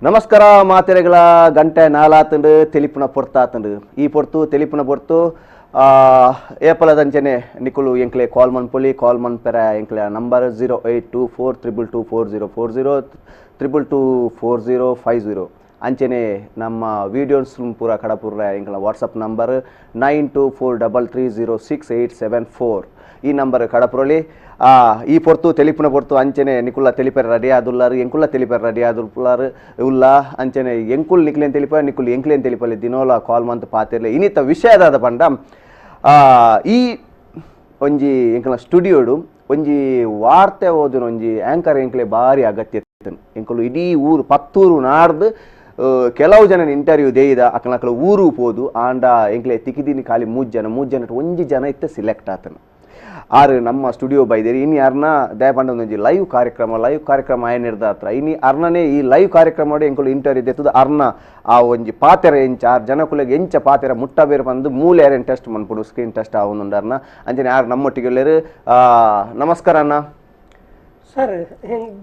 ನಮಸ್ಕಾರ ಮಾತೆರೆಗಳ ಗಂಟೆ ನಾಲಾತಂಡು ತೆಲಿಪುನ ಪೊರ್ತಾತಂಡು ಈ ಪೊರ್ತು ತೆಲಿಪುನ ಪೊರ್ತು ಏಪಲದಂಚನೆ ನಿಕುಲು ಎಂಕ್ಲೆ ಕಾಲ್ ಮನ್ಪೊಲಿ ಕಾಲ್ ಮನ್ಪೆರ ಎಂಕ್ಲೆ ನಂಬರ್ 0824 222 4040 222 4050 ಅಂಚನೆ ನಮ್ಮ ವೀಡಿಯೋಸ್ ಪೂರ ಕಡಪುರ ಎಂಕ್ಲ ವಾಟ್ಸಪ್ ನಂಬರ್ 9243 306 874 ಈ ನಂಬರ್ ಕಡಪುರಲಿ ಈ ಪೊರ್ತು ತೆಲಿಪುನ ಪೊರ್ತು ಅಂಚನೆ ನಿಕುಲ್ಲ ತೆಲಿಪೆರ ರೆಡಿ ಆದುಲ್ಲಾರು ಎಂಕುಲ್ಲ ತೆಲಿಪೆರ ರೆಡಿ ಆದುಲ್ಲಾರು ಉಲ್ಲ ಅಂಚನೆ ಎಂಕುಲ್ ನಿಕ್ಲೇನ್ ತೆಲಿಪ ನಿಕುಲ್ ಎಂಕ್ಲೇನ್ ತೆಲಿಪಲ್ಲಿ ದಿನೋಲ ಕಾಲ್ ಮಂತ್ ಪಾತಿರ್ಲೆ ಇನ್ನಿತ ವಿಷಯದಾದ ಪಂಡ ಈ ಒಂಜಿ ಎಂಕಲ ಸ್ಟುಡಿಯೋಡು ಒಂಜಿ ವಾರ್ತೆ ಓದುನ ಒಂಜಿ ಆ್ಯಂಕರ್ ಎಂಕ್ಲೆ ಭಾರಿ ಅಗತ್ಯ ಎಂಕುಲು ಇಡೀ ಊರು ಪತ್ತೂರು ನಾಡ್ದು ಕೆಲವು ಜನ ಇಂಟರ್ವ್ಯೂ ದೇಯಿದ ಅಕ್ಕನಕ್ಕಲ ಊರು ಪೋದು ಆಂಡ ಎಂಕ್ಲೆ ತಿಕ್ಕಿದೀನಿ ಖಾಲಿ ಮೂರು ಜನ ಒಂಜಿ ಜನ ಇತ್ತ ಸಿಲೆಕ್ಟ್ ಆತನು ಆರು ನಮ್ಮ ಸ್ಟುಡಿಯೋ ಬೈದೇರಿ ಇನ್ನು ಯಾರನ್ನ ದಯಪಂಡ ಒಂಜಿ ಲೈವ್ ಕಾರ್ಯಕ್ರಮ ಆಯನಿರ್ದ ಹತ್ರ ಇನ್ನು ಅರ್ಣನೇ ಈ ಲೈವ್ ಕಾರ್ಯಕ್ರಮ ಎಂಕುಲು ಇಂಟರ್ವ್ಯೂ ದೆತ್ತದ ಅರ್ಣ ಆ ಒಂಜಿ ಪಾತೆರ ಎಂಚ ಆರು ಜನಕುಲೆಗೆ ಎಂಚ ಪಾತೆರ ಮುಟ್ಟಬೇರು ಬಂದು ಮೂಲೆ ಯಾರೇನು ಟೆಸ್ಟ್ ಮನ್ಪುಡು ಸ್ಕ್ರೀನ್ ಟೆಸ್ಟ್ ಆ ಒಂದೊಂದು ಅರ್ಣ ಅಂಚನೆ ಯಾರು ನಮ್ಮೊಟ್ಟಿಗೆ ಎಲ್ಲರು. ನಮಸ್ಕಾರ ಅಣ್ಣ. Sir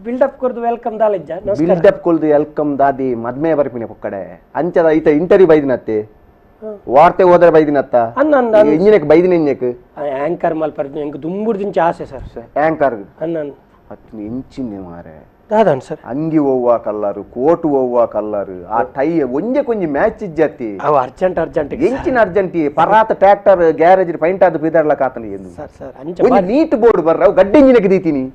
build up ಕೊರ್ದು welcome ದಾಲಿಜ್ಜ build up ಕೊಲ್ದು welcome ದಾದಿ ಮದ್ಮೆ ಬರ್ಪಿನ ಪೊಕ್ಕಡೆ ಅಂಚದ ಈತ ಇಂಟರ್ವ್ಯೂ ಬೈದಿನತ್ತೆ ವಾರ್ತೆ ಹೋದ್ರೆ ಬೈದಿನತ್ತ ಇಂಜಿನಕ್ ಬೈದಿನ ಇಂಜಕ್ ಆಂಕರ್ ಮಲ್ಪರ್ ಎಂಕ್ ದುಂಬುರ್ ದಿಂಚ ಆಸೆ ಸರ್ ಆಂಕರ್ ಅನ್ನ ಅತ್ನಿ ಇಂಚಿನೆ ಮಾರೆ ದಾದನ್ ಸರ್ ಅಂಗಿ ಒವ್ವ ಕಲ್ಲರು ಕೋಟು ಒವ್ವ ಕಲ್ಲರು ಆ ಟೈ ಒಂಜೆ ಕೊಂಜಿ ಮ್ಯಾಚ್ ಇಜ್ಜತ್ತಿ ಅವ ಅರ್ಜೆಂಟ್ ಅರ್ಜೆಂಟ್ ಎಂಚಿನ ಅರ್ಜೆಂಟ್ ಪರಾತ tractor garage paint ಆದ ಬಿದರ್ಲಕ ಆತನ ಎಂದು ಸರ್ ಸರ್ ಅಂಚ ಒಂಜಿ ನೀಟ್ ಬೋರ್ಡ್ ಬರ್ರ ಗಡ್ಡೆ ಇಂಜಿನಕ್ ದೀತಿನಿ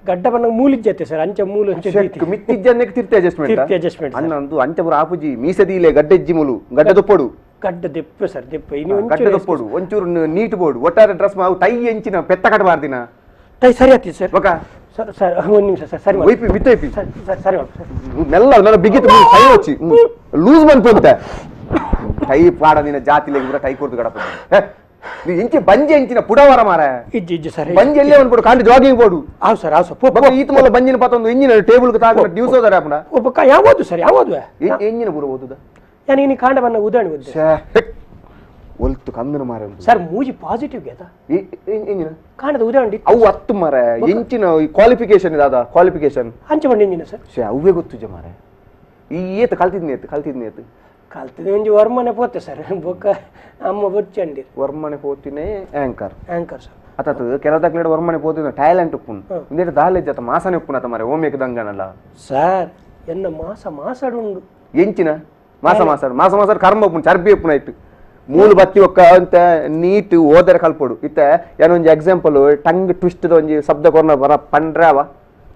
ಗಡ್ಡ ಬಣ್ಣ ಮೂಲಿಜ್ಜತ್ತೆ ಸರ್ ಅಂಚ ಮೂಲು ಅಂಚ ಮಿತ್ತಿಜ್ಜನ್ನೆಕ್ ತಿರ್ತೆ ಅಡ್ಜಸ್ಟ್ಮೆಂಟ್ ಅನ್ನ ಅಂಚ ಪುರ ಆಪುಜಿ ಮೀಸದೀಲೆ ಗಡ್ಡೆಜ್ಜಿ ಮುಲು ಗಡ್ಡೆ ದೊಪ್ಪಡು ಗಡ್ಡ ದೆಪ್ಪು ಸರ್ ದೆಪ್ಪು ಇನ್ನು ಗಡ್ಡ ದೊಪ್ಪಡು ಒಂಚೂರು ನೀಟ್ ಬೋರ್ಡ್ ಒಟ್ಟಾರೆ ಡ್ರೆಸ್ ಮಾವು ಟೈ ಎಂಚಿನ ಪೆತ್ತ ಕಟ್ ಮಾರ್ದಿನ ಟೈ ಸರಿ ಆತಿ ಸರ್ ಒಕ ಸರ್ ಸರ್ ಒಂದು ನಿಮಿಷ ಸರ್ ಸರಿ ಒಯ್ಪಿ ಮಿತ್ತ ಒಯ್ಪಿ ಸರ್ ಸರ್ ಸರಿ ಸರ್ ಮೆಲ್ಲ ನನ್ನ ಬಿಗಿತು ಟೈ వచ్చಿ ಲೂಸ್ ಮನ್ಪಂತೆ ಟೈ ಪಾಡ ನಿನ್ನ ಜಾತಿ ಲೇಗಿರ ಟೈ ಕೊಡ್ತು ಗಡಪ ನೀ ಇಂಚಿ ಬಂಜೆ ಇಂಚಿನ ಪುಡವರ ಮಾರ ಇಜ್ಜಿ ಇಜ್ಜಿ ಸರ್ ಬಂಜೆ ಎಲ್ಲೇ ಅನ್ಪಡು ಕಾಂಡಿ ಜಾಗಿಂಗ್ ಬೋಡು ಆವ್ ಸರ್ ಆವ್ ಸರ್ ಪೋ ಬಗ ಈತ ಮೊಲ್ಲ ಬಂಜಿನ ಪತ್ತೊಂದು ಇಂಜಿನ ಟೇಬಲ್ ತಾಗ ಡ್ಯೂಸ್ ಹೋದಾರೆ ಅಪ್ಪನ ಒಬ್ಬ ಯಾವುದು ಸರ್ ಯಾವುದು ಎಂಜಿನ ಪೂರ ಓದುದ ಯಾನ್ ಇನಿ ಕಾಂಡ ಬನ್ನ ಉದಾಹರಣೆ ಓದ್ದೆ ಒಲ್ತು ಕಂದನ ಮಾರ ಸರ್ ಮೂಜಿ ಪಾಸಿಟಿವ್ ಗೇತ ಎಂಜಿನ ಕಾಂಡದ ಉದಾಹರಣೆ ಅವು ಹತ್ತು ಮಾರ ಎಂಚಿನ ಕ್ವಾಲಿಫಿಕೇಶನ್ ಇದಾದ ಕ್ವಾಲಿಫಿಕೇಶನ್ ಅಂಚೆ ಬಂಡ ಎಂಜಿನ ಸರ್ ಶೇ ಅವೇ ಗೊತ್ತುಜ ಮಾರ ಈ ಏತ ಕಲ್ತಿದ್ನಿ ಏತು ಕಲ್ತಿದ್ನಿ ಏತು ಕಲ್ತಿದ್ದೆ ಒಂಜಿ ವರ್ಮನೆ ಪೋತೆ ಸರ್ ಬೊಕ್ಕ ಅಮ್ಮ ಬೊಚ್ಚಂಡಿ ವರ್ಮನೆ ಪೋತಿನೇ anchor anchor sir ಅತ್ತ ಕೆಲವು ವರ್ಮನೆ ಪೋತಿನ ಟ್ಯಾಲೆಂಟ್ ಉಪ್ಪುನ್ ಇಂದೇಟ ದಾಲೇಜ್ ಅತ್ತ ಮಾಸನೆ ಉಪ್ಪುನ ಅತ್ತ ಮಾರೆ ಓಮೇಕ ದಂಗನಲ್ಲ ಸರ್ ಎನ್ನ ಮಾಸ ಮಾಸಾಡುಂಡು ಎಂಚಿನ ಮಾಸ ಮಾಸ ಮಾಸ ಮಾಸ ಕರ್ಮ ಉಪ್ಪುನ್ ಚರ್ಬಿ ಉಪ್ಪುನ ಇಟ್ಟು ಮೂಲು ಬತ್ತಿ ಒಕ್ಕ ಅಂತ ನೀಟ್ ಓದರೆ ಕಲ್ಪೊಡು ಇತ್ತ ಏನೊಂಜಿ example tongue twist ಒಂಜಿ ಶಬ್ದ ಕೊರ್ನ ಬರ ಪಂಡ್ರಾವ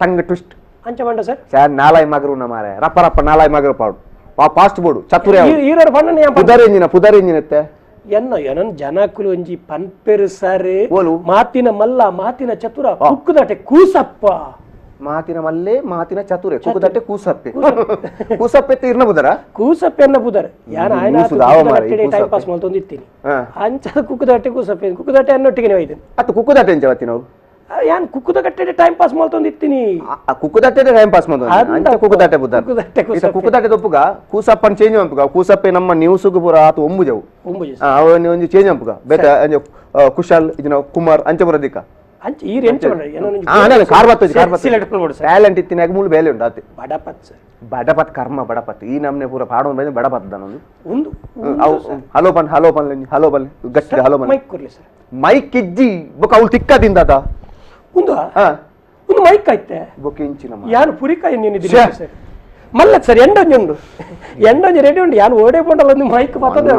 ಟಂಗ್ ಟ್ವಿಸ್ಟ್ ಅಂಚ ಬಂಡ ಸರ್ ಸರ್ ನಾಲಾಯ್ ಮಗರು ಮಾರೆ ರಪ್ಪ ರಪ್ಪ ನಾಲಾಯ್ ಮಗರು ಪಾಡು ಆ ಫಾಸ್ಟ್ ಬೋರ್ಡು ಚತುರ ಈರೋರು ಪಣ್ಣನೆ ಪುದರ್ ಎಂಜಿನ ಪುದರ್ ಎಂಜಿನ ಇತ್ತೆ ಎನ್ನ ಏನನ್ ಜನಕುಲು ಒಂಜಿ ಪನ್ಪೆರು ಸರ್ ಓಲು ಮಾತಿನ ಮಲ್ಲ ಮಾತಿನ ಚತುರ ಕುಕ್ಕುದಾಟೆ ಕೂಸಪ್ಪ ಮಾತಿನ ಮಲ್ಲೆ ಮಾತಿನ ಚತುರೆ ಕುಕ್ಕುದಟ್ಟೆ ಕೂಸಪ್ಪೆ ಕೂಸಪ್ಪೆ ಇರ್ನ ಬುದರ ಕೂಸಪ್ಪೆ ಎನ್ನ ಬುದರ ಯಾನ ಆಯ್ನ ಟೈಮ್ ಪಾಸ್ ಮಾಡ್ತೊಂದು ಇತ್ತೀನಿ ಅಂಚದ ಕುಕ್ಕುದಾಟೆ ಕೂಸಪ್ಪೆ ಕುಕ್ಕುದಾಟೆ ಅನ್ನೊಟ್ಟಿಗೆ ಹೋಯ್ತು ಅತ್ತ ಕುಕ್ಕುದಾಟೆ ಎಂಚ ಬತ್ತಿ ನಾವು ಯಾನ್ ಕುಕ್ಕುದ ಕಟ್ಟೆ ಟೈಮ್ ಪಾಸ್ ಮಾಡ್ತೊಂದು ಇತ್ತೀನಿ ಕುಕ್ಕುದಾಟೆ ಟೈಮ್ ಪಾಸ್ ಮಾಡ್ತೊಂದು ಕುಕ್ಕುದಾಟೆ ಬುದರ ಕುಕ್ಕುದಾಟೆ ತಪ್ಪುಗ ಕೂಸಪ್ಪನ್ ಚೇಂಜ್ ಅಂಪುಗ ಕೂಸಪ್ಪೆ ನಮ್ಮ ನ್ಯೂಸುಗು ಪೂರ ಆತು ಒಂಬುಜವು ಅವನು ಒಂಜಿ ಚೇಂಜ್ ಅಂಪುಗ ಬೇತ ಕುಶಾಲ್ ಇದನ್ನ ಕುಮಾರ್ ಅಂಚ ಬರೋದಿಕ್ಕ ಅಂಚ ಈ ರೆಂಚ ಟ್ಯಾಲೆಂಟ್ ಇತ್ತಿನಾಗ ಮೂಲ ಬೇಲೆ ಉಂಟು ಆತೆ ಬಡಪತ್ ಸರ್ ಬಡಪತ್ ಕರ್ಮ ಬಡಪತ್ ಈ ನಮ್ನೆ ಪೂರ ಪಾಡೋ ಬಂದು ಬಡಪತ್ ದಾನೊಂದು ಒಂದು ಹಲೋ ಪನ್ ಹಲೋ ಪನ್ ಹಲೋ ಬನ್ ಗಟ್ಟಿ ಹಲೋ ಬನ್ ಮೈಕ್ ಕೊರ್ಲಿ ಸರ್ ಮೈಕ್ ಇಜ್ಜಿ ಬೊಕ ಅವಳು ತಿಕ್ಕದಿಂದ ಆತ ಒಂದು ಒಂದು ಮೈಕ್ ಆಯ್ತೆ ಬೊಕ ಇಂಚಿನ ಯಾನು ಪುರಿಕಾಯಿ ನೀನಿದ್ದೀನಿ ಸರ್ ಮಲ್ಲ ಸರ್ ಎಂಡೊಂಜಿ ಉಂಡು ಎಂಡೊಂಜಿ ರೆಡಿ ಉಂಡು ಯಾನು ಓಡೆ ಪೋಂಡಲ್ಲ ಒಂದು ಮೈಕ್ ಬರ್ತದೆ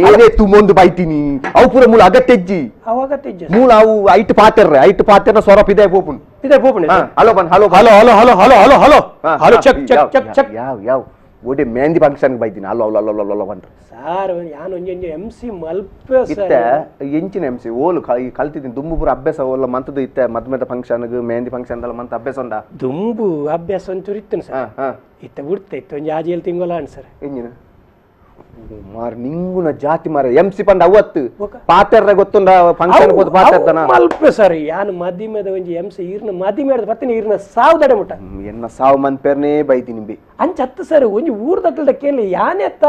ಏನೇ ತುಂಬೊಂದು ಬೈತೀನಿ ಅವು ಪೂರ ಮೂಲ ಅಗತ್ಯಜ್ಜಿ ಅವು ಅಗತ್ಯಜ್ಜಿ ಮೂಲ ಅವು ಐಟ್ ಪಾತೆರ್ರೆ ಐಟ್ ಪಾತೆರ್ನ ಸ್ವರೂಪ ಇದೆ ಪೋಪುನ್ ಇದೆ ಪೋಪುನ್ ಹಲೋ ಬನ್ hello hello hello hello hello hello hello hello check check check check ಯಾವ ಯಾವ ಓಡೆ ಮೆಹಂದಿ ಫಂಕ್ಷನ್ ಬೈತೀನಿ hello hello hello hello ಬಂದ್ರೆ ಸರ್ ಯಾನು ಒಂಜಿ ಒಂಜಿ ಎಂ ಸಿ ಮಲ್ಪೆ ಇತ್ತೆ ಎಂಚಿನ ಎಂ ಸಿ ಓಲು ಕಲ್ತಿದ್ದೀನಿ ದುಂಬು ಪೂರ ಅಭ್ಯಾಸ ಓಲ ಮಂತದ್ದು ಇತ್ತೆ ಮದ್ಮೆದ ಫಂಕ್ಷನ್ ಮೆಹಂದಿ ಫಂಕ್ಷನ್ ಎಲ್ಲ ಮಂತ ಅಭ್ಯಾಸ ಉಂಡ ದುಂಬು ಅಭ್ಯಾಸ ಒಂಚೂರು ಇತ್ತು ಸರ್ ಇತ್ತ ಬಿಡ್ತಾ ಇತ್ತು ಒಂಜಿ ಆಜಿಯಲ್ಲಿ ತಿಂಗಳ ಅನ್ ಸರ್ ಎಂಜಿನ ಮಾರ್ ನಿಂಗುನ ಜಾತಿ ಮಾರ ಎಂ ಸಿ ಪಂಡ ಅವತ್ತು ಪಾತೆರ್ರೆ ಗೊತ್ತುಂಡ ಫಂಕ್ಷನ್ ಹೋದ ಪಾತೆರ್ದನ ಮಲ್ಪೆ ಸರ್ ಯಾನು ಮದಿಮೆದ ಒಂಜಿ ಎಂ ಸಿ ಈರ್ನ ಮದಿಮೆದ ಬತ್ತಿನ ಈರ್ನ ಸಾವು ದಡೆ ಮುಟ್ಟ ಎನ್ನ ಸಾವು ಮನ್ಪೆರ್ನೇ ಬೈತೀನಿ ಬಿ ಅಂಚತ್ತು ಸರ್ ಒಂಜಿ ಊರ್ದಕ್ಕಲ್ದ ಕೇಳಿ ಯಾನೆ ಅತ್ತ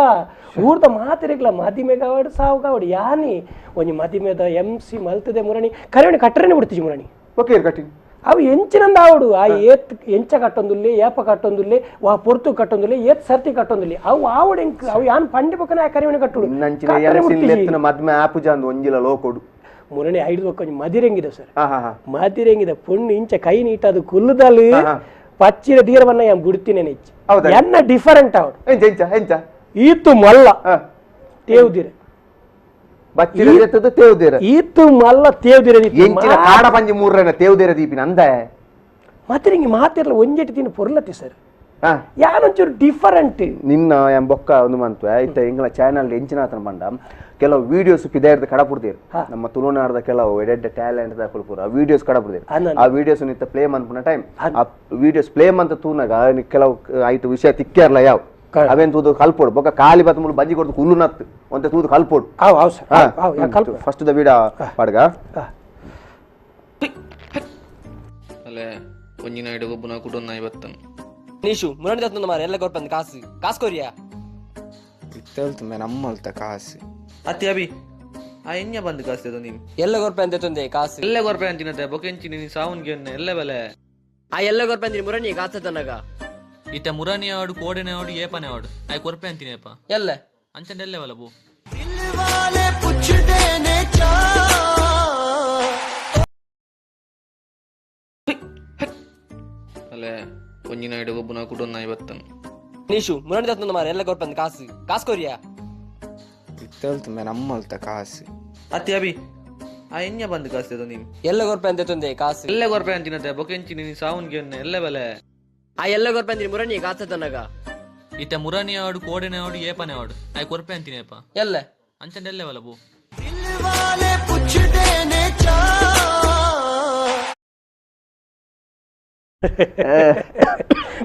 ಊರ್ದ ಮಾತಿರಗ್ಲ ಮದಿಮೆಗಾವಡು ಸಾವು ಕಾವಡು ಯಾನಿ ಒಂಜಿ ಮದಿಮೆದ ಎಂ ಸಿ ಮಲ್ತದೆ ಮುರಣಿ ಕರೆವಣಿ ಕಟ್ಟರನೆ ಬಿಡ್ತೀವಿ ಮುರಣಿ ಓಕೆ ಕಟ್ಟಿ ಅವು ಎಂಚಿನಂದ ಆವಡು ಆ ಏತ್ ಎಂಚ ಕಟ್ಟೊಂದುಲ್ಲೆ ಏಪ ಕಟ್ಟೊಂದುಲ್ಲೆ ವಾ ಪೊರ್ತು ಕಟ್ಟೊಂದುಲ್ಲೆ ಏತ್ ಸರ್ತಿ ಕಟ್ಟೊಂದುಲ್ಲೆ ಅವು ಆವಡು ಎಂಕ್ ಅವು ಯಾನ್ ಪಂಡಿ ಬೊಕ್ಕನ ಕರಿಮಣಿ ಕಟ್ಟುಡು ಇನ್ನಂಚಿನ ಮದ್ಮೆ ಆಪುಜ ಅಂದ್ ಒಂಜಿಲ ಲೋಕೊಡು ಮುರಣಿ ಐದು ಬೊಕ್ಕ ಮದಿರೆಂಗಿದೆ ಸರ್ ಮದಿರೆಂಗಿದ ಪೊಣ್ಣು ಇಂಚ ಕೈ ನೀಟದು ಕುಲ್ಲುದಲು ಪಚ್ಚಿರ ತೀರವನ್ನ ಯಾನ್ ಗುಡ್ತಿನೇ ಇಚ್ಚಿ ಎನ್ನ ಡಿಫರೆಂಟ್ ಆವಡು ಎಂಚ ಈತು ಮಲ್ಲ ತೇವ್ದಿರ ಈತು ಮಲ್ಲ ತೇವ್ದಿರ ಎಂಚಿನ ಕಾಡ ಪಂಜಿ ಮೂರನ ತೇವ್ದಿರ ದೀಪಿನ ಅಂದ ಮತ್ತೆ ನಿಂಗೆ ಮಾತಿರಲ್ಲ ಒಂಜೆಟ್ಟು ತಿನ್ನ ಪೊರ್ಲತ್ತಿ ಸರ್ ಯಾನೊಂಚೂರು ಡಿಫರೆಂಟ್ ನಿನ್ನ ಎಂ ಬೊಕ್ಕ ಒಂದು ಮಂತು ಇತ್ತ ಎಂಗಳ ಚಾನಲ್ ಎಂಚಿನ ಆತನ ಬಂಡ ಕೆಲವು ವಿಡಿಯೋಸ್ ಪಿದಾರ್ದ ಕಡಪುಡ್ತೀರು ನಮ್ಮ ತುಳುನಾಡದ ಕೆಲವು ಎಡೆಡ್ಡೆ ಟ್ಯಾಲೆಂಟ್ ದಾಕುಲು ಪೂರ ವಿಡಿಯೋಸ್ ಕಡಪುಡ್ತೀರು ಆ ವಿಡಿಯೋಸ್ ನಿತ್ತ ಪ್ಲೇ ಮನ್ಪುನ ಟೈಮ್ ಆ ವಿಡಿಯೋಸ್ ಪ್ಲೇ ಮಂತ ತೂನಾಗ ಕೆಲವು ಐಟು ವಿಷಯ ತಿಕ್ಕೇರ್ಲ ಯಾವ ಅವೇನ್ ತೂದು ಕಲ್ಪೋಡು ಬೊಕ್ಕ ಖಾಲಿ ಬತ್ತ ಮುಳು ಬಂಜಿ ಕೊಡ್ದು ಕುಲ್ಲು ನತ್ತು ಒಂತೆ ತೂದು ಕಲ್ಪೋಡು first the video ಪಾಡ್ಗ ಅಲ್ಲೇ ಒಂಜಿನ ಐಡು ಒಬ್ಬನ ಕುಟುಂಬ ಬತ್ತನು ನೀಶು ಮುರಣಿ ದತ್ತೊಂದು ಮಾರೆ ಎಲ್ಲ ಕೊರ್ಪಂದು ಕಾಸು ಕಾಸು ಕೊರಿಯಾ ಇತ್ತಲ್ತು ನಮ್ಮಲ್ತ ಕಾಸು ಅತ್ತಿ ಅಭಿ ಆ ಎಣ್ಣೆ ಬಂದು ಕಾಸು ನೀನು ಎಲ್ಲ ಕೊರ್ಪೆ ಅಂತ ತೊಂದೆ ಕಾಸು ಎಲ್ಲ ಕೊರ್ಪೆ ಅಂತಿನತೆ ಬೊಕೆಂಚಿ ನೀನು ಸಾವುನ್ಗೆ ಎಲ್ಲ ಬೆಲೆ ಆ ಎಲ್ಲ ಕೊರ್ಪೆ ಅಂತೀನಿ ಮುರಣಿ ಕಾಸು ತನ್ನಗ ಇತ್ತ ಮುರಾನಿ ಆಡು ಕೋಡೆನೆ ಆಡು ಏಪನೆ ಆಡು ಆಯ್ ಕೊರ್ಪೆ ಅಂತೀನಿ ಏಪ ಎಲ್ಲ ಅಂಚಂಡ ಎಲ್ಲ ಬಲ ಬೋ ಅಲ್ಲೇ ಒಂಜಿನ ಐಡು ಒಬ್ಬನ ಕುಟುಂಬ ಬತ್ತನು ನೀಶು ಮುರಣಿ ದತ್ತೊಂದು ಮಾರೆ ಎಲ್ಲ ಕೊರ್ಪಂದು ಕಾಸು ಕಾಸು ಕೊರಿಯಾ ಇತ್ತಲ್ತು ನಮ್ಮಲ್ತ ಕಾಸು ಅತ್ತಿ ಅಭಿ ಆ ಎಣ್ಣೆ ಬಂದು ಕಾಸು ನೀನು ಎಲ್ಲ ಕೊರ್ಪೆ ಅಂತ ತೊಂದೆ ಕಾಸು ಎಲ್ಲ ಕೊರ್ಪೆ ಅಂತಿನತೆ ಬೊಕೆಂಚಿ ನೀನು ಸಾವುನ್ಗೆ ಎಲ್ಲ ಬೆಲೆ ಆ ಎಲ್ಲ ಕೊರ್ಪೆ ಅಂತೀನಿ ಮುರಣಿ ಕಾಸು ತನ್ನಗ ಇತ್ತ ಮುರಾನಿ ಆಡು ಕೋಡೆನೆ ಆಡು ಏಪನೆ ಆಡು ಆಯ್ ಕೊರ್ಪೆ ಅಂತೀನಿ ಏಪ ಎಲ್ಲ ಅಂಚಂಡ ಎಲ್ಲ ಬಲ ಬೋ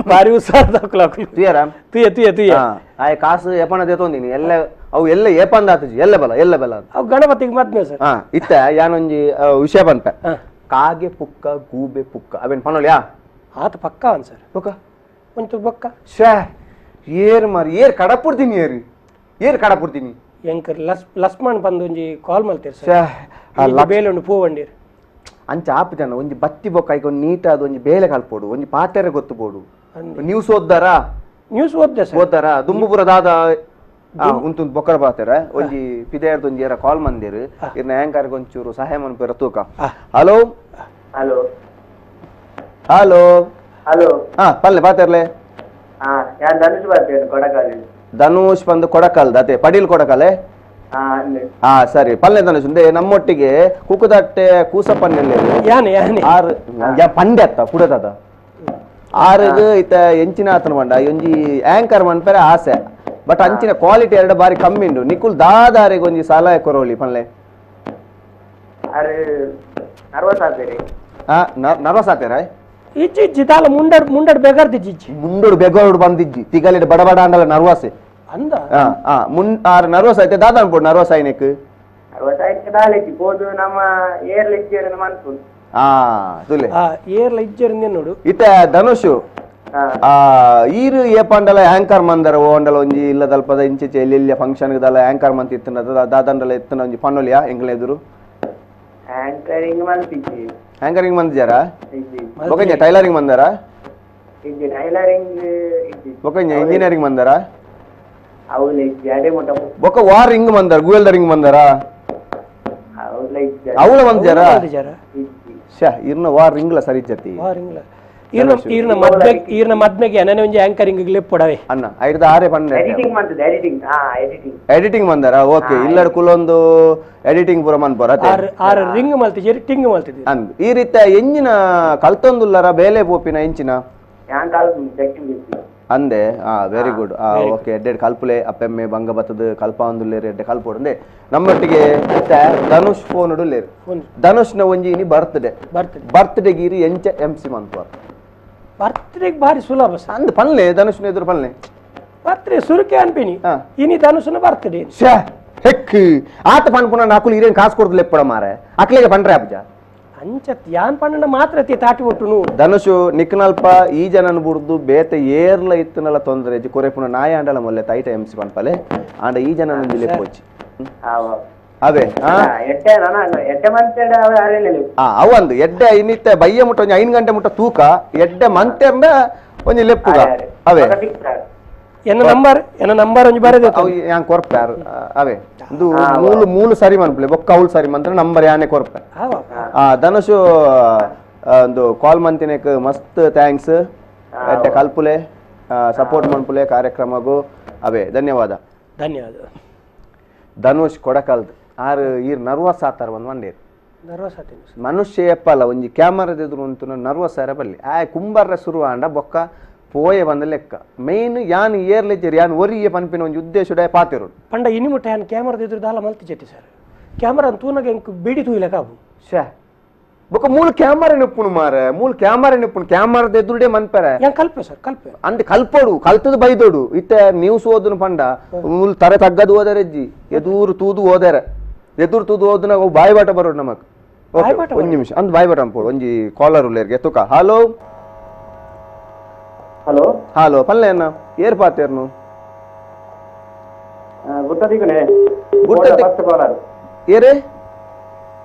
ಭಾರಿ ಉತ್ಸಾಹದ ತುಯರ ತುಯ ತುಯ ತುಯ ಆಯ್ ಕಾಸು ಏಪನ ದೇತೊಂದಿನಿ ಎಲ್ಲ ಅವು ಎಲ್ಲ ಏಪಂದ ಆತಜಿ ಎಲ್ಲ ಬಲ ಎಲ್ಲ ಬಲ ಅವು ಗಣಪತಿಗೆ ಮದ್ಮೆ ಸರ್ ಇತ್ತ ಯಾನೊಂಜಿ ವಿಷಯ ಪನ್ಪೆ ಕಾಗೆ ಪುಕ್ಕ ಗೂಬೆ ಪುಕ್ಕ ಅವೇನ್ ಪನೋಲಿಯಾ ಆತ ಪಕ್ಕ ಅವನ್ ಸರ್ ಬೊಕ್ಕ ಒಂಚೂರು ಬೊಕ್ಕ ಶ್ಯಾ ಏರ್ ಮಾರಿ ಏರ್ ಕಡಪುಡ್ತೀನಿ ಏರು ಏರ್ ಕಡಪುಡ್ತೀನಿ ಎಂಕರ್ ಲಸ್ಮಣ್ ಬಂದು ಒಂಜಿ ಕಾಲ್ ಮಲ್ತೇರು ಸರ್ ಬೇಲೆ ಉಂಡು ಪೂ ವಂಡೀರ್ ಅಂಚ ಆಪು ಜನ ಒಂಜಿ ಬತ್ತಿ ಬೊಕ್ಕ ಐಕ್ ಒಂಜಿ ನೀಟಾದ ಒಂಜಿ ಬೇಲೆ ಕಲ್ಪೋಡು ಒಂಜಿ ಪಾತೆರೆ ಗೊತ್ತು ಬೋಡು ನ್ಯೂಸ್ ಓದ್ದಾರಾ ನ್ಯೂಸ್ ಓದ್ದೆ ಸರ್ ಓದ್ದಾರಾ ದುಂಬುಪುರ ದಾದ ಉಂತು ಬೊಕ್ಕಡ ಪಾತೆರ ಒಂಜಿ ಪಿದೆಯರ್ದ ಒಂಜಿ ಏರ ಕಾಲ್ ಮಂದಿರು ಇರ್ನ ಆ್ಯಂಕರ್ಗೆ ಒಂಚೂರು ಸಹಾಯ ಮನ್ಪುರ ತೂಕ hello hello hello hello ಹಾ ಪಲ್ಲೆ ಪಾತೆರ್ಲೆ ಯಾನ್ ಧನುಷ್ ಬರ್ತೇನೆ ಕೊಡಕಲ್ ಧನುಷ್ ಬಂದು ಕೊಡಕಲ್ ಅದೇ ಪಡೀಲ್ ಕೊಡಕಲೆ ಹಾ ಸರಿ ಪಲ್ಲೆ ಧನುಷ್ ಉಂದೆ ನಮ್ಮೊಟ್ಟಿಗೆ ಕುಕ್ಕುದಟ್ಟೆ ಕೂಸಪ್ಪನ್ನೆಲ್ಲ ಯಾನೆ ಯಾನೆ ಆರು ಯಾ ಪಂಡೆ ಅತ್ತ ಪುಡದಾದ ಆರುಗು ಇತ್ತ ಎಂಚಿನ ಆತನ ಮಂಡ ಒಂಜಿ ಆಂಕರ್ ಮನ್ಪೆರೆ ಆಸೆ ಬಟ್ ಅಂಚಿನ ಕ್ವಾಲಿಟಿ ಎರಡು ಬಾರಿ ಕಮ್ಮಿ ಉಂಡು ನಿಕುಲ್ ದಾದಾರಿಗೆ ಒಂಜಿ ಸಲಹೆ ಕೊರೋಲಿ ಪನ್ಲೆ ಅರೆ ನರ್ವಸ್ ಆತೇರಿ ಹಾ ನರ್ವಸ್ ಆತೇರ ಇಜ್ಜಿ ಇಜ್ಜಿ ದಾಲ ಮುಂಡಡ್ ಮುಂಡಡ್ ಬೆಗರ್ದಿಜ್ಜಿ ಇಜ್ಜಿ ಮುಂಡೋಡು ಬೆಗರ್ಡು ಬಂದಿಜ್ಜಿ ತಿಗಲಿಡ್ ಬಡ ಬಡ ಅಂಡಲ ನರ್ವಸ್ ಅಂದ ಹಾ ಹಾ ಮುನ್ ಆರು ನರ್ವಸ್ ಆಯ್ತೆ ದಾದ ಅನ್ಪೋಡು ನರ್ವಸ್ ಆಯ್ನೆಕ್ ನರ್ವಸ್ ಆಯ್ತು ದಾಲೆಜ್ಜಿ ಪೋದು ನಮ್ಮ ಏರ್ಲ ಇಜ್ಜೇರ್ ಮನ್ಪು ಹಾ ತುಲೆ ಆ ಏರ್ಲ ಇಜ್ಜರಿಂದ ನೋಡು ಇತ್ತ ಧನುಷ್ ಈರು ಏಪಂಡಲ ಆಂಕರ್ ಮಂದರ ಓಂಡಲ ಒಂಜಿ ಇಲ್ಲದಲ್ಪದ ಇಂಚಿಚೆ ಎಲ್ಲೆಲ್ಲ ಫಂಕ್ಷನ್ ದಲ ಆಂಕರ್ ಮಂತ್ ಇತ್ತನ ದಾದಂಡಲ ಇತ್ತನ ಒಂಜಿ ಪನ್ನೊಲಿಯಾ ಎಂಕಲ ಎದುರು ಆಂಕರಿಂಗ್ ಮಲ್ತಿಜ್ಜಿ ಆಂಕರಿಂಗ್ ಮಂದಿಜಾರ ಇಜ್ಜಿ ಬೊಕಂಜ ಟೈಲರಿಂಗ್ ಮಂದರ ಇಜ್ಜಿ ಟೈಲರಿಂಗ್ ಇಜ್ಜಿ ಬೊಕಂಜ ಇಂಜಿನಿಯರಿಂಗ್ ಮಂದರ ಅವ್ಲ ಇಜ್ಜಿ ಅದೇ ಮುಟ್ಟ ಬೊಕ ವಾರ್ ರಿಂಗ್ ಮಂದರ ಗುವೆಲ್ದ ರಿಂಗ್ ಮಂದರ ಅವ್ಲ ಇಜ್ಜಿ ಅವಳ ಮಂದಿಜಾರ ಮಂದಿಜಾರ ಇಜ್ಜಿ ಶ್ಯಾ ಇರ್ನ ವಾರ್ ರಿಂಗ್ಲ ಸರಿ ಜತಿ ವಾರಿಂಗ್ಲ ಈರ್ನ ಈರ್ನ ಮದ್ಮೆ ಈರ್ನ ಮದ್ಮೆಗೆ ಅನನೆ ಒಂಜಿ ಆಂಕರಿಂಗ್ ಲೆಪ್ಪೊಡವೆ ಅಣ್ಣ ಐಡ್ದ ಆರೆ ಪನ್ನೆ ಎಡಿಟಿಂಗ್ ಮಂತದ ಎಡಿಟಿಂಗ್ ಹಾ ಎಡಿಟಿಂಗ್ ಎಡಿಟಿಂಗ್ ಮಂದರ ಓಕೆ ಇಲ್ಲಡ್ ಕುಲೊಂದು ಎಡಿಟಿಂಗ್ ಪೂರ ಮನ್ಪೊರ ಅತೆ ಆರು ಆರು ರಿಂಗ್ ಮಲ್ತಿಜೇರಿ ಟಿಂಗ್ ಮಲ್ತಿದ್ವಿ ಅಂದ್ ಈ ರೀತಿ ಎಂಜಿನ ಕಲ್ತೊಂದುಲ್ಲರ ಬೇಲೆ ಪೋಪಿನ ಎಂಚಿನ ಯಾನ್ ಕಾಲ್ ಚೆಕಿಂಗ್ ಇಜ್ಜಿ ಅಂದೆ ಆ ವೆರಿ ಗುಡ್ ಆ ಓಕೆ ಎಡ್ಡೆಡ್ ಕಲ್ಪುಲೆ ಅಪ್ಪೆಮ್ಮೆ ಬಂಗ ಬತ್ತದ ಕಲ್ಪಾಂದುಲ್ಲೇರು ಎಡ್ಡೆ ಕಲ್ಪೋಡು ಅಂದೆ ನಮ್ಮೊಟ್ಟಿಗೆ ಇತ್ತೆ ಧನುಷ್ ಫೋನ್ ಉಡುಲ್ಲೇರು ಫೋನ್. ಧನುಷ್ನ ಒಂಜಿ ಇನಿ ಬರ್ತ್ಡೇ ಬರ್ತ್ಡೇ. ಬರ್ತ್ಡೇ ಗೀರಿ ಎಂಚ ಎಂ ಸಿ ಮನ್ಪುವರ್ ಬರ್ತ್ಡೇಗೆ ಭಾರಿ ಸುಲಭ ಸರ್ ಅಂದ್ ಪನ್ಲೆ ಧನುಷ್ನ ಎದುರು ಪನ್ಲೆ ಬರ್ತ್ಡೇ ಸುರುಕೆ ಅನ್ಪಿನಿ ಹಾ. ಇನಿ ಧನುಷ್ನ ಬರ್ತ್ಡೇ ಶ್ಯಾ ಹೆಕ್ ಆತ ಪನ್ಪುನ ಅಕುಲು ಇರೇನ್ ಕಾಸು ಕೊಡ್ದು ಲೆಪ್ಪಡ ಮಾರೆ ಅಕ್ಲೆಗೆ ಪನ್ರೆ ಅಬ್ಜ ಅಂಚತ್ ಯಾನ್ ಪಣ್ಣನ ಮಾತ್ರ ತಿ ತಾಟಿ ಒಟ್ಟುನು ಧನುಷು ನಿಕ್ನಲ್ಪ ಈ ಜನನ್ ಬುಡ್ದು ಬೇತೆ ಏರ್ಲ ಇತ್ತನಲ ತೊಂದರೆ ಕೊರೆಪುನ ನಾಯ ಅಂಡಲ ಮೊಲ್ಲೆ ತೈಟ ಎಂ ಸಿ ಪನ್ಪಲೆ ಆಂಡ ಈ ಜನನ ಒಂಜಿ ಲೆಪ್ಪೊಚ್ಚಿ. ಅವೇ. ಎಡ್ಡೆ ನನ ಎಡ್ಡೆ ಮಂತೆಡ ಅವೆ ಅರೇನೆಲು. ಅವಂದು ಎಡ್ಡೆ ಇನ್ನಿತ್ತೆ ಬಯ್ಯ ಮುಟ್ಟ ಒಂಜಿ 5 ಗಂಟೆ ಮುಟ್ಟ ತೂಕ ಎಡ್ಡೆ ಮಂತೆರ್ನ ಒಂಜಿ ಲೆಪ್ಪುಗ ಅವೇ. ಎನ್ನ ನಂಬರ್, ಎನ್ನ ನಂಬರ್ ಒಂಜಿ ಬರೆದೆ. ಅವು ಯಾನ್ ಕೊರ್ಪೆ ಅವೇ. ಇಂದು ಮೂಲು ಮೂಲು ಸರಿ ಮನ್ಪುಲೆ ಬೊಕ್ಕ ಅವ್ಲು ಸರಿ ಮಂತ್ರ ನಂಬರ್ ಯಾನೆ ಕೊರ್ಪೆ. ಧನುಷು ಒಂದು ಕಾಲ್ ಮಂತಿನಕ್ ಮಸ್ತ್ thanks. ಎಡ್ಡೆ ಕಲ್ಪುಲೆ, ಸಪೋರ್ಟ್ ಮನ್ಪುಲೆ ಕಾರ್ಯಕ್ರಮಗೂ ಅವೇ. ಧನ್ಯವಾದ. ಧನ್ಯವಾದ. ಧನುಷ್ ಕೊಡಕಲ್ದು ಆರು ಈರ್ ನರ್ವಸ್ ಆತಾರ ಒಂದು ಮಂಡೇರು ನರ್ವಸ್ ಆತೀನಿ. ಮನುಷ್ಯ ಎಪ್ಪಲ್ಲ ಒಂಜಿ ಕ್ಯಾಮರಾದ ಎದುರು ಉಂಟು ನರ್ವಸ್ ಆರ ಬಲ್ಲಿ ಆ ಕುಂಬರ್ರ ಶುರು ಆಂಡ ಬೊಕ್ಕ ಪೋಯೆ ಬಂದ ಲೆಕ್ಕ ಮೇನ್ ಯಾನ್ ಏರ್ಲೆಜ್ಜರ್ ಯಾನ್ ಒರಿಯೆ ಪನ್ಪಿನ ಒಂಜಿ ಉದ್ದೇಶದ ಪಾತಿರೋಡು. ಪಂಡ ಇನಿ ಮುಟ್ಟ ಯಾನ್ ಕ್ಯಾಮರಾದ ಎದುರು ದಾಲ ಮಲ್ತಿ ಜೆತ್ತಿ ಸರ್. ಕ್ಯಾಮರಾ ತೂನಗ ಎಂಕ್ ಬೀಡಿ ತೂಯಿಲ ಕಾಬು ಶ್ಯಾ ಬೊಕ್ಕ ಮೂಲ ಕ್ಯಾಮರಾ ನಿಪ್ಪುನು ಮಾರೆ, ಮೂಲ ಕ್ಯಾಮರಾ ನಿಪ್ಪುನು ಕ್ಯಾಮರಾದ ಎದುರುಡೆ ಮನ್ಪೆರೆ ಯಾನ್ ಕಲ್ಪೆ ಸರ್, ಕಲ್ಪೆ ಅಂದ್ ಕಲ್ಪೋಡು ಕಲ್ತದ ಬೈದೋಡು. ಇತ್ತೆ ನ್ಯೂಸ್ ಓದುನು ಪಂಡ ಮೂಲ ತರೆ ತಗ್ಗದು ಓದರೆಜ್ಜಿ ಎದುರು ತೂದು ಓದರೆ ಎದುರು ತೂದು ಓದುನ ಅವು ಬಾಯಿ ಬಾಟ ಬರೋಡು ನಮಕ್. ಒಂಜಿ ನಿಮಿಷ ಅಂದ್ ಬಾಯಿ ಬಾಟ ಅನ್ಪೋಡು. ಒಂಜಿ ಕಾಲರ್ ಉಲ್ಲೇರ್ಗೆ ತುಕ. Hello hello hello ಪಲ್ಲೆ ಅಣ್ಣ ಏರ್ ಪಾತೇರ್ನು ಗುತ್ತದಿಗುನೆ ಫಸ್ಟ್ ಕಾಲರ್ ಏರೇ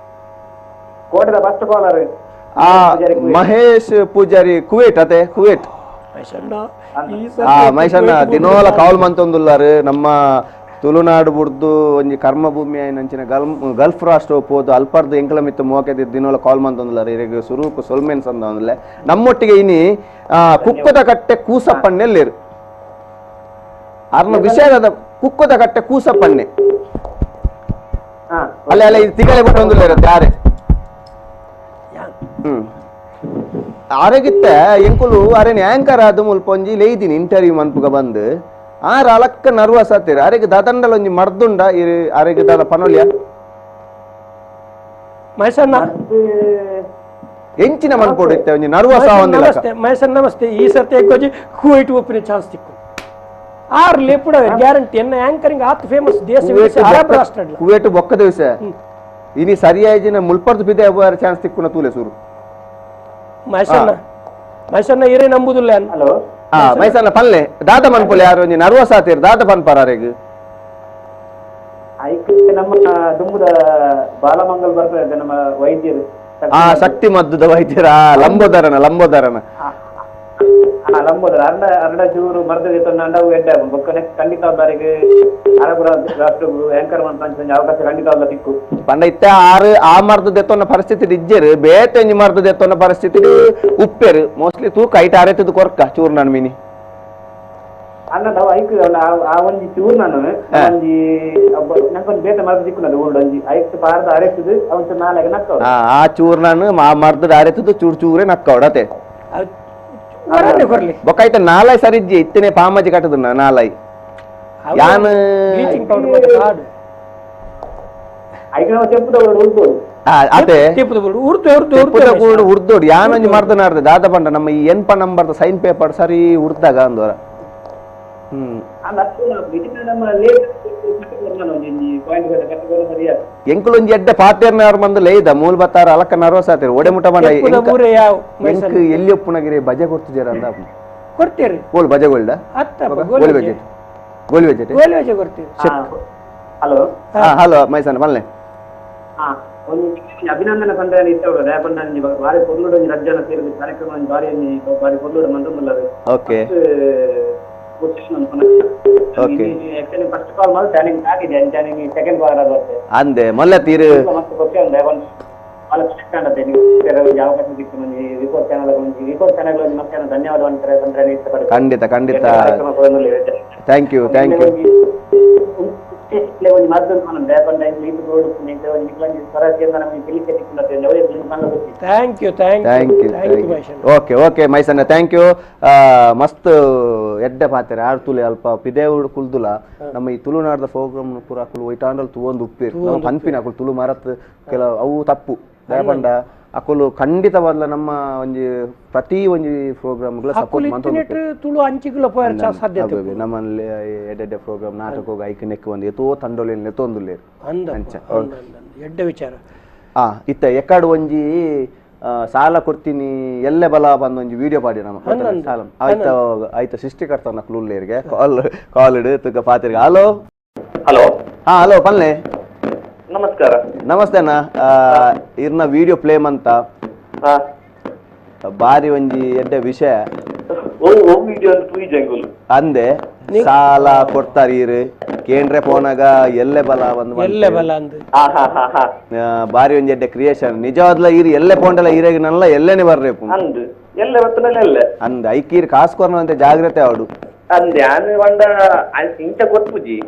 ಕೋಟದ ಫಸ್ಟ್ ಕಾಲರ್ ಆ ಮಹೇಶ್ ಪೂಜಾರಿ ಕುವೇಟ್ ಅತೆ ಕುವೇಟ್. ಮಹೇಶಣ್ಣ ದಿನೋಲ ಕಾಲ್ ಮಂತೊಂದುಲ್ಲಾರು ನಮ್ಮ ತುಳುನಾಡು ಬುಡ್ದು ಒಂಜಿ ಕರ್ಮಭೂಮಿ ಆಯಿನಂಚಿನ ಗಲ್ಫ್ ರಾಷ್ಟ್ರ ಪೋದು ಅಲ್ಪರ್ದು ಎಂಕಲ ಮಿತ್ತ ಮೋಕೆದ ದಿನೋಲ ಕಾಲ್ ಮಂತೊಂದುಲ್ಲಾರು. ಇರೆಗ್ ಸುರೂಕು ಸೊಲ್ಮೆನ್ ಸಂದ ನಮ್ಮೊಟ್ಟಿಗೆ ಇನಿ ಕುಕ್ಕದ ಕಟ್ಟೆ ಕೂಸಪ್ಪಣ್ಣೆಲ್ಲಿರು ಅರ್ನ ವಿಷಯದ ಕುಕ್ಕದ ಕಟ್ಟೆ ಕೂಸಪ್ಪಣ್ಣೆ ಅಲ್ಲ ಅಲ್ಲ ಇದು ತಿಗಳೆ ಬಿಟ್ಟು ಇರುತ್ತೆ ಯಾರೇ. ಆರೋಗಿತ್ತ ಎಂಕುಲು ಅರೆ ಆಂಕರ್ ಅದು ಮುಲ್ಪ ಒಂಜಿ ಲೇಯ್ದಿನಿ ಇಂಟರ್ವ್ಯೂ ಮನ್ಪುಗ ಬಂದು ಆರ್ ಅಲಕ್ಕ ನರ್ವಸ್ ಆತೀರ. ಅರೆಗೆ ದಾದಂಡಲ ಒಂಜಿ ಮರ್ದುಂಡ ಅರೆಗೆ ದಾದ ಪನೊಲಿಯ ಮಹೇಶಣ್ಣ ಎಂಚಿನ ಮನ್ಪೋಡು ಇತ್ತೆ ಒಂಜಿ ನರ್ವಸ್ ಆವಂದಿಲ್ಲ. ನಮಸ್ತೆ ಮಹೇಶಣ್ಣ ನಮಸ್ತೆ. ಈ ಸರ್ತಿ ಎಂಕೊಂಜಿ ಕುವೈಟ್ ಒಪ್ಪಿನ ಚಾನ್ಸ್ ತಿಕ್ಕು ಆರ್ ಲೇಪುಡ ಗ್ಯಾರಂಟಿ. ಎನ್ನ ಆಂಕರಿಂಗ್ ಆತ್ ಫೇಮಸ್ ದೇಶ ವಿದೇಶ ಅರಬ್ ರಾಷ್ಟ್ರ ಕುವೈಟ್ ಬೊಕ್ಕದ ವಿಷಯ ಇನಿ ಸರಿಯಾಯಿನ ಮುಲ್ಪರ್ದು ಬಿದೆ ಚಾನ್ಸ್ ತಿಕ್ಕುನ ತೂಲೆ ಸೂರು. ಮಹೇಶಣ್ಣ ಮಹೇಶಣ್ಣ ಇರೇ ನಂಬುದಿಲ್ಲ. ಹಲೋ ಮೈಸಣ್ಣ ಪಲ್ಲೆ ದಾದ ಮನ್ಪುಲೆ ಯಾರು ಒಂಜಿ ನರ್ವಸ್ ಆತೀರ್ ದಾದ ಪನ್ಪಾರ ಅರೆಗ್ ಐಕ್ ನಮ್ಮ ದುಂಬುದ ಬಾಲಮಂಗಲ್ ಬರ್ತದೆ ನಮ್ಮ ವೈದ್ಯರು. ಶಕ್ತಿ ಮದ್ದದ ವೈದ್ಯರ ಲಂಬೋದರನ ಲಂಬೋದರನ ಲಂಬೋದರ ಅರ್ಣ ಅರ್ಣ ಜೂರು ಮರ್ದದ ಅಂಡವು ಎಡ್ಡೆ ಬೊಕ್ಕನೆ ಖಂಡಿತ ಬಾರಿಗೆ ಅರಬ್ ರಾಷ್ಟ್ರ ಆಂಕರ್ ಮಂತ್ರ ಅವಕಾಶ ಖಂಡಿತ ತಿಕ್ಕು. ಪಂಡ ಇತ್ತೆ ಆರು ಆ ಮರ್ದದ ಎತ್ತೊನ್ನ ಪರಿಸ್ಥಿತಿ ಇಜ್ಜೆರು ಬೇತೆ ಒಂಜಿ ಮರ್ದದ ಎತ್ತೊನ್ನ ಪರಿಸ್ಥಿತಿ ಉಪ್ಪೇರು ಮೋಸ್ಟ್ಲಿ ತೂಕ ಐಟ್ ಆರೆತ್ತದ ಕೊರ್ಕ ಚೂರ್ನ ಮೀನಿ ಅಣ್ಣ ಐಕ್ ಆ ಒಂಜಿ ಚೂರ್ಣನು ಒಂಜಿ ನಂಗೊಂದು ಬೇತೆ ಮರ್ದ ತಿಕ್ಕುನದು ಊರುಡು ಒಂಜಿ ಐಕ್ ಪಾರ್ದ ಅರೆತ್ತದು ಅವಂಚ ನಾಲೆಗೆ ನಕ್ಕವು. ಆ ಚೂರ್ಣನು ಆ ಮರ್ದದ ಅರೆತ್ತದು ಚೂರು ಚೂರೇ ನಕ್ಕವಡ ಅತೆ ಬೊಕ್ಕ ನಾಲೈ ಸರಿಜ್ಜಿ ಇತ್ತನೆ ಪಾಮಾಜಿ ಕಟ್ಟದ ನಾಲೈ ಯಾನ್ ಉರ್ದೋಡು ಯಾನ್ ಒಂಜಿ ಮರ್ದ ನಾಡ್ದೆ ದಾದ ಪಂಡ ನಮ್ಮ ಈ ಎನ್ಪ ನಂಬರ್ದ ಸೈನ್ ಪೇಪರ್ ಸರಿ ಉರ್ದಾಗ ಅಂದವರ. ಎಂಕುಲು ಒಂಜಿ ಎಡ್ಡೆ ಪಾತೇರ್ನ ಮಂದು ಲೇಯ್ದ ಮೂಲ್ ಬತ್ತಾರ ಅಲಕ್ಕ ನರ್ವಸ್ ಆತೀರಿ ಒಡೆ ಮುಟ್ಟ ಬಂಡ ಎಂಕ್ ಎಲ್ಲಿ ಒಪ್ಪುನಗಿರಿ ಬಜೆ ಕೊಡ್ತಿದ್ದೀರ ಅಂದ ಕೊಡ್ತೀರಿ ಗೋಲ್ ಬಜೆ ಗೋಲ್ಡ ಗೋಲಿ ಬಜೆ ಗೋಲಿ ಬಜೆ ಗೋಲಿ ಬಜೆ ಕೊಡ್ತೀರಿ. ಹಲೋ ಹಲೋ ಮೈಸಣ್ಣ ಬಲ್ಲೆ ಒಂಜಿ ಅಭಿನಂದನೆ ಪಂಡ ಇತ್ತ ಪಂಡ ಬಾರಿ ಪೊರ್ಲುಡು ಒಂಜಿ ರಜ್ಜನ ಸೇರಿದ ಕಾರ್ಯಕ್ರಮ ಬಾರಿ ಬಾರಿ ಪೊರ್ಲುಡು ಮಂದೊಂದುಲ್ಲದು. Okay first call ಮಾಡಿ ಟ್ಯಾನಿಂಗ್ ಆಗಿದೆ ಸೆಕೆಂಡ್ ಕಾಲ್ ಬರ್ತದೆ ಅಂದೆ ಮೊಲ್ಲ ತೀರು ಮತ್ತೆ ಖುಷಿ ಅಂದೆ ಒಂದು ಭಾಳ ಕಷ್ಟ ನೀವು ಅವಕಾಶ ಸಿಕ್ತು ಒಂಜಿ ರಿಪೋರ್ಟ್ ಚಾನಲ್ ಒಂಜಿ ರಿಪೋರ್ಟ್ ಚಾನಲ್ ಒಂಜಿ ಮತ್ತೆ ಧನ್ಯವಾದ ಅಂತಾರೆ ಇಷ್ಟಪಡ್ತೀನಿ. ಖಂಡಿತ ಖಂಡಿತ thank you thank you. ಒಂಜಿ ಮದ್ದು thank you thank you thank you okay okay ಮೈಸಣ್ಣ thank you. ಮಸ್ತ್ ಎಡ್ಡೆ ಪಾತೆರ ಆರ್ ತುಲೆ ಅಲ್ಪ ಪಿದೇವುಡು ಕುಲ್ದುಲ ನಮ್ಮ ಈ ತುಳುನಾಡದ ಪ್ರೋಗ್ರಾಮ್ ಪೂರ ಅಕುಲು ಒಯ್ಟಾಂಡಲ್ ತೂವೊಂದು ಉಪ್ಪೇರು ನಮ್ಮ ಪನ್ಪಿನ ಅಕುಲು ತುಳು ಮರತ್ ಕೆಲವು ಅವು ತಪ್ಪು ದಾಯಪಂಡ ಅಕುಲು ಖಂಡಿತವಾದ್ಲ ನಮ್ಮ ಒಂಜಿ ಪ್ರತಿ ಒಂಜಿ ಪ್ರೋಗ್ರಾಮ್ ಸಪೋರ್ಟ್ ಮಂತೊಂದು ತುಳು ಅಂಚಿಗುಲ ಪೋಯರ ಸಾಧ್ಯತೆ ನಮ್ಮಲ್ಲಿ ಎಡ್ಡೆ ಪ್ರೋಗ್ರಾಮ್ ನಾಟಕ ಐಕ್ ನೆಕ್ ಒಂದು ಎತೋ ತಂಡೊಲೆನ್ ನೆತ್ತೊಂದುಲ್ಲೇರು ಅಂದ ಎಡ್ಡೆ ವಿಚಾರ. ಇತ್ತ ಎಕ್ಕಡು ಒಂಜಿ ಸಾಲ ಕೊಡ್ತೀನಿ ಎಲ್ಲೆ ಬಲ ಬಂದ ಒಂಜಿ ವಿಡಿಯೋ ಪಾಡಿ ನಮ್ಮ ಸಾಲ ಆಯ್ತ ಆಯ್ತ ಸೃಷ್ಟಿಕರ್ತನ ಕ್ಲೂಲ್ಲೇರಿಗೆ ಕಾಲ್ ಕಾಲ್ ಇಡು ತುಕ ಪಾತಿರ್ಗೆ. ಹಲೋ ಹಲೋ ಹಾ ಹಲೋ ಪಲ್ಲೆ ನಮಸ್ಕಾರ. ನಮಸ್ತೆ ಅಣ್ಣ. ಇರ್ನ ವಿಡಿಯೋ ಪ್ಲೇ ಮಂತ ಬಾರಿ ಒಂಜಿ ಎಡ್ಡೆ ವಿಷಯ ಅಂದೆ ಸಾಲ ಕೊಡ್ತಾರ ಇರು ಕೇಂದ್ರ ಪೋನಾಗ ಎಲ್ಲೆ ಬಲ ಒಂದು ಎಲ್ಲೆ ಬಲ ಅಂದು ಬಾರಿ ಒಂಜಿ ಎಡ್ಡೆ ಕ್ರಿಯೇಷನ್ ನಿಜವಾದ್ಲ ಇರು ಎಲ್ಲೆ ಪೋಂಡಲ ಇರೇಗ ನಲ್ಲ ಎಲ್ಲೆನೆ ಬರ್ರೆ ಅಂದು ಎಲ್ಲೆ ಬತ್ತನಲ್ಲ ಅಂದ ಐಕೀರ್ ಕಾಸು ಕೊರ್ನಂತೆ ಜಾಗ್ರತೆ ಅವಡು ಅಂದೆ ಆನೆ వండ ಇಂಚ ಗೊತ್ತುಜಿ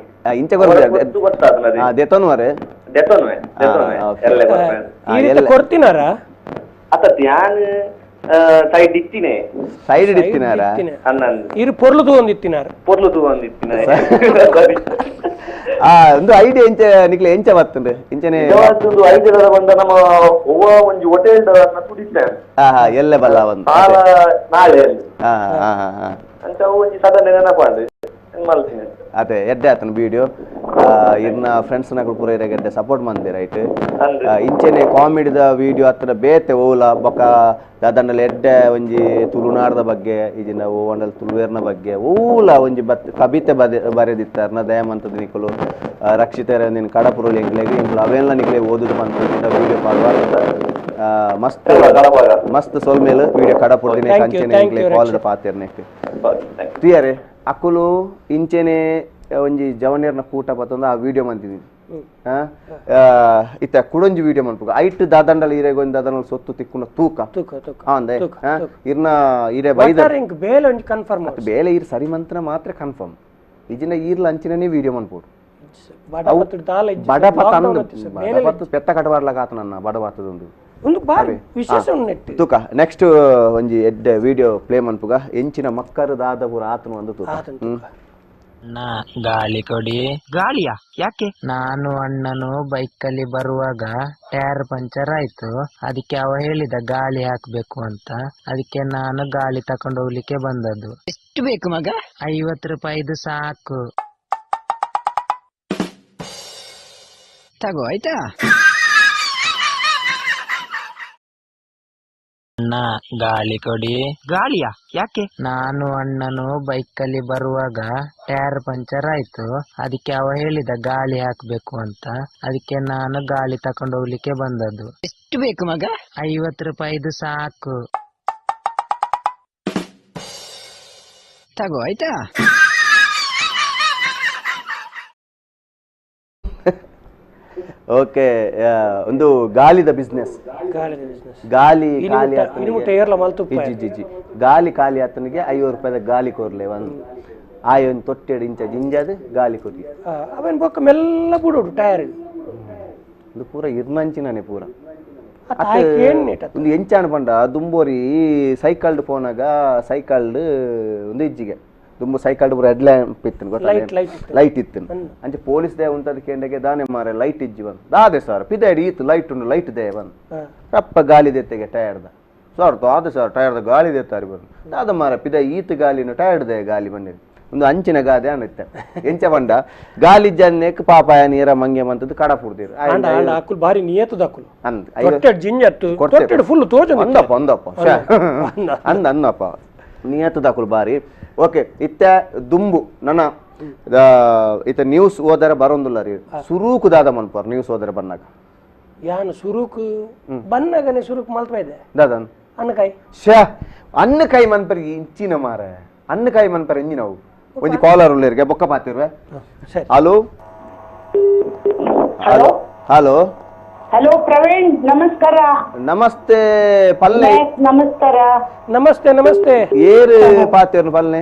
ಇಂಚ ಗೊತ್ತು ಗೊತ್ತಾದ ದೆತೋನ್ವರೆ ದೆತೋನ್ವೆ ದೆತೋನ್ವೆ ಎಲ್ಲೆ ಬರ್ರೆ ಈ ರೀತಿ ಕೊಡ್ತಿನಾರ ಅತ್ತ ಧ್ಯಾನ ಸೈಡ್ ಇತ್ತಿನೆ ಸೈಡ್ ಇತ್ತಿನಾರ ಇರು ಪೊರ್ಲು ತೂವೊಂದಿತ್ತಿನಾರ ಪೊರ್ಲು ತೂವೊಂದಿತ್ತಿನ ಆ ಒಂದು ಐಡಿಯಾ ಎಂಚ ನಿಕ್ಲೆ ಎಂಚ ಬತ್ತುಂಡು ಇಂಚನೆ ಒಂದು ಐಡಿಯಾ ಬಂದ ನಮ್ಮ ಒವ್ವ ಒಂಜಿ ಹೋಟೆಲ್ ತುಡಿತ್ತೆ ಹಾ ಹಾ ಎಲ್ಲೆ ಬಲ್ಲ ಒಂದು ಸಾಲ ನಾಳೆ ಹಾ ಹಾ ಹಾ ಹಾ ಅಂತ ಒಂಜಿ ಸದನ ನೆನಪಾಂಡು ಮಲ್ತೀನಿ ಅದೇ ಎಡ್ಡೆ ಆತನ ವಿಡಿಯೋ ಇರ್ನ ಫ್ರೆಂಡ್ಸ್ ನಗಳು ಪೂರ ಇರಾಗ ಎಡ್ಡೆ ಸಪೋರ್ಟ್ ಮಂದಿ ರೈಟ್ ಇಂಚೆನೆ ಕಾಮಿಡಿದ ವಿಡಿಯೋ ಹತ್ರ ಬೇತೆ ಓಲ ಬೊಕ ದಾದಂಡಲ ಎಡ್ಡೆ ಒಂಜಿ ತುಳುನಾಡದ ಬಗ್ಗೆ ಈಜಿನ ಓವಂಡಲ್ ತುಳುವೇರ್ನ ಬಗ್ಗೆ ಓಲ ಒಂಜಿ ಬತ್ ಕವಿತೆ ಬರೆದಿತ್ತಾರನ ದಯಮಂತದ ನಿಕುಲು ರಕ್ಷಿತರ ನಿನ್ ಕಡಪುರುಳಿ ಎಂಕ್ಲೆಗ್ ಎಂಕ್ಲು ಅವೆಲ್ಲ ನಿಕ್ಲೆ ಓದುದು ಮಂತ ವಿಡಿಯೋ ಪಾಡುವ ಮಸ್ತ್ ಮಸ್ತ್ ಸೋಲ್ಮೇಲೆ ವಿಡಿಯೋ ಕಡಪುರ್ದಿನ ಕಂಚೆನೆ ಎಂಕ್ಲೆ ಕಾಲ್ದ ಪಾತೆರ್ನೆಕ್ ಪ್ರಿಯರೇ ಅಕುಲು ಇಂಚೆನೆ ಒಂಜಿ ಜವನೇರ್ನ ಕೂಟ ಬತ್ತಂದ ಆ ವಿಡಿಯೋ ಮಂತಿದ್ದೀನಿ ಇತ್ತ ಕುಡೊಂಜಿ ವಿಡಿಯೋ ಮನ್ಪುಗ ಐಟ್ ದಾದಂಡಲ ಇರೆಗ್ ಒಂಜಿ ದಾದಂಡಲ ಸೊತ್ತು ತಿಕ್ಕುನ ತೂಕ ಅಂದೆ ಇರ್ನ ಇರೆ ಬೈದ ಬೇಲೆ ಒಂಜಿ ಕನ್ಫರ್ಮ್ ಬೇಲೆ ಇರ್ ಸರಿ ಮಂತನ ಮಾತ್ರ ಕನ್ಫರ್ಮ್ ಇಜಿನ ಈರ್ಲ ಅಂಚಿನೇ ವಿಡಿಯೋ ಮನ್ಪೋಡು ಬಡಪತ್ತು ಪೆತ್ತ ಕಟಬಾರ್ಲಾಗ ಆತನನ್ನ ಬಡವಾತದೊಂದು ಒಂದು ಬಾರಿ ವಿಶೇಷ ಉಂಟು ತೂಕ ನೆಕ್ಸ್ಟ್ ಒಂಜಿ ಎಡ್ಡೆ ವಿಡಿಯೋ ಪ್ಲೇ ಮನ್ಪುಗ ಎಂಚಿನ ಮಕ್ಕರು ದಾದಪುರ ಆತನು ಒಂದು ತೂಕ ನಾ ಗಾಳಿ ಕೊಡಿ. ಗಾಳಿಯಾ? ಯಾಕೆ? ನಾನು ಅಣ್ಣನು ಬೈಕಲ್ಲಿ ಬರುವಾಗ ಟೈರ್ ಪಂಚರ್ ಆಯ್ತು, ಅದಕ್ಕೆ ಅವ ಹೇಳಿದ ಗಾಳಿ ಹಾಕ್ಬೇಕು ಅಂತ, ಅದಕ್ಕೆ ನಾನು ಗಾಳಿ ತಕೊಂಡು ಹೋಗ್ಲಿಕ್ಕೆ ಬಂದದ್ದು. ಎಷ್ಟು ಬೇಕು ಮಗ? 50 ರೂಪಾಯಿದು ಸಾಕು. ತಗೋ ಆಯ್ತಾ. ಅಣ್ಣ ಗಾಳಿ ಕೊಡಿ. ಗಾಳಿಯಾ? ಯಾಕೆ? ನಾನು ಅಣ್ಣನು ಬೈಕಲ್ಲಿ ಬರುವಾಗ ಟೈರ್ ಪಂಚರ್ ಆಯ್ತು, ಅದಕ್ಕೆ ಅವ ಹೇಳಿದ ಗಾಳಿ ಹಾಕ್ಬೇಕು ಅಂತ, ಅದಕ್ಕೆ ನಾನು ಗಾಳಿ ತಕೊಂಡು ಹೋಗ್ಲಿಕ್ಕೆ ಬಂದದ್ದು. ಎಷ್ಟು ಬೇಕು ಮಗ? 50 ರೂಪಾಯಿದು ಸಾಕು. ತಗೋ ಆಯ್ತಾ. ಓಕೆ, ಒಂದು ಗಾಳಿದ ಬಿಸ್ನೆಸ್. ಗಾಳಿ ಖಾಲಿ ಗಾಳಿ ಖಾಲಿ ಆತನಿಗೆ 50 ರೂಪಾಯಿದ ಗಾಳಿ ಕೊರ್ಲೆ ಒಂದು ಆಯ್ ಒಂದು ತೊಟ್ಟೆಡು ಇಂಚ ಜಿಂಜಾದ ಗಾಳಿ ಕೊರ್ಲಿ ಅವನ್ ಬೊಕ್ಕ ಮೆಲ್ಲ ಬಿಡೋಡು ಟೈರ್ ಒಂದು ಪೂರ ಇರ್ನಂಚಿನೇ ಪೂರ ಒಂದು ಎಂಚಾಣ ಪಂಡ ದುಂಬೋರಿ ಸೈಕಲ್ಡ್ ಪೋನಾಗ ಸೈಕಲ್ಡ್ ಒಂದು ಇಜ್ಜಿಗೆ ದುಂಬು ಸೈಕಲ್ ಪೂರ ಹೆಡ್ ಲ್ಯಾಂಪ್ ಇತ್ತು ಗೊತ್ತಾ, ಲೈಟ್ ಇತ್ತು ಅಂಚೆ ಪೊಲೀಸ್ they ಉಂಟದ ಕೇಂದ್ರಕ್ಕೆ ದಾನೆ ಮಾರೆ ಲೈಟ್ ಇಜ್ಜಿ ಬಂದು ದಾದೆ ಸರ್ ಪಿದಾಡಿ ಇತ್ತು ಲೈಟ್ ಉಂಡು ಲೈಟ್ they ಬಂದು ರಪ್ಪ ಗಾಳಿ ದೆತ್ತೆಗೆ ಟೈರ್ದ ಸರ್ ದಾದೆ ಸರ್ ಟೈರ್ದ ಗಾಳಿ ದೆತ್ತಾರೆ ಬಂದು ದಾದ ಮಾರ ಪಿದ ಈತ ಗಾಲಿನ ಟೈರ್ದೆ ಗಾಲಿ ಬಂದಿದೆ ಒಂದು ಅಂಚಿನ ಗಾದೆ ಅನ್ನತ್ತೆ ಎಂಚ ಬಂಡ ಗಾಲಿ ಜನ್ನೇಕ್ ಪಾಪಾಯ ನೀರ ಮಂಗೆ ಮಂತದ್ದು ಕಡ ಪುಡ್ದಿರು ಬಾರಿ ನಿಯತದ ಅಂದಪ್ಪ ಅಂದಪ್ಪ ಅಂದ ಅಂದಪ್ಪ ನಿಯತದಾಕುಲು ಬಾರಿ. ಓಕೆ, ಇತ್ತ ದುಂಬು ನನ್ನ ಇತ್ತ ನ್ಯೂಸ್ ಓದರ ಬರೋಂದಿಲ್ಲ ರೀ, ಸುರೂಕು ದಾದ ಮನ್ಪರ್ ನ್ಯೂಸ್ ಓದರ ಬನ್ನಾಗ ಯಾನು ಸುರೂಕು ಬನ್ನಾಗನೆ ಸುರೂಕು ಮಲ್ತ ಇದೆ ದಾದನ್ ಅನ್ನಕಾಯಿ ಶ್ಯಾ ಅನ್ನಕಾಯಿ ಮನ್ಪರ್ ಇಂಚಿನ ಮಾರ ಅನ್ನಕಾಯಿ ಮನ್ಪರ್ ಇಂಜಿನವು ಒಂಜಿ ಕಾಲರ್ ಉಳ್ಳೇರಿಗೆ ಬೊಕ್ಕ ಪಾತಿರ್ವೆ. Hello hello hello hello Praveen, ನಮಸ್ಕಾರ. ನಮಸ್ತೆ ಪಲ್ಲೆ. ನಮಸ್ಕಾರ. ನಮಸ್ತೆ ನಮಸ್ತೆ. ಏರು ಪಾತಿರ್ನು ಪಲ್ಲೆ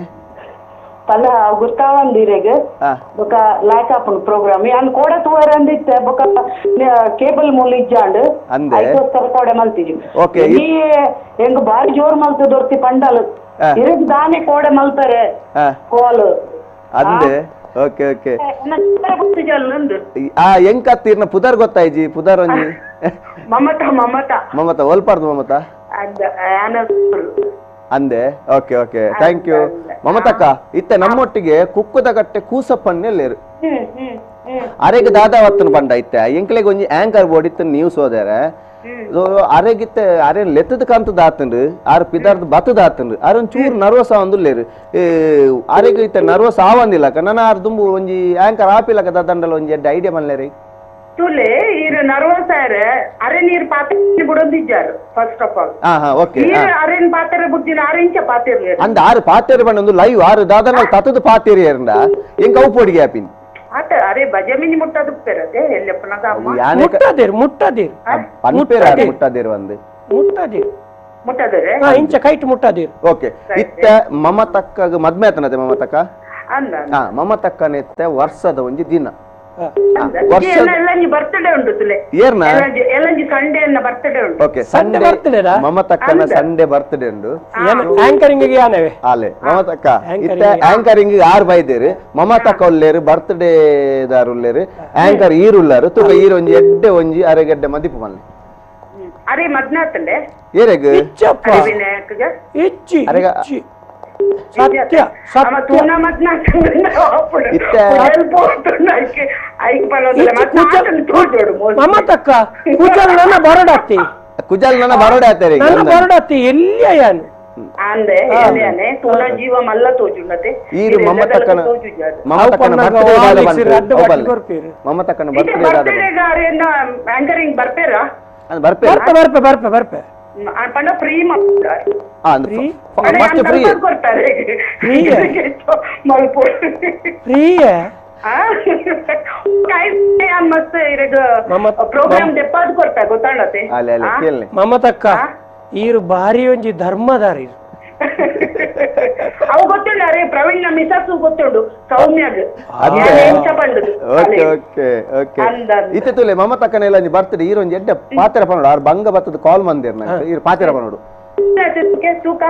ಪಲ್ಲ ಗುರ್ತಾವಂದಿರೆಗ್ ಬೊಕ ಲಾಯ್ಕ್ ಆಪುಂಡು ಪ್ರೋಗ್ರಾಮ್ ಯಾನ್ ಕೋಡ ತೂವರ ಅಂದಿತ್ತೆ ಬೊಕ ಕೇಬಲ್ ಮೂಲ ಇಜ್ಜಾಂಡ್ ಐಕೋಸ್ಕರ ಕೋಡೆ ಮಲ್ತಿಜಿ. ಓಕೆ, ಈ ಹೆಂಗ್ ಬಾರಿ ಜೋರ್ ಮಲ್ತು ದೊರ್ತಿ ಪಂಡಲ್ ಇರಗ್ ದಾನೆ ಕೋಡೆ ಮಲ್ತಾರೆ ಕೋಲ್ ಅಂದೆ. Okay okay. ಆ ಹೆಂಗ್ ಕತ್ತೀರ್ನ ಪುದರ್ ಗೊತ್ತಾಯ್ಜಿ? ಪುದರ್ ಒಂಜಿ ಮಮತಾ. ಮಮತಾ ಮಮತಾ ಒಲ್ಪಾರ್ದು ಮಮತಾ ಅಂದೆ. Okay okay, thank you ಮಮತಕ್ಕ. ಇತ್ತೆ ನಮ್ಮೊಟ್ಟಿಗೆ ಕುಕ್ಕುದ ಕಟ್ಟೆ ಕೂಸಪ್ಪನ್ನೆಲ್ಲೇರು ಅರೆಗ್ ದಾದಾವತ್ತನ ಪಂಡ ಇತ್ತೆ ಎಂಕ್ಲೆಗ್ ಒಂಜಿ ಆಂಕರ್ ಬೋರ್ಡ್ ಇತ್ತು ನ್ಯೂಸ್ ಓದಾರೆ ಅರೆಗಿತ್ತೆ ಅರೆ ಲೆತ್ತದ ಕಂತದ ಆತಂಡು ಆರು ಪಿದಾರ್ದ ಬತ್ತದ ಆತಂಡು ಆರ್ ಒಂದ್ ಚೂರು ನರ್ವಸ್ ಆವಂದುಲ್ಲೇರು ಅರೆಗ್ ಇತ್ತೆ ನರ್ವಸ್ ಆವಂದಿಲ್ಲಕ್ಕ ನನ್ನ ಆರ್ ದುಂಬು ಒಂಜಿ ಆಂಕರ್ ಆಪಿಲಕ್ಕ ದಾದಂಡಲ ಒಂಜಿ ಎಡ್ಡೆ ಐಡಿಯಾ ಮಲ್ಲೇರಿ. ತುಲೆ ಈರ್ ನರ್ವಸ್ ಆಯ್ರೆ ಅರೆ ನೀರ್ ಪಾತ್ರೆ ಬಿಡೊಂದಿಜ್ಜಾರು first of all. Okay. ನೀರ್ ಅರೆನ್ ಪಾತ್ರೆ ಬುದ್ಧಿನ ಅರೆಂಚ ಪಾತಿರ್ಲಿ ಅಂದ ಆರು ಪಾತೇರು ಬಣ್ಣೊಂದು ಲೈವ್ ಆರು ದಾದನ ತತದ ಪಾತೇರಿ ಏರಂಡ ಎಂಕ ಅವು ಪೋಡಿಗೆ ಆಪಿನ್ ಆತ ಅರೆ ಬಜಮಿನಿ ಮುಟ್ಟದು ಪೆರತೆ ಎಲ್ಲಪ್ಪನದ ಅಮ್ಮ ಮುಟ್ಟದೇರು ಮುಟ್ಟದೇರು ಪನ್ಪೇರ ಆರು ಮುಟ್ಟದೇರು ಅಂದು ಮುಟ್ಟದೇರು ಮುಟ್ಟದರೆ ಇಂಚ ಕೈಟ್ ಮುಟ್ಟದೇರು. ಓಕೆ ಇತ್ತ ಮಮತಕ್ಕಗ ಮದ್ಮೆ ಆತನತೆ ಮಮತಕ್ಕ ಅಂದ ಮಮತಕ್ಕನೆತ್ತ ವರ್ಷದ ಒಂಜಿ ದಿನ ಬರ್ತ್ಡೇ ಉಂಟು ತುಲೆ ಏರ್ನ ಎಲ್ಲಂಜಿ ಸಂಡೇ ಅನ್ನ ಬರ್ತ್ಡೇ ಉಂಟು. ಓಕೆ ಸಂಡೇ ಮಮತಕ್ಕನ ಸಂಡೇ ಬರ್ತ್ಡೇ ಉಂಟು. ಆಂಕರಿಂಗ್ ಯಾನವೆ ಆಲೆ ಮಮತಕ್ಕ ಇತ್ತ ಆಂಕರಿಂಗ್ ಆರು ಬೈದೇರು ಮಮತಕ್ಕ ಉಲ್ಲೇರು ಬರ್ತ್ಡೇ ದಾರು ಉಲ್ಲೇರು ಆಂಕರ್ ಈರುಲ್ಲಾರು ತುಕ ಈರು ಒಂಜಿ ಎಡ್ಡೆ ಒಂಜಿ ಅರೆಗಡ್ಡೆ ಮದಿಪು ಮಲ್ಲೆ ಅರೆ ಮದ್ನಾತಂಡೆ ಏರೆಗ್ ಇಚ್ಚಿ ಸತ್ಯ ಸತ್ಯ ಮಮತಕ್ಕ ಕುಜಲ್ ನನ್ನ ಬರೋಡಾತಿ ಕುಜಲ್ ನನ್ನ ಬರೋಡಾತಿ ನನ್ನ ಬರೋಡಾತಿ ಎಲ್ಲಿಯ ಯಾನು ಅಂದೆ ಎಲ್ಲಿಯಾನೆ ತೂನ ಜೀವ ಮಲ್ಲ ತೋಜುಂಡತೆ ಈರು ಮಮತಕ್ಕನ ಮಮತಕ್ಕನ ಬರ್ತ್ಡೇ ಮಮತಕ್ಕನ ಬರ್ತ್ಡೇ ಆಂಕರಿಂಗ್ ಬರ್ಪೇರಾ ಬರ್ಪೆ ಬರ್ಪೆ ಬರ್ಪೆ ಬರ್ಪೆ ಪಂಡ free first free ಕೊಡ್ತಾರೆ ಫ್ರೀ ಮಸ್ತ್ ಪ್ರೋಗ್ರಾಮ್ ದೆಪ್ಪಾದ್ ಕೊಡ್ತಾ ಗೊತ್ತಾಣತೆ. ಮಮತಕ್ಕ ಈರು ಭಾರಿ ಒಂಜಿ ಧರ್ಮದಾರಿ ಅವು ಗೊತ್ತುಂಡು ಅರೆ ಪ್ರವೀಣ್ ಮಿಸಸ್ಸು ಗೊತ್ತುಂಡು ಸೌಮ್ಯಾಗ್ okay okay okay ಇತ್ತೆ ತುಲೆ ಮಮತಕ್ಕನ ಎಲ್ಲ ಬರ್ತಡೆ ಈರೊಂಜಿ ಎಡ್ಡೆ ಪಾತ್ರ ಪನೋಡು ಆರು ಬಂಗ ಬತ್ತದ ಕಾಲ್ ಮಂದಿರ್ ನಂಗೆ ಈರು ಪಾತ್ರ ಪನೋಡು ತೂಕ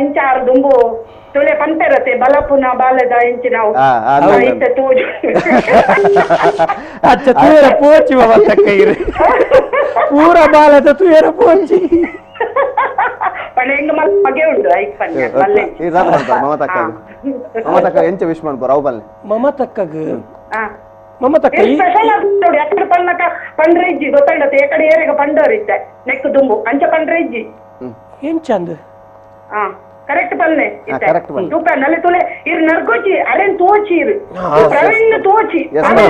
ಇಂಚ ಆರು ದುಂಬು ತುಲೆ ಪಂಪೆರತೆ ಬಲಪುನ ಬಾಲದ ಇಂಚಿ ನಾವು ಇತ್ತೆ ತೋಜು ಅಚ್ಚ ತೂರ ಪೋಚಿ ಮಮತಕ್ಕ ಈರು ಪೂರ ಬಾಲದ ತೂರ ಪೋಚಿ ಮಗೆ ಉಂಟು ಐಕ್ ಪನ್ಯ ಮಲ್ಲೆ ಮಮತಕ್ಕ ಮಮತಕ್ಕ ಎಂಚ ವಿಶ್ ಮಾಡ್ಬೋರು ಅವು ಬಲ್ಲೆ ಮಮತಕ್ಕಗ್ ಮಮತಕ್ಕ ಸ್ಪೆಷಲ್ ನೋಡಿ ಅಕ್ಕಡೆ ಪನ್ನಕ ಪಂಡ್ರೆ ಇಜ್ಜಿ ಗೊತ್ತಂಡತೆ ಎಕಡೆ ಏರೆಗ ಪಂಡೋರ್ ಇತ್ತೆ ನೆಕ್ ದುಂಬು ಅಂಚ ಪಂಡ್ರೆ ಇಜ್ಜಿ ಎಂಚಂದ್ ಕರೆಕ್ಟ್ ಪಲ್ನೆ ಕರೆಕ್ಟ್ ಪಲ್ನೆ ತೂಪ ನಲೆ ತುಲೆ ಇರ್ ನರ್ಗೋಚಿ ಅರೆನ್ ತೋಚಿ ಇರು ಪ್ರವೀಣ್ ತೋಚಿ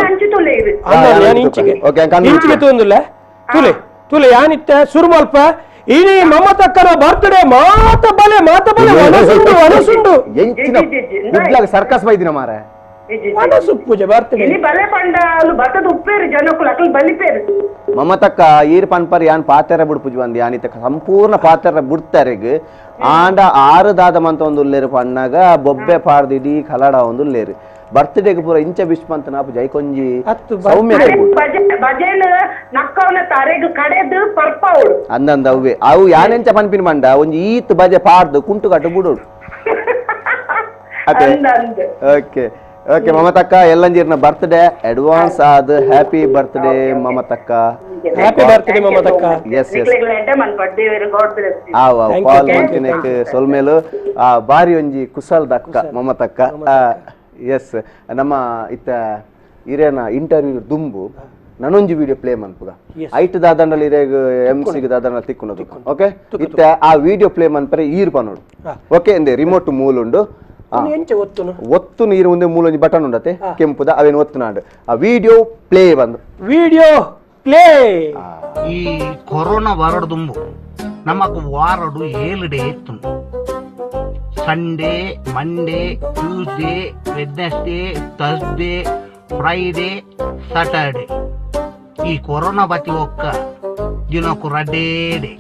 ಅಂಚು ತುಲೆ ಇರು ಇಂಚಿಗೆ ಇಂಚಿಗೆ ತೋಂದುಲ್ಲ ತುಲೆ ತುಲೆ ಯಾನಿತ್ತೆ ಸುರುಮಲ್ಪ ಇನಿ ಮಮತಕ್ಕನ ಬರ್ತ್ಡೇ ಮಾತ ಬಲೆ ಮಾತ ಬಲೆ ಒನಸುಂಡು ಒನಸುಂಡು ಎಂಚಿನ ಕುಡ್ಲಾಗ ಸರ್ಕಸ್ ಬೈದಿನ ಮಾರೆ ಒನಸು ಪೂಜೆ ಬರ್ತ್ಡೇ ಇನಿ ಬಲೆ ಪಂಡ ಅಲು ಬತ್ತದ ಉಪ್ಪೇರು ಜನಕುಲು ಅಕಲ್ ಬಲಿಪೇರು ಮಮತಕ್ಕ ಈರ್ ಪನ್ಪರ್ ಯಾನ್ ಪಾತೆರ ಬುಡ್ಪುಜಿ ಬಂದು ಯಾನಿತ ಸಂಪೂರ್ಣ ಪಾತೆರ ಬುಡ್ತಾರೆಗ್ ಆಂಡ ಆರು ದಾದಮಂತ ಒಂದು ಉಲ್ಲೇರು ಪಣ್ಣಾಗ ಬೊಬ್ಬೆ ಪಾರ್ದು ಇಡೀ ಕಲಡ ಒಂದು ಉಲ್ಲೇರು ಬರ್ತ್ಡೇಗೆ ಪೂರ ಇಂಚ ಬಿಶ್ಮಂತ ನಾಪು ಜೈಕೊಂಜಿ ಸೌಮ್ಯ ಅಂದಂದ ಅವ್ವೆ ಅವು ಯಾನೆಂಚ ಪನ್ಪಿನ ಮಂಡ ಒಂಜಿ ಈತ್ ಬಜೆ ಪಾರ್ದು ಕುಂಟು ಕಟ್ಟು ಬುಡೋಡು. ಓಕೆ ಓಕೆ ಮಮತಕ್ಕ ಎಲ್ಲಂಜೀರ್ನ ಬರ್ತ್ಡೇ ಅಡ್ವಾನ್ಸ್ ಆದ ಹ್ಯಾಪಿ ಬರ್ತ್ಡೇ ಮಮತಕ್ಕ. ಹ್ಯಾಪಿ ಬರ್ತ್ಡೇ ಮಮತಕ್ಕ. ಎಸ್ ಎಸ್ ಆವ್ ಆವ್ ಕಾಲ್ ಮಂತಿನಕ್ ಸೊಲ್ಮೇಲು ಆ ಬಾರಿ ಒಂಜಿ ಕುಸಲ್ ದಕ್ಕ ಮಮತಕ್ಕ. ಎಸ್ ನಮ್ಮ ಇತ್ತ ಇರೇನ ಇಂಟರ್ವ್ಯೂ ದುಂಬು ನಾನೊಂಜಿ ವಿಡಿಯೋ ಪ್ಲೇ ಮನ್ಪುಗ ಐಟ್ ದಾದಂಡಲ್ ಇರೇಗ ಎಂ ಸಿಗ್ ದಾದಂಡಲ್ ತಿಕ್ಕುನದು. ಓಕೆ ಇತ್ತ ಆ ವಿಡಿಯೋ ಪ್ಲೇ ಮನ್ಪರೆ ಈರ್ ಪನೋಡು. ಓಕೆ ಎಂದೆ ರಿಮೋಟ್ ಮೂಲುಂಡು ಒತ್ತು ನೀರು ಒಂದೇ ಮೂಲೊಂಜಿ ಬಟನ್ ಉಂಡತೆ ಕೆಂಪುದ ಅವೇನು ಒತ್ತು ನಾಡು ಆ ವಿಡಿಯೋ ಪ್ಲೇ ಬಂದು ವಿಡಿಯೋ ಪ್ಲೇ. ಈ ಕೊರೋನಾ ಬರಡು ನಮಕ್ ವಾರಡು 7 ಡೇ ಇತ್ತು. Sunday, Monday, Tuesday, Wednesday, Thursday, Friday, Saturday. ಈ ಕೊರೋನಾ ಬತ್ತಿ ಒಕ್ಕ ದಿನಕ್ಕೂ ರಡ್ಡೇ ಡೇ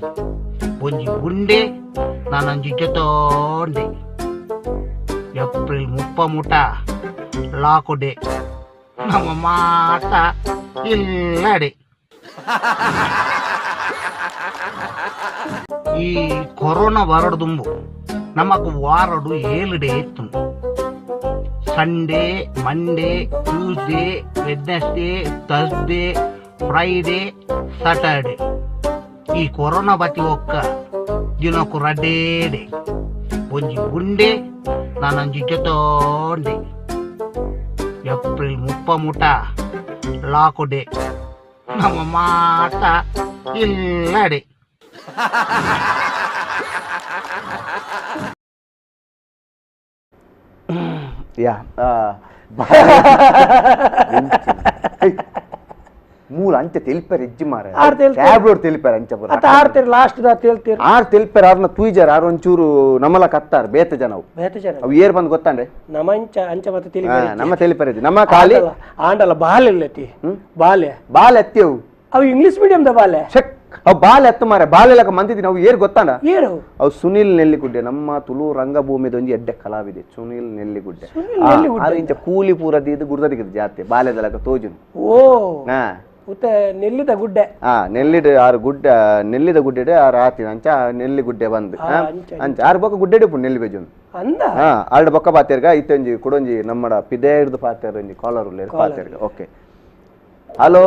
ಒಂಜಿ ಉಂಡೆ ನಾನೊಂಜಿ ಜೊತೋಂಡೆ. ಏಪ್ರಿಲ್ 30 ಮುಟ ಲಾಕು ಡೇ ನಮ್ಮ ಮಾತ ಇಲ್ಲಡೆ. ಈ ಕೊರೋನಾ ಬರಡು ನಮಕ್ ವಾರಡು 7 ಡೇ ಇತ್ತು. Sunday, Monday, Tuesday, Wednesday, Thursday, Friday, Saturday. ಈ ಕೊರೋನಾ ಬತ್ತಿ ಒಕ್ಕ ದಿನಕ್ಕೂ ರಡ್ಡೇ ಡೇ ಒಂಜಿ ಉಂಡೆ ನಾನೊಂಜಿ ಜೊತೋಂಡೆ. ಏಪ್ರಿಲ್ 30 ಮುಟ ಲಾಕು ಡೇ ನಮ್ಮ ಮಾತ ಇಲ್ಲಡೆ. ಯಾ ಅಕುಲು ಅಂಚೆ ತೆಲಿಪೆರ್ ಇಜ್ಜಿ ಮಾರೆ ಟ್ಯಾಬ್ಲೋಡ್ ತೆಲಿಪೆರ್ ಅಂಚೆ ಪೂರ ಅತ್ತ ಆರ್ತೆರ್ ಲಾಸ್ಟ್ the ತೆಲ್ತೆರ್ R ತೆಲಿಪೆರ್ ಆರ್ನ ತೂಜಾರ್ ಆರ್ ಒಂಚೂರು ನಮಲ ಕತ್ತಾರ್ ಬೇತೆ ಜನ ಅವು ಬೇತೆ ಜನ ಅವು ಏರ್ ಬಂದ್ ಗೊತ್ತಾಂಡೆ ನಮ ಅಂಚ ಅಂಚ ಮತ್ತೆ ತೆಲಿಪೆರ್ ನಮ್ಮ ತೆಲಿಪೆರ್ ಇಜ್ಜಿ ನಮ್ಮ ಖಾಲಿ ಆಂಡಲ ಬಾಲೆ ಇಲ್ಲತಿ ಬಾಲೆ ಬಾಲೆ ಅತ್ತೆವು ಅವು English medium the ಬಾಲೆ ಚೆಕ್ ಅವು ಬಾಲೆ ಅತ್ತು ಮಾರೆ ಬಾಲೆ ಲಕ ಮಂತಿದ್ದೀನಿ ಅವು ಏರ್ ಗೊತ್ತಾಂಡ ಏರು ಅವು ಸುನಿಲ್ ನೆಲ್ಲಿಗುಡ್ಡೆ ನಮ್ಮ ತುಳು ರಂಗಭೂಮಿದ ಒಂಜಿ ಎಡ್ಡೆ ಕಲಾವಿದೆ ಸುನಿಲ್ ನೆಲ್ಲಿಗುಡ್ಡೆ ಆರು ಇಂಚ ಕೂಲಿ ಪೂರ ದೀದು ಗುರ್ದಡಿಗದ ಜಾತಿ ಬಾಲೆದಲಕ ತೋಜುನು ಓ ಉತ್ತ ನೆಲ್ಲಿದ ಗುಡ್ಡೆ ಹಾ ನೆಲ್ಲಿದ ಆರು ಗುಡ್ಡೆ ನೆಲ್ಲಿದ ಗುಡ್ಡೆ ಆರು ಆತಿನ ಅಂಚ ನೆಲ್ಲಿ ಗುಡ್ಡೆ ಬಂದು ಅಂಚ ಆರು ಬೊಕ್ಕ ಗುಡ್ಡೆ ಉಪ್ಪು ನೆಲ್ಲಿ ಬೇಜುನು ಅಂದ ಹಾ ಆರ್ಡ್ ಬೊಕ್ಕ ಪಾತೇರ್ಗ ಇತ್ತೊಂಜಿ ಕುಡೊಂಜಿ ನಮ್ಮಡ ಪಿದೆ ಹಿಡ್ದು ಪಾತೇರ್ ಒಂಜಿ ಕಾಲರ್ ಉಲ್ಲೇರ್ ಪಾತೇರ್ಗ okay hello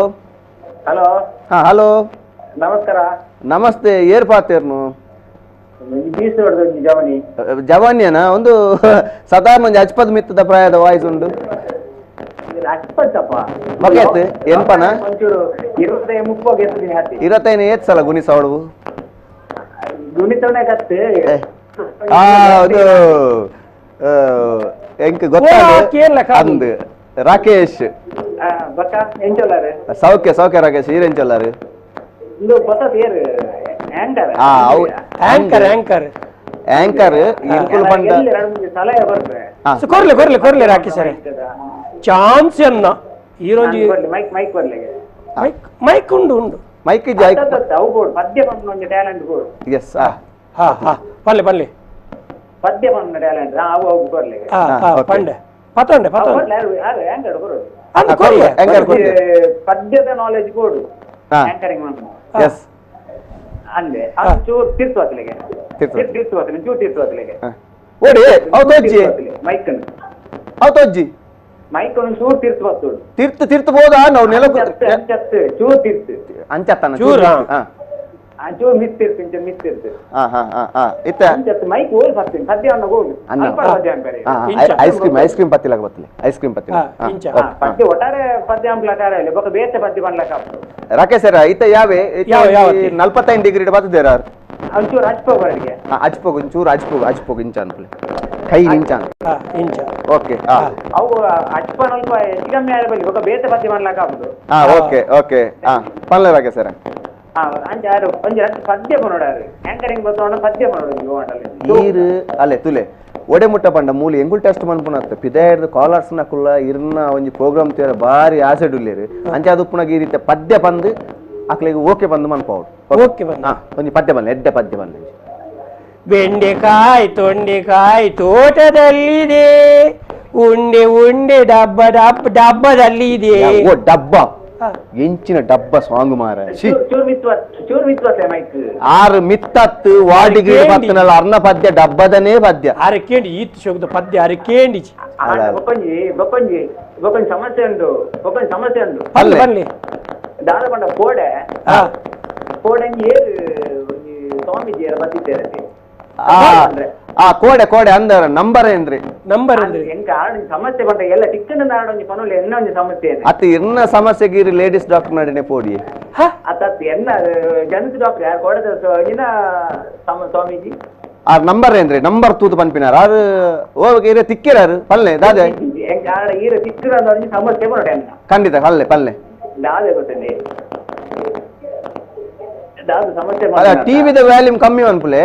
hello ಹಾ ಹಲೋ ನಮಸ್ಕಾರ ನಮಸ್ತೆ ಏರ್ ಪಾತೇರ್ನು ಜವನಿ ಜವಾನಿಯನ ಒಂದು ಸಾಧಾರಣ ಒಂಜಿ ಅಜ್ಪದ ಮಿತ್ತದ ಪ್ರಾಯದ ವಾಯ್ಸ್ ಉಂಡು ಮಗೇತ್ ಎನ್ಪನ ಇರತ್ತೈನ ಏತ್ ಸಲ ಗುಣಿಸವಳು ಅದು ಎಂಕ್ ಗೊತ್ತಾಗ ಅಂದ್ ರಾಕೇಶ್ ಸೌಖ್ಯ ಸೌಖ್ಯ ರಾಕೇಶ್ ಈರೆಂಚಲ್ಲಾರು anchor anchor anchor ಇಂಕುಲ್ ಪಂಡ ಕೊರ್ಲೆ ಕೊರ್ಲೆ ಕೊರ್ಲೆ ರಾಕೇಶ್ ಸರ್ ಚಾನ್ಸ್ ಅನ್ನ ಈರೊಂಜಿ ಮೈಕ್ ಮೈಕ್ ಬರ್ಲೆ ಮೈಕ್ ಮೈಕ್ ಉಂಡು ಉಂಡು ಮೈಕ್ ಅವು ಬೋರ್ಡ್ ಪದ್ಯ ಪಂಡ ಒಂಜಿ talent board S ಹಾ ಹಾ ಹಾ ಪಲ್ಲೆ ಪಲ್ಲೆ ಪದ್ಯ ಪಂಡ ಟ್ಯಾಲೆಂಟ್ ಅವು ಅವು ಬರ್ಲೆ ಹಾ ಹಾ ಪಂಡೆ ಪತೊಂಡೆ ಪತೊಂಡೆ ಆಂಕರ್ ಬರೋದು ಅಂದ್ ಕೊರ್ಲೆ ಆಂಕರ್ ಕೊರ್ಲೆ ಪದ್ಯದ ನಾಲೆಜ್ ಬೋರ್ಡ್ ಆಂಕರಿಂಗ್ ಮಾಡ್ಬೋದು ಎಸ್ ಅಂದೆ ಅದು ಚೂರು ತೀರ್ಥವಾತಲಿಗೆ ತೀರ್ಥವಾತಲಿ ಚೂರು ತೀರ್ಥವಾತಲಿಗೆ ಓಡಿ ಅವು ತೋಜ್ಜಿ ಮೈಕ್ ಅವು ತೋಜ್ಜಿ ಮೈಕ್ ಒಂದು ಚೂರು ತೀರ್ಥವಾತು ತೀರ್ಥ ತೀರ್ಥ ಬೋದ ನಾವು ನೆಲ ಅಂಚತ್ತು ಚೂರು ತೀರ್ಥ ಅಂಚತ್ತನ ಚೂರು ಚೂರು ಮಿಸ್ ತೀರ್ಥ ಇಂಚ ಮಿಸ್ ತೀರ್ಥ ಹಾ ಹಾ ಹಾ ಹಾ ಇತ್ತ ಅಂಚತ್ತು ಮೈಕ್ ಓಲ್ ಬರ್ತೀನಿ ಪದ್ಯ ಅನ್ನ ಗೋಲ್ ಅಲ್ಪ ಪದ್ಯ ಅಂತಾರೆ ice cream ice cream ಪತ್ತಿಲಾಗ ಬತ್ತಲೆ ice cream ಪತ್ತಿಲ ಪದ್ಯ ಒಟ್ಟಾರೆ ಪದ್ಯ ಅಂಪ್ಲಕಾರ ಇಲ್ಲ ಬೊಕ ಬೇತೆ ಪದ್ಯ ಪನ್ಲಕ ರಾಕೇಶ್ ಸರ್ ಇತ್ತ ಯಾವೆ 45 ಡಿಗ್ರಿ ಬತ್ತದೇರ ಒಂಚೂರು ಅಚ್ಪೋಗ ಅವರಿಗೆ ಅಚ್ಪೋಗ ಒಂಚೂರು ಅಚ್ಪೋಗ ಅಚ್ಪೋಗ ಇಂಚ ಅನ್ಪಲೆ ಕೈ ಇಂಚ ಇಂಚ ಓಕೆ ಅವು ಅಚ್ಪ ಸ್ವಲ್ಪ ಹೆಚ್ಚು ಕಮ್ಮಿ ಆದ್ರೆ ಬಲ್ಲಿ ಬೊಕ ಬೇತೆ ಪದ್ಯ ಪನ್ಲಕ ಆಪುಂಡು ಹಾ ಓಕೆ ಓಕೆ ಹಾ ಪನ್ಲೆ ರಾಕೇಶ್ ಸರ್ ಅಂಚ ಯಾರು ಒಂಜಿ ರಟ್ಟು ಪದ್ಯ ಪನೋಡಾರು ಆಂಕರಿಂಗ್ ಬತ್ತೋಣ ಪದ್ಯ ಪನೋಡು ನೀರು ಅಲ್ಲೇ ತುಲೆ ಒಡೆ ಮುಟ್ಟ ಪಂಡ ಮೂಲಿ ಎಂಗುಲ್ ಟೆಸ್ಟ್ ಮನ್ಪುನತ್ತ ಪಿದಾಯ್ದು ಕಾಲರ್ಸ್ ನಕುಲ್ಲ ಇರ್ನ ಒಂಜಿ ಪ್ರೋಗ್ರಾಮ್ ತೇರ ಬಾರಿ ಆಸೆಡ್ ಉಲ್ಲೇರು ಅಂಚೆ ಅದು ಉಪ್ಪುನಗ ಈ ರೀತಿ ಪದ್ಯ ಬಂದು ಅಕ್ಲೆಗ್ ಓಕೆ ಬಂದು ಮನ್ಪವಡು ಓಕೆ ಬಂದು ಒಂಜಿ ಪದ್ಯ ಬಂದ ಎಡ್ಡೆ ಪದ್ಯ ಬಂದ ಬೆಂಡೆಕಾಯಿ ತೊಂಡೆಕಾಯಿ ತೋಟದಲ್ಲಿದೆ ಉಂಡೆ ಉಂಡೆ ಡಬ್ಬ ಡಬ್ಬ ಡಬ್ಬದಲ್ಲಿದೆ ಓ ಡಬ್ಬ ಎಂಚಿನ ಡಬ್ಬ ಸಾಂಗ್ ಮಾರ ಆರು ಮಿತ್ತತ್ತು ವಾಡಿಗೆ ಬತ್ತನಲ್ಲ ಅರ್ನ ಪದ್ಯ ಡಬ್ಬದನೇ ಪದ್ಯ ಆರೆ ಕೇಂಡಿ ಈತ್ ಶೋಕದ ಪದ್ಯ ಆರೆ ಕೇಂಡಿ ಬೊಕೊಂಜಿ ಬೊಕೊಂಜಿ ಬೊಕೊಂಜಿ ಸಮಸ್ಯೆ ಉಂಡು ಬೊಕೊಂಜಿ ಸಮಸ್ಯೆ ಉಂಡು ಬನ್ನಿ ಬನ್ನಿ ದಾದ ಪಂಡ ಕೋಡೆ ಕೋಡೆ ಏರು ಸ್ವಾಮೀಜಿ ಬತ್ತಿದ್ದೇನೆ ಆ ಕೋಡೆ ಕೋಡೆ ಅಂದರ ನಂಬರ್ ಏನ್ರಿ ನಂಬರ್ ಏನ್ರಿ ಎಂಕ ಆಡೊಂಜಿ ಸಮಸ್ಯೆ ಬಂದ ಎಲ್ಲ ಟಿಕ್ಕಂಡ ಆಡೊಂಜಿ ಪನೋಲಿ ಎನ್ನ ಒಂಜಿ ಸಮಸ್ಯೆ ಅತ್ತ ಇರ್ನ ಸಮಸ್ಯೆಗೆ ಇರಿ ಲೇಡೀಸ್ ಡಾಕ್ಟರ್ ನಡಿನೆ ಪೋಡಿ ಅತ್ತ ಎನ್ನ ಜನತ ಡಾಕ್ಟರ್ ಯಾರು ಕೋಡೆ ಇನ್ನ ಸ್ವಾಮೀಜಿ ಆ ನಂಬರ್ ಏನ್ರಿ ನಂಬರ್ ತೂತು ಪನ್ಪಿನಾರ ಆರು ಓ ಇರ ತಿಕ್ಕಿರಾರು ಪಲ್ಲೆ ದಾದೆ ಎಂಕ ಆಡ ಈರ ತಿಕ್ಕಿರ ಒಂಜಿ ಸಮಸ್ಯೆ ಬರೋಡೆ ಎನ್ನ ಖಂಡಿತ ಪಲ್ಲೆ ಪಲ್ಲೆ ದಾದೆ ಗೊತ್ತಂడి ದಾದ ಸಮಸ್ಯೆ ಅಲ್ಲ ಟಿವಿದ ವ್ಯಾಲ್ಯೂಮ್ ಕಮ್ಮಿ ಅನ್ಪುಲೆ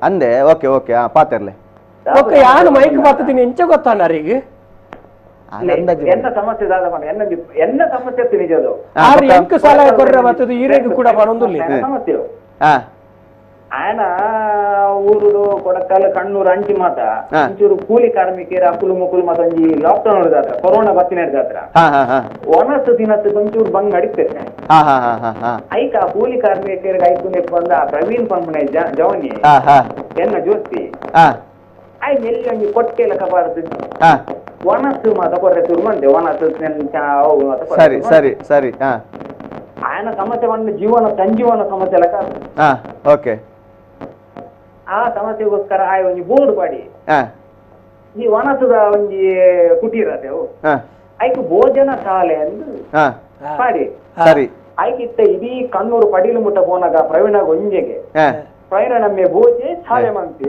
ಅಂದೆ ಓಕೆ ಓಕೆ ಹಾ ಪಾತೆರ್ಲೆ ಓಕೆ ಯಾನು ಮೈಕ್ ಬರ್ತದೀನಿ ಎಂಚ ಗೊತ್ತಾನ ಈಗ ಎನ್ನ ಸಮಸ್ಯೆ ದಾದ ಎನ್ನ ಎನ್ನ ಸಮಸ್ಯೆ ನಿಜದು ಆರು ಎಂಕ್ ಸಲಹೆ ಕೊರ್ರೆ ಬರ್ತದೆ ಈರೆಗ್ ಕೂಡ ಬರೊಂದುಲ್ಲ ಸಮಸ್ಯೆ ಆಯನ ಊರುಡು ಕೊಡಕಲ್ ಕಣ್ಣೂರು ಅಂಚಿ ಮಾತ ಒಂಚೂರು ಕೂಲಿ ಕಾರ್ಮಿಕರ ಅಕುಲು ಮುಕುಲು ಮಾತ ಒಂಜಿ ಲಾಕ್ ಡೌನ್ ಹಿಡ್ದಾತ್ರ ಕೊರೋನಾ ಬತ್ತಿನ ಹಿಡ್ದಾತ್ರ ಒಣಸು ದಿನತ್ತು ಒಂಚೂರು ಬಂಗ್ ಅಡಿತೇನೆ ಐಕ ಕೂಲಿ ಕಾರ್ಮಿಕರಿಗೆ ಐಕು ಬಂದ ಪ್ರವೀಣ್ ಪಂಪನೆ ಜವನಿ ಎನ್ನ ಜೋಸ್ತಿ I ನೆಲ್ಲಿ ಒಂಜಿ ಕೊಟ್ಟೆಲ ಕಬಾರದು ಒಣಸು ಮಾತ ಕೊರ್ರೆ ತುರು ಮಂದೆ ಒಣಸು ಸರಿ ಸರಿ ಸರಿ ಆಯನ ಸಮಸ್ಯೆ ಬಂದು ಜೀವನ ಸಂಜೀವನ ಸಮಸ್ಯೆ ಲೆಕ್ಕ ಓಕೆ ಆ ಸಮಸ್ಯೆಗೋಸ್ಕರ ಆಯ್ ಒಂಜಿ ಬೋರ್ಡ್ ಪಾಡಿ ಈ ವನಸದ ಒಂಜಿ ಕುಟೀರ ಅವು ಐಕ್ ಭೋಜನ ಶಾಲೆ ಅಂದು ಪಾಡಿ ಸರಿ ಐಕಿತ್ತ ಇಡೀ ಕಣ್ಣೂರು ಪಡೀಲು ಮುಟ್ಟ ಪೋನಾಗ ಪ್ರವೀಣಾಗ ಒಂಜೆಗೆ ಪ್ರಯಾಣ ನಮ್ಮೆ ಭೋಜೆ ಶಾಲೆ ಮಂತಿ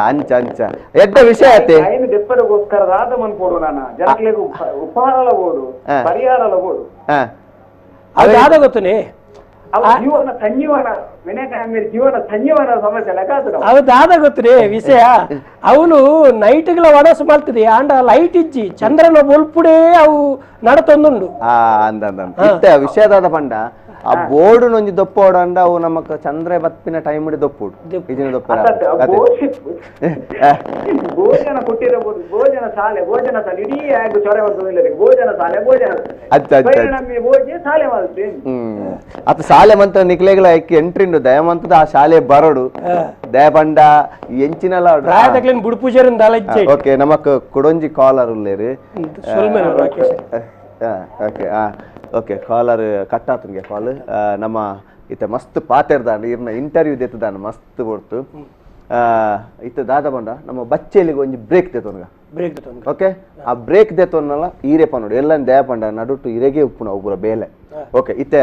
ಅಂಚ ಅಂಚ ಎಡ್ಡ ವಿಷಯ ಆತೆ ಐನು ದೆಪ್ಪದಗೋಸ್ಕರ ರಾಧ ಮನ್ಪೋಡು ನಾನ ಜನಕ್ಲೆಗ್ ಉಪಹಾರಲ ಬೋಡು ಪರಿಹಾರಲ ಬೋಡು ಅದು ದಾದ ಗೊತ್ತನೆ ಜೀವನ ಸಂಜೀವನ ವಿನಾಯಕ ಜೀವನ ಸಂಜೀವನ ಸಮಸ್ಯೆ ಲೆಕ್ಕ ಅವು ದಾದ ಗೊತ್ತನೆ ವಿಷಯ ಅವನು ನೈಟ್ಗಳ ಒಣಸು ಮಾಡ್ತದೆ ಆಂಡ ಲೈಟ್ ಇಜ್ಜಿ ಚಂದ್ರನ ಬೊಲ್ಪುಡೇ ಅವು ನಡತೊಂದುಂಡು ಅಂದ ಇತ್ತ ವಿಷಯ ದಾದ ಪಂಡ ಆ ಬೋರ್ಡ್ ನೊಂಜಿ ದೊಪ್ಪೋಡು ಅಂಡ ಅವು ನಮಕ್ ಚಂದ್ರ ಬತ್ತಿನ ಟೈಮ್ ದೊಪ್ಪೋಡು ಇದಿನ ದೊಪ್ಪ ಭೋಜನ ಕೊಟ್ಟಿರಬಹುದು ಭೋಜನ ಶಾಲೆ ಭೋಜನ ಶಾಲೆ ಇಡೀ ಆಗ ಚೊರೆ ಬರ್ತದೆ ಭೋಜನ ಶಾಲೆ ಭೋಜನ ಭೋಜೆ ಶಾಲೆ ಮಾಡ್ತೀನಿ ಅತ್ತ ಶಾಲೆ ಮಂತ್ರ ನಿಕ್ಲೆಗಳ ಎಂಟ್ರಿ ಉಂಡು ದಯಮಂತದ ಆ ಶಾಲೆ ಬರೋಡು ದಯಪಂಡ ಎಂಚಿನಲ ಓಕೆ ನಮಕ್ ಕೊಡೊಂಜಿ collar ಉಲ್ಲೇರು okay okay collar cut ಆತನಿಗೆ ಕಾಲ್ ನಮ್ಮ ಇತ್ತ ಮಸ್ತ್ ಪಾತೆರ್ದಾಂಡ್ ಇರ್ನ ಇಂಟರ್ವ್ಯೂ ದೆತ್ತದಾಂಡ್ ಮಸ್ತ್ ಕೊಡ್ತು ಇತ್ತ ದಾದ ಬಂಡ ನಮ್ಮ ಬಚ್ಚೆಲಿಗೆ ಒಂಜಿ ಬ್ರೇಕ್ ದೆತ್ತೊನ್ಗ ಬ್ರೇಕ್ ದೆತ್ತೊನ್ಗ ಓಕೆ ಆ ಬ್ರೇಕ್ ದೆತ್ತೊನ್ನಲ್ಲ ಈರೆ ಪನ್ನೋಡು ಎಲ್ಲ ದಯ ಪಂಡ ನಡುಟು ಇರೆಗೆ ಉಪ್ಪುನ ಒಬ್ಬರ ಬೇಲೆ ಓಕೆ ಇತ್ತೆ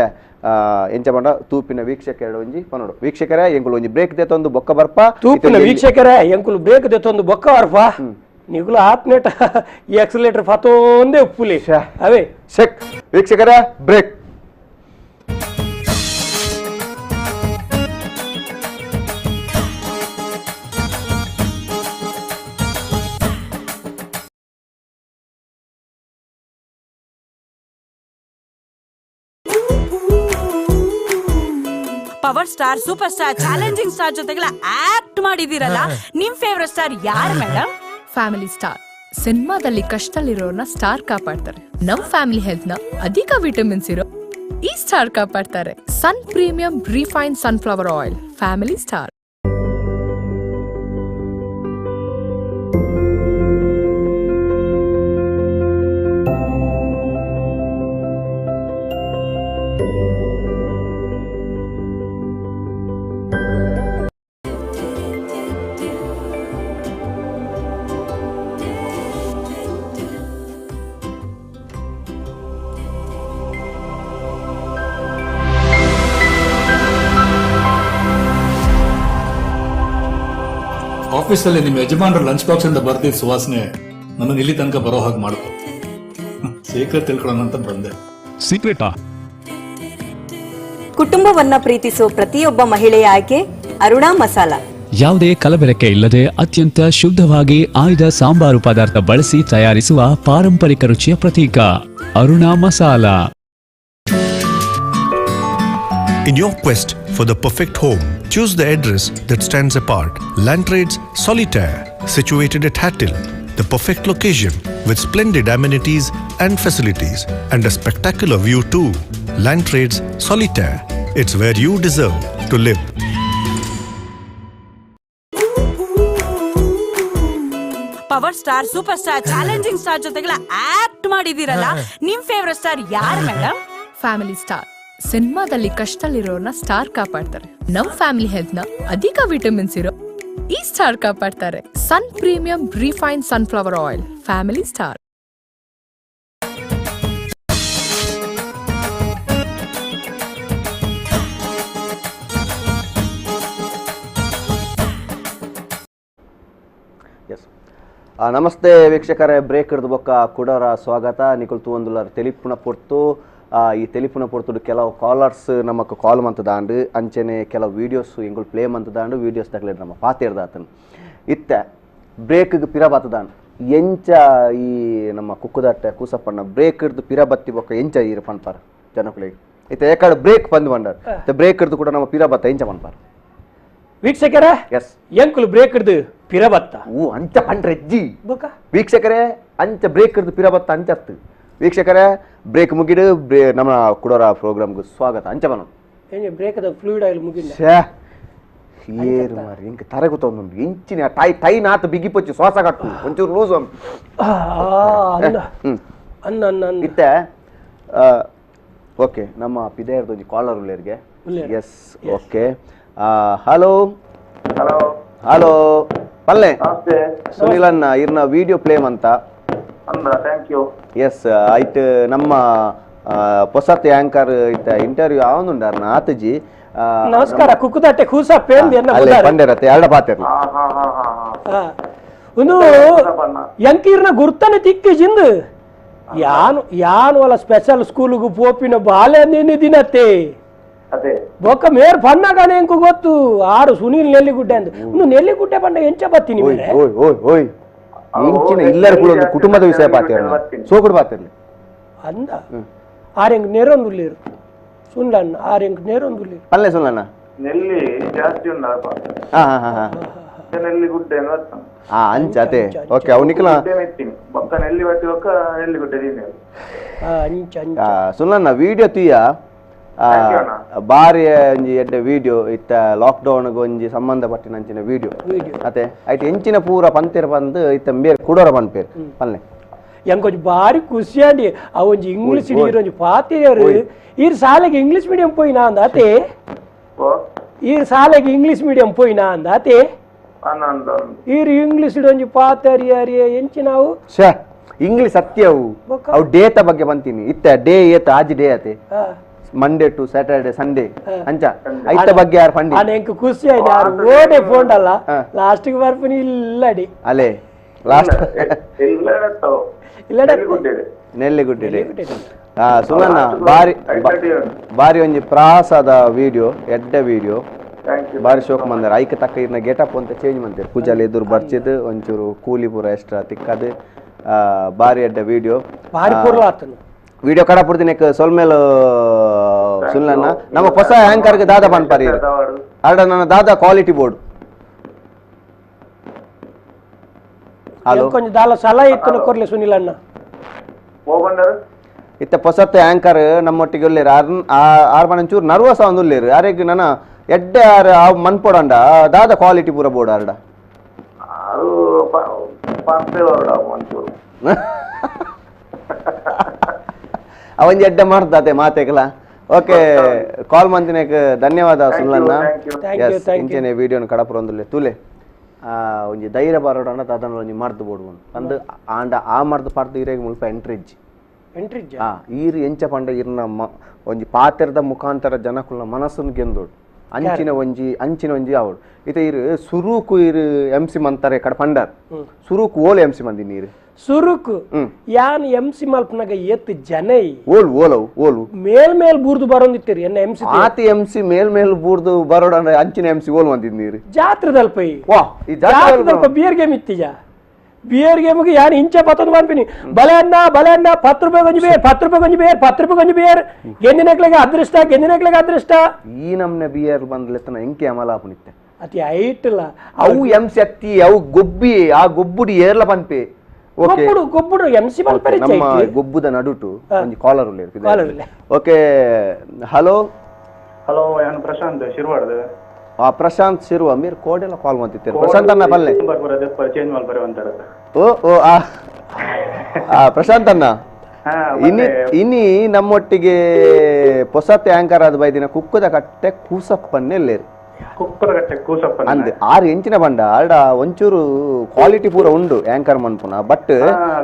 ಎಂಚ ಪಂಡ ತೂಪಿನ ವೀಕ್ಷಕರ ಒಂಜಿ ಪನ್ನೋಡು ವೀಕ್ಷಕರೇ ಎಂಕುಲು ಒಂಜಿ ಬ್ರೇಕ್ ದೆತ್ತೊಂದು ಬೊಕ್ಕ ಬರ್ಪ ತೂಪಿನ ವೀಕ್ಷಕರೇ ಎಂಕುಲು ಬ್ರೇಕ್ ದೆತ್ತೊಂದು ಬೊಕ್ಕ ಬರ್ಪ ನಿಗುಲು ಆತ್ನೇಟ ಈ ಎಕ್ಸಲೇಟರ್ ಫತೋಂದೇ ಉಪ್ಪುಲಿ ಅವೇ ಶೆಕ್ ವೀಕ್ಷಕರೇ break. Power star, super star, challenging star ಜೊತೆಗೆಲ್ಲ ಆಕ್ಟ್ ಮಾಡಿದಿರಲ್ಲ, ನಿಮ್ ಫೇವರೇಟ್ ಸ್ಟಾರ್ ಯಾರು madam? Family star. ಸಿನಿಮಾದಲ್ಲಿ ಕಷ್ಟದಲ್ಲಿರೋರ್ನ ಸ್ಟಾರ್ ಕಾಪಾಡ್ತಾರೆ. ನಮ್ ಫ್ಯಾಮಿಲಿ ಹೆಲ್ತ್ ನ ಅಧಿಕ ವಿಟಮಿನ್ಸ್ ಇರೋ ಈ ಸ್ಟಾರ್ ಕಾಪಾಡ್ತಾರೆ. Sun premium refine sunflower oil, family star. ಆಫೀಸಲ್ಲಿ ನಿಮ್ಮ ಯಜಮಾನರ ಲಂಚ್ ಬಾಕ್ಸ್ ಇಂದ ಬರ್ತಿದ್ದ ಸುವಾಸನೆ ನನ್ನನ್ನು ಇಲ್ಲಿ ತನಕ ಬರೋ ಹಾಗೆ ಮಾಡ್ತು. ಸೀಕ್ರೆಟ್ ತಿಳ್ಕೊಳ್ಳೋಣ ಅಂತ ಬಂದೆ. ಸೀಕ್ರೆಟಾ? ಕುಟುಂಬವನ್ನ ಪ್ರೀತಿಸುವ ಪ್ರತಿಯೊಬ್ಬ ಮಹಿಳೆಯ ಆಯ್ಕೆ ಅರುಣಾ ಮಸಾಲ. ಯಾವುದೇ ಕಲಬೆರಕೆ ಇಲ್ಲದೆ ಅತ್ಯಂತ ಶುದ್ಧವಾಗಿ ಆಯ್ದ ಸಾಂಬಾರು ಪದಾರ್ಥ ಬಳಸಿ ತಯಾರಿಸುವ ಪಾರಂಪರಿಕ ರುಚಿಯ ಪ್ರತೀಕ Aruna masala. In your quest for the perfect home, choose the address that stands apart. Landtrades Solitaire, situated at Hattil, the perfect location with splendid amenities and facilities and a spectacular view too. Landtrades Solitaire, it's where you deserve to live. Power star, super star, challenging star ಜೊತೆಗೆಲ್ಲ act ಮಾಡಿದಿರಲ್ಲ, ನಿಮ್ favourite star ಯಾರು madam? Family star. ಸಿನಿಮಾದಲ್ಲಿ ಕಷ್ಟದಲ್ಲಿರೋರ್ನ star ಕಾಪಾಡ್ತಾರೆ. ನಮ್ family health ನ ಅಧಿಕ vitamins ಇರೋ ಈ star ಕಾಪಾಡ್ತಾರೆ. Sun premium refine sunflower oil, family star. Yes, ನಮಸ್ತೆ ವೀಕ್ಷಕರೇ. ಬ್ರೇಕ್ ಹಿಡಿದು ಬೊಕ್ಕ ಕುಡರ ಸ್ವಾಗತ. ನಿಕುಲ್ ತೂವಂದುಲ್ಲರ್ ತೆಲಿಪುಣ ಪೊರ್ತು. ಈ ತೆಲಿಪುಣ ಪೊರ್ತುಡು ಕೆಲವು ಕಾಲರ್ಸ್ ನಮಕ್ ಕಾಲ್ ಮಂತದಾಂಡು, ಅಂಚನೆ ಕೆಲವು ವೀಡಿಯೋಸ್ ಎಂಗುಲು ಪ್ಲೇ ಮಂತದಾಂಡು, ವೀಡಿಯೋಸ್ ತಗಲೆ ನಮ್ಮ ಪಾತೇರ್ದಾತನು. ಇತ್ತ ಬ್ರೇಕ್ಗೆ ಪಿರ ಬಾತದಾಂಡು ಎಂಚ ಈ ನಮ್ಮ ಕುಕ್ಕುದಟ್ಟೆ ಕೂಸಪ್ಪಣ್ಣ ಬ್ರೇಕ್ ಹಿಡ್ದು ಪಿರ ಬತ್ತಿ ಬೊಕ್ಕ ಎಂಚ ಈರು ಪನ್ಪಾರ ಜನಕುಲಿಗೆ. ಇತ್ತ ಏಕಾಡು ಬ್ರೇಕ್ ಬಂದು ಬಂಡಾರ ಬ್ರೇಕ್ ಹಿಡ್ದು ಕೂಡ ನಮ್ಮ ಪಿರ ಬತ್ತ ಎಂಚ ಪನ್ಪಾರ ವೀಕ್ಷಕರೇ? ಎಸ್, ಎಂಕುಲು ಬ್ರೇಕ್ ಹಿಡ್ದು ಪಿರ ಬತ್ತ ಅಂಚ ಪಂಡ್ರೆಜ್ಜಿ ವೀಕ್ಷಕರೇ, ಅಂಚ ಬ್ರೇಕ್ ಹಿಡ್ದು ಪಿರ ಬತ್ತ ಅಂಚತ್ತು. ವೀಕ್ಷಕರೇ ಬ್ರೇಕ್ ಮುಗಿಡು ನಮ್ಮ ಕುಡೋರ ಪ್ರೋಗ್ರಾಮ್ಗೆ ಸ್ವಾಗತ. ಅಂಚ ಬನ break fluid oil ಮುಗಿಡ ಏರು ಮಾರಿ ಇಂಕ ತರೆ ಗೊತ್ತೊಂದುಂಡು ಇಂಚಿನ ಟೈ ಟೈ ನಾತ ಬಿಗಿ ಪೊಚ್ಚು ಶ್ವಾಸ ಕಟ್ಟು ಒಂಚೂರು ಲೂಸ್ ಅನ್ನ ಅನ್ನ ಇತ್ತೆ. ಓಕೆ, ನಮ್ಮ ಪಿದೇರ್ದು ಒಂಜಿ ಕಾಲರ್ ಉಲ್ಲೇರ್ಗೆ. Yes, okay. Hello hello hello ಪಲ್ಲೆ ಸುನಿಲ್ ಅಣ್ಣ, ಇರ್ನ ವಿಡಿಯೋ ಪ್ಲೇ ಅಂತ. Thank you. S, ಆಯ್ತು. ನಮ್ಮ ಪೊಸತ್ ಆಂಕರ್ ಇತ್ತ ಇಂಟರ್ವ್ಯೂ ಆವೊಂದುಂಡಾರ್ನ ಆತಜಿ. ನಮಸ್ಕಾರ ಕುಕ್ಕುದಟ್ಟೆ ಕೂಸಪ್ಪೆ ಪಂಡೆರತ್ತೆ ಎರಡ ಪಾತೆರ್ಲ ಒಂದು ಎಂಕೀರ್ನ ಗುರ್ತನೆ ತಿಕ್ಕಿಜಿಂದು ಯಾನು ಯಾನು ಅಲ್ಲ ಸ್ಪೆಷಲ್ ಸ್ಕೂಲ್ಗು ಪೋಪಿನ ಬಾಲೆ ನಿನ್ನೆ ದಿನತ್ತೆ ಬೊಕ್ಕ ಮೇರ್ ಪಣ್ಣಗಾನೆ ಎಂಕು ಗೊತ್ತು ಆರು ಸುನೀಲ್ ನೆಲ್ಲಿಗುಡ್ಡೆ ಅಂದ್ ಇನ್ನು ನೆಲ್ಲಿಗುಡ್ಡೆ ಬಣ್ಣ ಎಂಚ ಬತ್ತೀನಿ ಓಯ್ ಓಯ್ ಓಯ್ ಇಂಚಿನ ಇಲ್ಲರ ಕೂಡ ಒಂದು ಕುಟುಂಬದ ವಿಷಯ ಪಾತಿರ್ಲಿ ಸೋಕುಡು ಪಾತಿರ್ಲಿ ಅಂದ ಆರೆಂಗ್ ನೇರೊಂದುಲ್ಲೇರು ಸುನ್ಲಣ್ಣ ಆರೆಂಗ್ ನೇರೊಂದುಲ್ಲೇರು ಪಲ್ಲೆ ಸುನ್ಲಣ್ಣ ನೆಲ್ಲಿ ಜಾಸ್ತಿ ಉಂಡಪ್ಪ. ಹಾ ಹಾ ಹಾ ನೆಲ್ಲಿ ಗುಡ್ಡೆ ಆ ಅಂಚ ಅದೇ ಓಕೆ ಅವನಿಕಲ ಬೊಕ್ಕ ನೆಲ್ಲಿ ಬಟ್ಟಿ ಬೊಕ್ಕ ನೆಲ್ಲಿ ಗುಡ್ಡೆ ದಿನ ಅಂಚ ಅಂಚ ಸುನ್ಲಣ್ಣ ವಿಡಿಯೋ ತೀಯ ಬಾರಿ ಒಂಜಿ ಎಡ್ಡೆ ವಿಡಿಯೋ ಇತ್ತ ಲಾಕ್ಡೌನ್ ಒಂಜಿ ಸಂಬಂಧಪಟ್ಟಿನ ಅಂಚಿನ ವಿಡಿಯೋ ಅತ್ತೆ ಐಟ್ ಎಂಚಿನ ಪೂರ ಪಂತೆರ್ ಬಂದು ಇತ್ತ ಮೇರ್ ಕುಡೋರ ಪನ್ಪೇರ್ ಪಲ್ಲೆ ಎಂಕೊಂಚ ಬಾರಿ ಖುಷಿಯಾಂಡಿ ಆ ಒಂಜಿ ಇಂಗ್ಲಿಷ್ ಒಂಜಿ ಪಾತಿಯರು ಈರ್ ಶಾಲೆಗೆ ಇಂಗ್ಲಿಷ್ ಮೀಡಿಯಂ ಪೋಯಿನಾ ಅಂದ ಅತೆ ಈರ್ ಶಾಲೆಗೆ ಇಂಗ್ಲಿಷ್ ಮೀಡಿಯಂ ಪೋಯಿನಾ ಅಂದ ಅತೆ ಈರ್ ಇಂಗ್ಲಿಷ್ ಒಂಜಿ ಪಾತರಿ ಅರಿಯ ಎಂಚಿನಾವು ಶ್ಯಾ ಇಂಗ್ಲಿಷ್ ಸತ್ಯವು ಅವು ಡೇತ ಬಗ್ಗೆ ಬಂತೀನಿ ಇತ್ತ ಡೇ ಏತ ಆಜಿ day ಅತೆ Monday to Saturday Sunday ಅಂಚ ಐತ ಬಗ್ಗೆ ಯಾರು ಫಂಡಿ ಎಂಕ್ ಖುಷಿ ಆಯ್ತು ಯಾರು ಓಡೆ ಫೋನ್ ಅಲ್ಲ ಲಾಸ್ಟ್ ಗೆ ಬರ್ಪನಿ ಇಲ್ಲಡಿ ಅಲೆ ಲಾಸ್ಟ್ ನೆಲ್ಲಿಗುಡ್ಡೆ ಸುಲಣ್ಣ ಬಾರಿ ಬಾರಿ ಒಂಜಿ ಪ್ರಾಸದ ವಿಡಿಯೋ ಎಡ್ಡೆ ವಿಡಿಯೋ ಬಾರಿ ಶೋಕ್ ಮಂದಾರ ಐಕ್ ತಕ್ಕ ಇರ್ನ ಗೆಟಪ್ ಅಂತ ಚೇಂಜ್ ಮಂತೇರು ಪೂಜಾಲಿ ಎದುರು ಬರ್ಚಿದ್ ಒಂಚೂರು ಕೂಲಿ ಪೂರ ಎಕ್ಸ್ಟ್ರಾ ತಿಕ್ಕದು ಬಾರಿ ಎಡ್ಡೆ ವಿಡಿಯೋ ಬಾರಿ ಪೂರ್ಲ ಆತನು ವಿಡಿಯೋ ಕಡಪುಡ್ದಿನಕ್ ಸೊಲ್ಮೇಲು ಸುಲ್ಲಣ್ಣ ನಮ್ಮ ಹೊಸ ಆಂಕರ್ಗೆ ದಾದಾ ಪನ್ಪಾರಿ ಅಡ ನನ್ನ ದಾದಾ quality board hello ಕೊಂಚ ದಾಲ ಸಲಹೆ ಇತ್ತು ಕೊರ್ಲೆ ಸುನಿಲ್ ಅಣ್ಣ ಇತ್ತ ಹೊಸತ್ತೆ ಆಂಕರ್ ನಮ್ಮೊಟ್ಟಿಗೆ ಉಲ್ಲೇರು ಆರ್ ಮನ ಒಂಚೂರು ನರ್ವಸ್ ಒಂದು ಉಲ್ಲೇರು ಅರೆಗ್ ನನ್ನ ಎಡ್ಡೆ ಆರ್ ಆ ಮನ್ಪೊಡಂಡ ದಾದಾ ಕ್ವಾಲಿಟಿ ಪೂರ ಬೋರ್ಡ್ ಆರ್ಡ ಅವಂಜಿ ಎಡ್ಡೆ ಮಾಡ್ತಾತೆ ಮಾತೆಗಲ. ಓಕೆ ಕಾಲ್ ಮಂತಿನಕ್ ಧನ್ಯವಾದ ಸುಲ್ಲಣ್ಣ. ಎಸ್ ಇಂಚನೆ ವಿಡಿಯೋನ ಕಡಪುರ ಒಂದುಲ್ಲೆ ತೂಲೆ ಒಂಜಿ ಧೈರ್ಯ ಬಾರೋಡಣ್ಣ ದಾದನ ಒಂಜಿ ಮರ್ದು ಬೋಡು ಅಂದ್ ಆಂಡ ಆ ಮರ್ದು ಪಾರ್ದು ಇರೆಗ್ ಮುಲ್ಪ ಎಂಟ್ರಿಜ್ಜಿ ಎಂಟ್ರಿಜ್ಜಿ ಈರು ಎಂಚ ಪಂಡ ಇರ್ನ ಒಂಜಿ ಪಾತೆರದ ಮುಖಾಂತರ ಜನಕುಲ್ನ ಮನಸ್ಸನ್ನು ಗೆಂದೋಡು ಅಂಚಿನ ಒಂಜಿ ಅಂಚಿನ ಒಂಜಿ ಆವಡು ಇತ ಇರು ಸುರುಕು ಇರು ಎಂ ಸಿ ಮಂತಾರೆ ಕಡ ಪಂಡಾರ್ ಸುರುಕು ಓಲ್ ಎಂ ಸಿ ಮಂದಿ ನೀರು ಸುರುಕು ಯಾನ್ ಎಂ ಸಿ ಮಲ್ಪನಾಗ ಎತ್ ಜನ ಓಲ್ ಓಲವು ಓಲು ಮೇಲ್ ಮೇಲ್ ಬೂರ್ದು ಬರೋಂದಿತ್ತೀರಿ ಎನ್ನ ಎಂ ಸಿ ಆತಿ ಎಂ ಸಿ ಮೇಲ್ ಮೇಲ್ ಬೂರ್ದು ಬರೋಡ ಅಂಚಿನ ಎಂ ಸಿ ಓಲ್ ಮಂದಿದ್ ನೀರು ಜಾತ್ರೆದಲ್ಪ ವಾ ಈ ಜಾತ್ರೆದಲ್ಪ ಬಿಯರ್ ಗೇಮ್ ಇತ್ತೀಜ ಬಿಯರ್ ಗೇಮ್ಗೆ ಯಾನ್ ಇಂಚ ಪತ್ತೊಂದು ಮಾಡ್ತೀನಿ ಬಲೆ ಅನ್ನ ಬಲೆ ಅನ್ನ 10 ರೂಪಾಯಿ ಗೊಂಜಿ ಬೇರ್ 10 ರೂಪಾಯಿ ಗೊಂಜಿ ಬೇರ್ 10 ರೂಪಾಯಿ ಗೊಂಜಿ ಬೇರ್ ಗೆಂದಿನಕ್ಲೆಗೆ ಅದೃಷ್ಟ ಗೆಂದಿನಕ್ಲೆಗೆ ಅದೃಷ್ಟ ಈ ನಮ್ನೆ ಬಿಯರ್ ಬಂದ್ಲೆತ್ತನ ಎಂಕೆ ಅಮಲಾಪುನಿತ್ತೆ ಅತಿ ಐಟಲ್ಲ ಅವು ಎಂ ಸಿ ಅತ್ತಿ ಅವು ಗೊಬ್ಬಿ ಆ ಗೊಬ್ಬುಡಿ ಏರ್ಲ ಪನ್ಪೆ ಗೊಬ್ಬುಡು ಗೊಬ್ಬುಡು ಎಂ ಸಿ ಮಲ್ಪರೆ ನಮ್ಮ ಗೊಬ್ಬುದ ನಡುಟು ಒಂಜಿ ಕಾಲರ್ ಉಲ್ಲೇರು. Okay hello hello ಯಾನು ಪ್ರಶಾಂತ್ ಶಿರ್ವಾಡ್ದ. ಆ ಪ್ರಶಾಂತ್ ಶಿರ್ವ ಮೀರ್ ಕೋಡೆಲ್ಲ ಕಾಲ್ ಮಾಡ್ತಿರ್ತಾರೆ ಪ್ರಶಾಂತ್ ಅಣ್ಣ ಪಲ್ಲೆ ಚೇಂಜ್ ಮಲ್ಪರೆ ಅಂತಾರೆ. ಓ ಓ ಆ ಪ್ರಶಾಂತ್ ಅಣ್ಣ ಇನಿ ಇನಿ ನಮ್ಮೊಟ್ಟಿಗೆ ಪೊಸತ್ತೆ ಆಂಕರ್ ಆದ ಬೈದಿನ ಕುಕ್ಕದ ಕಟ್ಟೆ ಕೂಸಪ್ಪನ್ನೇ ಲೇರು ಅಂದ್ ಆರು ಎಂಚಿನ ಬಂಡ ಆರ್ಡ ಒಂಚೂರು ಕ್ವಾಲಿಟಿ ಪೂರ ಉಂಡು ಆಂಕರ್ ಮನ್ಪುನ ಬಟ್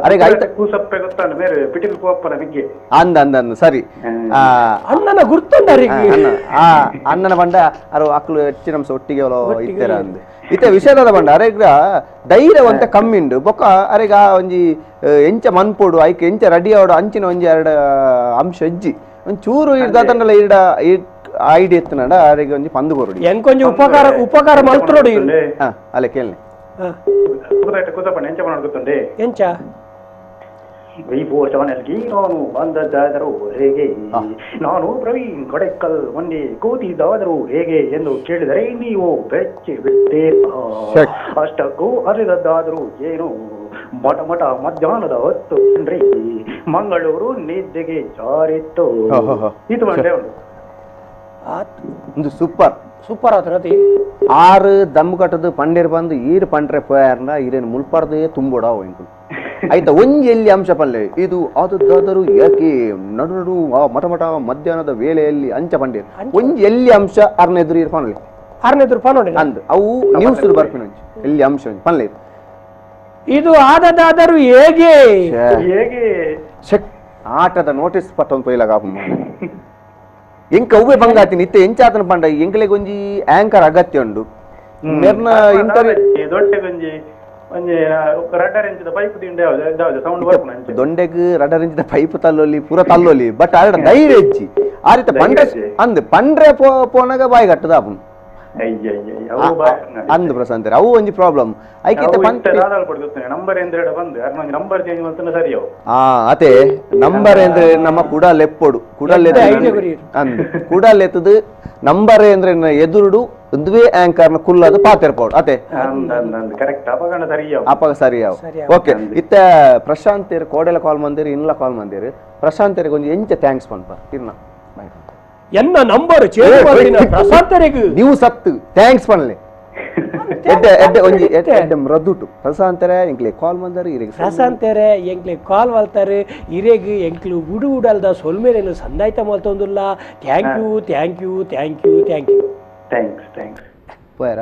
ಅರೆಗೆ ಐತ ಕೂಸಪ್ಪೆ ಗೊತ್ತಾನ ಬೇರೆ ಪಿಟಿಲ್ ಕೂಪ್ಪನ ಬಿಗ್ಗೆ ಅಂದ ಅಂದ ಅಂದ ಸರಿ ಅಣ್ಣನ ಗುರ್ತುಂಡ ಆ ಅಣ್ಣನ ಬಂಡ ಅರು ಅಕ್ಲು ಹೆಚ್ಚಿನ ಅಂಶ ಒಟ್ಟಿಗೆ ಇತ್ತೆರ ಅಂದ್ ಇತ್ತೆ ವಿಷಯದ ಬಂಡ ಅರೆಗ್ರ ಧೈರ್ಯವಂತ ಕಮ್ಮಿಂಡು ಬೊಕ್ಕ ಅರೆಗ ಒಂಜಿ ಎಂಚ ಮನ್ಪೋಡು ಐಕ್ ಎಂಚ ರೆಡಿ ಆವಡು ಅಂಚಿನ ಒಂಜಿ ಎರಡು ಅಂಶ ಇಜ್ಜಿ ಒಂಚೂರು ಇರ್ದಾತಂಡಲ ಇರ್ಡ ಐಡಿ ಎತ್ತನಡ ಅರೆಗೆ ಒಂಜಿ ಪಂದು ಕೊರಡಿ ಎಂಕೊಂಜಿ ಉಪಕಾರ ಉಪಕಾರ ಮಲ್ತ್ರೋಡಿ ಅಲ್ಲ ಕೇಳಿ ಎಂಚ ವಿಭೋ ಚಾನೆಲ್ಗೆ ನಾನು ಬಂದದ್ದಾದರೂ ಹೇಗೆ, ನಾನು ಪ್ರವೀಣ್ ಕೊಡೆಕ್ಕಲ್ ಮೊನ್ನೆ ಕೂತಿದ್ದಾದರೂ ಹೇಗೆ ಎಂದು ಕೇಳಿದರೆ ನೀವು ಬೆಚ್ಚಿ ಬಿಟ್ಟೀರಾ. ಅಷ್ಟಕ್ಕೂ ಅರಿದದ್ದಾದರೂ ಏನು, ಮಠ ಮಠ ಮಧ್ಯಾಹ್ನದ ಹೊತ್ತು ಏನ್ರಿ, ಮಂಗಳೂರು ನಿದ್ದೆಗೆ ಜಾರಿತ್ತು. ಇದು ಬಂದೆ ಒಂದು ಸೂಪರ್ ಸೂಪರ್ ಆತನತಿ ಆರು ದಮ್ ಕಟ್ಟದು ಪಂಡೇರ್ ಬಂದು ಈರು ಪಂಡ್ರೆ ಪೋಯಾರ್ನ ಈರೇನು ಮುಲ್ಪಾರ್ದೇ ತುಂಬೋಡ ಇಂಕು ಆಯ್ತಾ ಒಂಜಿ ಎಲ್ಲಿ ಅಂಶ ಪಲ್ಲೆ ಇದು ಆದದ್ದಾದರೂ ಯಾಕೆ ನಡು ನಡು ಮಠ ಮಠ ಮಧ್ಯಾಹ್ನದ ವೇಳೆಯಲ್ಲಿ ಅಂಚ ಪಂಡೇರ್ ಒಂಜಿ ಎಲ್ಲಿ ಅಂಶ ಅರ್ನೆದುರು ಈರು ಪನ್ಲೆ ಅರ್ನೆದುರು ಪನ್ನೊಂಡಿ ಅಂದ್ ಅವು ನ್ಯೂಸ್ ಬರ್ಪಿನ ಒಂಜಿ ಎಲ್ಲಿ ಅಂಶ ಒಂಜಿ ಪನ್ಲೆ ಇದು ಆದದ್ದಾದರೂ ಹೇಗೆ ಹೇಗೆ ಆಟದ ನೋಟಿಸ್ ಪಟ್ಟೊಂದು ಪೊಯ್ಲಾಗ ಆಪುಂಡು ಎಂಕ ಅವ್ವೆ ಬಂಗಾತಿನಿ ಇತ್ತೆ ಎಂಚಾತನ ಪಂಡ ಎಂಕಲೆಗ್ ಒಂಜಿ ಆಂಕರ್ ಅಗತ್ಯ ಉಂಡು ಮೆರ್ನ ಇಂಟರ್ವ್ಯೂ ದೊಡ್ಡಗೊಂಜಿ ಒಂಜಿ ರಡ್ಡರ್ ಇಂಚಿದ ಪೈಪ್ ದಿಂಡೆ ಸೌಂಡ್ ಬರ್ಪುನ ಅಂಚೆ ದೊಂಡೆಗ್ ರಡ್ಡರ್ ಇಂಚಿದ ಪೈಪ್ ತಲ್ಲೊಲಿ ಪೂರ ತಲ್ಲೊಲಿ ಬಟ್ ಆಡ ಧೈರ್ಯ ಹೆಚ್ಚಿ ಆ ರೀತಿ ಪಂಡ್ರೆ ಅಂದ್ ಪಂಡ್ರೆ ಪೋನಾಗ ಬಾಯಿ ಕಟ್ಟದ ಆಪುಂಡು ಅಂದ್ ಪ್ರಶಾಂತ್ ಅವು ಒಂಜಿ ಪ್ರಾಬ್ಲಮ್ ಐಕಿತ ನಂಬರ್ ಎಂದ್ರೆ ಬಂದು ನಂಬರ್ ಚೇಂಜ್ ಮಾಡ್ತಾನೆ ಸರಿ ಅವು ಅದೇ ನಂಬರ್ ಅಂದ್ರೆ ನಮ್ಮ ಕುಡಲ್ ಎಪ್ಪೊಡು ಕುಡಲ್ ಅಂದ್ ಕುಡಲ್ ಎತ್ತದು ನಂಬರ್ ಅಂದ್ರೆ ಎದುರುಡು ಒಂದುವೇ ಆಂಕರ್ನ ಕುಲ್ಲದು ಪಾತೆರ್ಪೋಡು ಅದೇ ಕರೆಕ್ಟ್ ಅಪಗಣ ಸರಿ ಅಪಗ ಸರಿ ಅವು ಓಕೆ ಇತ್ತ ಪ್ರಶಾಂತ್ ಕೋಡೆಲ ಕಾಲ್ ಮಂದಿರಿ ಇನ್ಲ ಕಾಲ್ ಮಂದಿರಿ ಪ್ರಶಾಂತ್ ಒಂಜಿ ಎಂಚ thanks ಪನ್ಪ ಇರ್ನ ಎನ್ನ ನಂಬರ್ ಚೇಂಜ್ ಮಾಡಿನ ಪ್ರಶಾಂತರಿಗೆ ನೀವು ಸತ್ತು thanks ಪನ್ಲೆ ಎಡ್ಡೆ ಎಡ್ಡೆ ಒಂಜಿ ಎಡ್ಡೆ ಮೃದುಟು ಪ್ರಶಾಂತರೆ ಎಂಕ್ಲೆ ಕಾಲ್ ಮಂದರು ಇರೆಗ್ ಪ್ರಶಾಂತರೆ ಎಂಕ್ಲೆ ಕಾಲ್ ಮಲ್ತಾರೆ ಇರೆಗ್ ಎಂಕ್ಲು ಉಡು ಉಡಲ್ದ ಸೊಲ್ಮೇಲೇನು ಸಂದಾಯ್ತ ಮಲ್ತೊಂದುಲ್ಲ thank you thank you thank you thank you thanks thanks ಪೋಯರ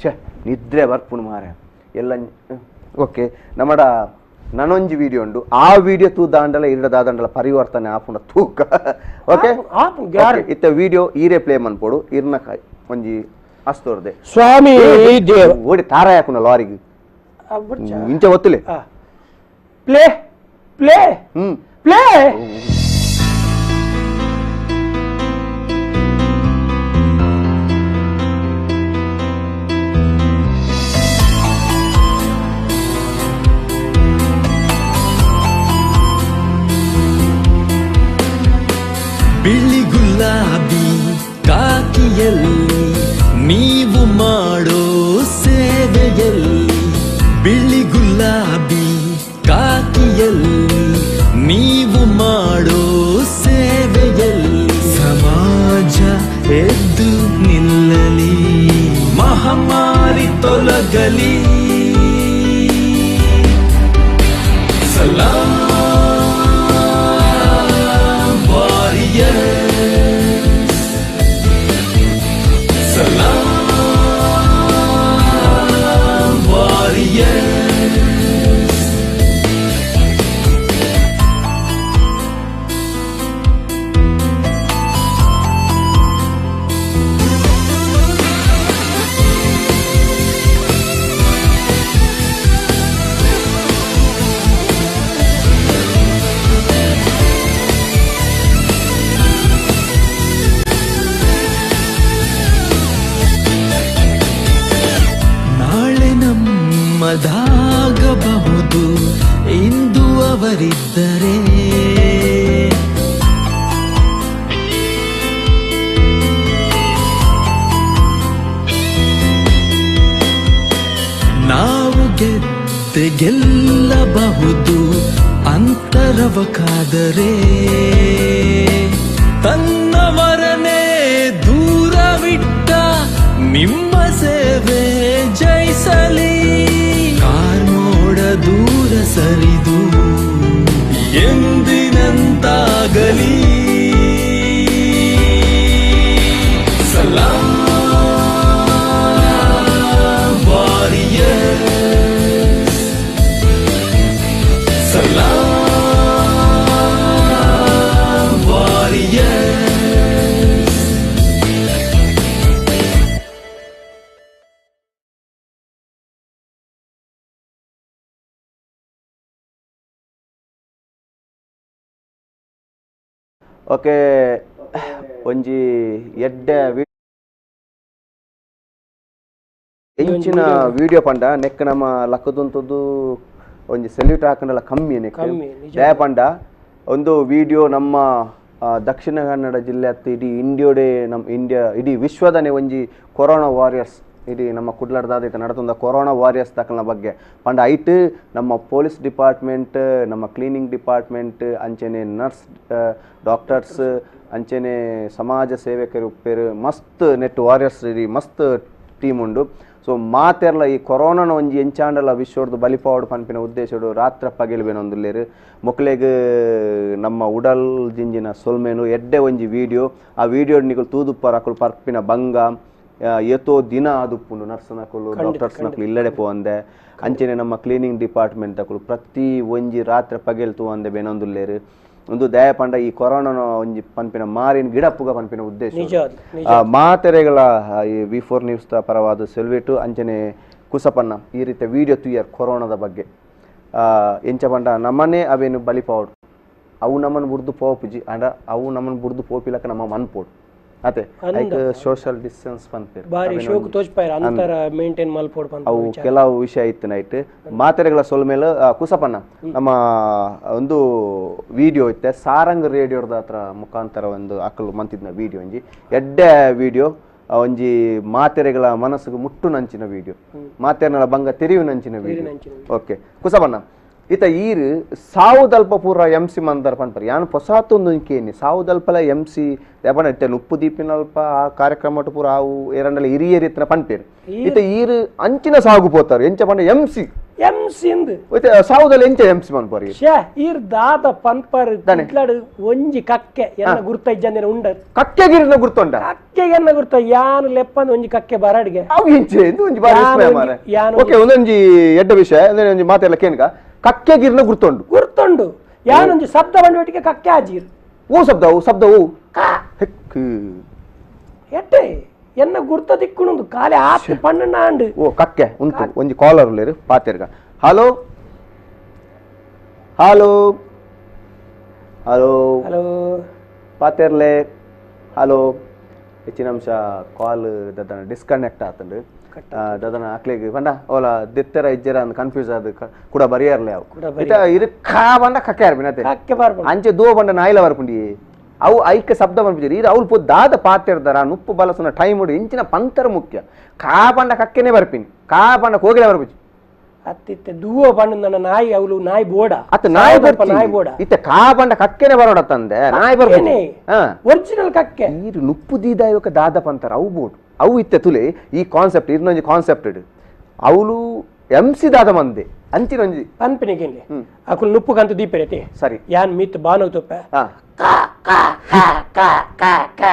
ಶೇ ನಿದ್ರೆ ಬರ್ಪುಣು ಮಾರೆ ಎಲ್ಲ ಓಕೆ ನಮ್ಮಡ ನನೊಂಜಿ ವಿಡಿಯೋ ಉಂಡು ಆ ವಿಡಿಯೋ ತೂ ದಾಂಡಲ ಇರಡ ದಾದಂಡಲ ಪರಿವರ್ತನೆ ಆಪುಂಡ ತೂಕ ಓಕೆ ಇತ್ತ ವಿಡಿಯೋ ಈರೇ ಪ್ಲೇ ಮನ್ಪೋಡು ಇರ್ನ ಕಾಯಿ ಒಂಜಿ ಅಸ್ತೋರ್ದೆ ಸ್ವಾಮಿ ದೇವ ಓಡಿ ತಾರ ಹಾಕುನ ಲಾರಿಗೆ ಇಂಚ ಒತ್ತುಲೆ play play play ಬಿಳಿ ಗುಲಾಬಿ ಕಾಕಿಯಲ್ಲಿ ನೀವು ಮಾಡೋ ಸೇವೆಯಲ್ಲಿ ಬಿಳಿ ಗುಲಾಬಿ ಕಾಕಿಯಲ್ಲಿ ನೀವು ಮಾಡೋ ಸೇವೆಯಲ್ಲಿ ಸಮಾಜ ಎದ್ದು ನಿಲ್ಲಲಿ ಮಹಾಮಾರಿ ತೊಲಗಲಿ ಸಲಾಂ ವಾರಿಯರ್ಸ್ ಸಲಾಂ ವಾರಿಯರ್ಸ್ ನಾಳೆ ನಮ್ಮದಾಗಬಹುದು ಇಂದು ಅವರಿದ್ದರೆ ನಾವು ಗೆದ್ದೆ ಗೆಲ್ಲಬಹುದು ಅಂತರವ ಕಾದರೆ ತನ್ನವರನೇ ದೂರವಿಟ್ಟ ನಿಮ್ಮ ಸೇವೆ ಜಯಿಸಲಿ ಕಾರ್ಮೋಡ ದೂರ ಸರಿದು ಎಂದಿನಂತಾಗಲಿ ಸಲಾಂ ವಾರಿಯರ್ಸ್ ಸಲಾಂ ವಾರಿಯರ್ಸ್ ಓಕೆ ಒಂಜಿ ಎಡ್ಡೆ ಎಂಚಿನ ವಿಡಿಯೋ ಪಂಡ ನೆಕ್ ನಮ್ಮ ಲಕ್ಕದಂತದ್ದು ಒಂಜಿ ಸೆಲ್ಯೂಟ್ ಹಾಕಂಡಲ ಕಮ್ಮಿ ನೆಕ್ ದಯ ಪಂಡ ಒಂದು ವಿಡಿಯೋ ನಮ್ಮ ದಕ್ಷಿಣ ಕನ್ನಡ ಜಿಲ್ಲೆ ಅತ್ತು ಇಡೀ ಇಂಡಿಯೋಡೆ ನಮ್ಮ ಇಂಡಿಯಾ ಇಡೀ ವಿಶ್ವದನೇ ಒಂಜಿ ಕೊರೋನಾ ವಾರಿಯರ್ಸ್ ಇಡೀ ನಮ್ಮ ಕುಡ್ಲಡ್ದಾದ ನಡತಂದ ಕೊರೋನಾ ವಾರಿಯರ್ಸ್ ತಕಲ್ನ ಬಗ್ಗೆ ಪಂಡ ಐಟ್ ನಮ್ಮ ಪೊಲೀಸ್ ಡಿಪಾರ್ಟ್ಮೆಂಟ್ ನಮ್ಮ ಕ್ಲೀನಿಂಗ್ ಡಿಪಾರ್ಟ್ಮೆಂಟ್ ಅಂಚೆನೆ ನರ್ಸ್ ಡಾಕ್ಟರ್ಸ್ ಅಂಚೆನೆ ಸಮಾಜ ಸೇವಕರು ಉಪ್ಪೇರು ಮಸ್ತ್ ನೆಟ್ ವಾರಿಯರ್ಸ್ ಇಡೀ ಮಸ್ತ್ ಟೀಮ್ ಉಂಡು. ಸೊ ಮಾತೆರ್ಲ ಈ ಕೊರೋನಾನ ಒಂಜಿ ಎಂಚಾಂಡಲ ವಿಶ್ವಡ್ದು ಬಲಿಪಾವಡು ಪನ್ಪಿನ ಉದ್ದೇಶಡು ರಾತ್ರ ಪಗೆಲ್ಬೇನೊಂದುಲ್ಲೇರು ಮೊಕ್ಲೆಗ್ ನಮ್ಮ ಉಡಲ್ ಜಿಂಜಿನ ಸೊಲ್ಮೇನು ಎಡ್ಡೆ ಒಂಜಿ ವಿಡಿಯೋ ಆ ವಿಡಿಯೋ ನಿಕುಲು ತೂದುಪ್ಪರ ಅಕುಲು ಪರ್ಪಿನ ಬಂಗ ಏತೋ ದಿನ ಆದುಪ್ಪುಂಡು ನರ್ಸ್ನಕುಲು ಡಾಕ್ಟರ್ಸ್ನಕುಲು ಇಲ್ಲಡೆ ಪೋವಂದೆ ಅಂಚನೆ ನಮ್ಮ ಕ್ಲೀನಿಂಗ್ ಡಿಪಾರ್ಟ್ಮೆಂಟ್ ತಕುಲು ಪ್ರತಿ ಒಂಜಿ ರಾತ್ರಿ ಪಗೆಲ್ ತೂವಂದೆ ಬೇನೊಂದುಲ್ಲೇರು ಒಂದು ದಯ ಪಂಡ ಈ ಕೊರೋನಾನ ಒಂಜಿ ಪನ್ಪಿನ ಮಾರಿನ ಗಿಡಪ್ಪುಗ ಪನ್ಪಿನ ಉದ್ದೇಶ ಮಾತೆರೆಗಳ ಈ ವಿ4 ನ್ಯೂಸ್ ದ ಪರವಾದ ಸೆಲ್ವೇಟು ಅಂಚನೆ ಕುಸಪನ್ನ ಈ ರೀತಿಯ ವಿಡಿಯೋ ತುಯ್ಯರ್ ಕೊರೋನಾದ ಬಗ್ಗೆ ಎಂಚ ಪಂಡ ನಮ್ಮನೆ ಅವೇನು ಬಲಿಪಾವಡು ಅವು ನಮ್ಮನ್ನು ಬುಡ್ದು ಪೋಪುಜಿ ಅಂಡ ಅವು ನಮ್ಮನ್ನು ಬುಡ್ದು ಪೋಪಿಲಕ ನಮ್ಮ ಮನ್ಪೋಡು ಅತೆ ಐಕ್ ಸೋಷಿಯಲ್ ಡಿಸ್ಟೆನ್ಸ್ ಪನ್ಪೇರು ಬಾರಿ ಶೋಕ್ ತೋಜ್ಪಾಯರ್ ಅಂತರ ಮೇಂಟೈನ್ ಮಲ್ಪೋಡು ಪನ್ಪ ಅವು ಕೆಲವು ವಿಷಯ ಇತ್ತು ನೈಟ್ ಮಾತೆರೆಗಳ ಸೊಲ್ಮೇಲೆ ಕುಸಪನ್ನ ನಮ್ಮ ಒಂದು ವಿಡಿಯೋ ಇತ್ತೆ ಸಾರಂಗ್ ರೇಡಿಯೋದ ಹತ್ರ ಮುಖಾಂತರ ಒಂದು ಅಕ್ಕಲು ಮಂತಿದ್ನ ವಿಡಿಯೋ ಒಂಜಿ ಎಡ್ಡೆ ವಿಡಿಯೋ ಒಂಜಿ ಮಾತೆರೆಗಳ ಮನಸ್ಸಿಗೆ ಮುಟ್ಟು ನಂಚಿನ ವಿಡಿಯೋ ಮಾತೆರೆಗಳ ಬಂಗ ತೆರಿವು ನಂಚಿನ ವಿಡಿಯೋ ಓಕೆ ಕುಸಪನ್ನ ಇತ ಈರು ಸಾವುದಲ್ಪ ಪೂರ ಎಂ ಸಿ ಮಂದರ್ ಪನ್ಪರ್ ಯಾನ್ ಪೊಸಾತೊಂದು ಕೇನಿ ಸಾವುದಲ್ಪಲ ಎಂ ಸಿ ಯಾಪನ ಇತ್ತೆ ಉಪ್ಪು ದೀಪಿನಲ್ಪ ಆ ಕಾರ್ಯಕ್ರಮ ಪೂರ ಅವು ಏರಂಡಲ ಹಿರಿಯರ್ ಇತ್ತನ ಪನ್ಪೇರು ಇತ ಈರು ಅಂಚಿನ ಸಾಗು ಪೋತಾರೆ ಎಂಚ ಪಂಡ ಎಂ ಸಿ ಎಂ ಸಿ ಇಂದು ಇತ್ತೆ ಸಾವುದಲ್ ಎಂಚ ಎಂ ಸಿ ಮನ್ಪರ್ ಶ್ಯಾ ಈರ್ ದಾದ ಪನ್ಪರ್ ಕುಟ್ಲಾಡು ಒಂಜಿ ಕಕ್ಕೆ ಎನ್ನ ಗುರ್ತ ಇಜ್ಜಂದಿನ ಉಂಡ ಕಕ್ಕೆ ಗಿರಿನ ಗುರ್ತುಂಡ ಕಕ್ಕೆ ಎನ್ನ ಗುರ್ತ ಯಾನು ಲೆಪ್ಪಂದು ಒಂಜಿ ಕಕ್ಕೆ ಬರಡಿಗೆ ಅವು ಎಂಚೆ ಇಂದು ಒಂಜಿ ಬಾರಿ ವಿಸ್ಮಯ ಮಾರ್ರೆ ಓಕೆ ಒಂದೊಂಜಿ ಎಡ್ಡ ವಿಷಯ ಅಂದ್ರೆ ಒಂಜಿ ಮಾತೆಲ್ಲ ಕೇನ್ಗ ಕಕ್ಕೆ ಗಿರ್ನ ಗುರ್ತುಂಡು ಗುರ್ತುಂಡು ಯಾನೊಂಜಿ ಶಬ್ದ ಬಂಡವಟಿಗೆ ಕಕ್ಕೆ ಆಜೀರ್ ಓ ಶಬ್ದ ಓ ಶಬ್ದ ಓ ಹೆಕ್ಕು ಎಟ್ಟೆ ಎನ್ನ ಗುರ್ತ ದಿಕ್ಕುಣುಂದು ಕಾಲೆ ಆತ್ ಪಣ್ಣು ನಾಂಡು ಓ ಕಕ್ಕೆ ಉಂಟು ಒಂಜಿ ಕಾಲರ್ ಉಲ್ಲೇರು ಪಾತೆರ್ಗ ಹಲೋ ಹಲೋ ಹಲೋ ಹಲೋ ಪಾತೆರ್ಲೆ ಹಲೋ ಹೆಚ್ಚಿನ ಅಂಶ ಕಾಲ್ ದದನ ಡಿಸ್ಕನೆಕ್ಟ್ ಆತಂಡು ದದನ ಅಕ್ಲೆಗ್ ಪಂಡ ಓಲ ದೆತ್ತರ ಇಜ್ಜರ ಅಂದ್ ಕನ್ಫ್ಯೂಸ್ ಆದ್ ಕೂಡ ಬರಿಯರ್ಲೆ ಅವು ಇತ ಇರು ಕಾ ಬಂಡ ಕಕ್ಕೆ ಅರ್ಬಿನತೆ ಕಕ್ಕೆ ಬರ್ಪುಂಡು ಅಂಚೆ ದೋ ಬಂಡ ನಾಯಿಲ ಬರ್ಪುಂಡಿ ಅವು ಐಕ ಶಬ್ದ ಬಂದ್ಬಿಟ್ಟಿರಿ ಇರು ಅವ್ಲು ಪೋ ದಾದ ಪಾತೆರ್ದಾರ ನುಪ್ಪು ಬಲಸುನ ಟೈಮ್ ಇಂಚಿನ ಪಂತರ ಮುಖ್ಯ ಕಾ ಬಂಡ ಕಕ್ಕೆನೆ ಬರ್ಪಿನಿ ಕಾ ಬಂಡ ಕೋಗಿಲೆ ಬರ್ಪುಜಿ ಅತ್ತಿತ್ತೆ ದೂವ ಪಂಡ ನನ್ನ ನಾಯಿ ಅವಳು ನಾಯಿ ಬೋಡ ಅತ್ತ ನಾಯಿ ಬರ್ಪ ನಾಯಿ ಬೋಡ ಇತ್ತ ಕಾ ಬಂಡ ಕಕ್ಕೆನೆ ಬರೋಡ ತಂದೆ ನಾಯಿ ಬರ್ಪುಂಡಿ ಒರಿಜಿನಲ್ ಕಕ್ಕೆ ನೀರು ನುಪ್ಪು ದೀದ ಇವಕ ದಾದ ಪಂತರ ಅವು ಬೋಡು ಅವು ಇತ್ತೆ ತುಲೆ ಈ ಕಾನ್ಸೆಪ್ಟ್ ಇನ್ನೊಂಜಿ ಕಾನ್ಸೆಪ್ಟ್ ಇಡು ಅವಳು ಎಂ ಸಿ ದಾದ ಮಂದೆ ಅಂಚಿನೊಂಜಿ ಪನ್ಪಿನಿಗೆ ಅಕುಲು ನುಪ್ಪು ಕಂತು ದೀಪೆರತಿ ಸರಿ ಯಾನ್ ಮೀತ್ ಬಾನೋ ತುಪ್ಪೆ ಕಾ ಕಾ ಕಾ ಕಾ ಕಾ ಕಾ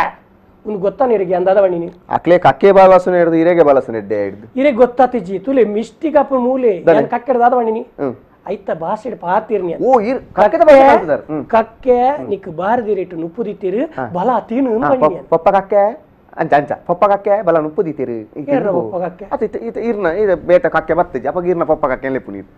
ಉನ್ ಗೊತ್ತಾ ನೀರಿಗೆ ಅಂದಾದ ಬಣ್ಣಿ ಅಕ್ಲೆ ಕಕ್ಕೆ ಬಾಲಸನ ಹಿಡಿದು ಇರೆಗೆ ಬಾಲಸನ ಎಡ್ಡೆ ಹಿಡಿದು ಇರೆ ಗೊತ್ತಾತಿಜಿ ತುಲೆ ಮಿಸ್ಟಿಕ್ ಅಪ್ಪ ಮೂಲೆ ಯಾನ್ ಕಕ್ಕೆಡ ದಾದ ಬಣ್ಣಿ ಐತ ಭಾಷೆ ಪಾತಿರ್ನಿ ಓ ಇರ್ ಕಕ್ಕೆದ ಭಾಷೆ ಕಲ್ತದಾರ ಕಕ್ಕೆ ನಿಕ್ ಬಾರದಿರಿಟ್ಟು ನುಪ್ಪು ದಿತ್ತೀರು ಬಲ ತೀನು ಬಣ್ಣಿ ಪಪ್ಪ ಕಕ್ಕೆ ಅಂಚ ಅಂಚ ಪಪ್ಪ ಕಕ್ಕೆ ಬಲ ನುಪ್ಪು ದಿತ್ತೀರು ಪಪ್ಪ ಕಕ್ಕೆ ಅತ್ತ ಇತ್ತ ಇರ್ನ ಇದು ಬೇಟ ಕಕ್ಕೆ ಬತ್ತಜಿ ಅಪ್ಪ ಇರ್ನ ಪಪ್ಪ ಕಕ್ಕೆ ಲೆಪ್ಪು ನೀರು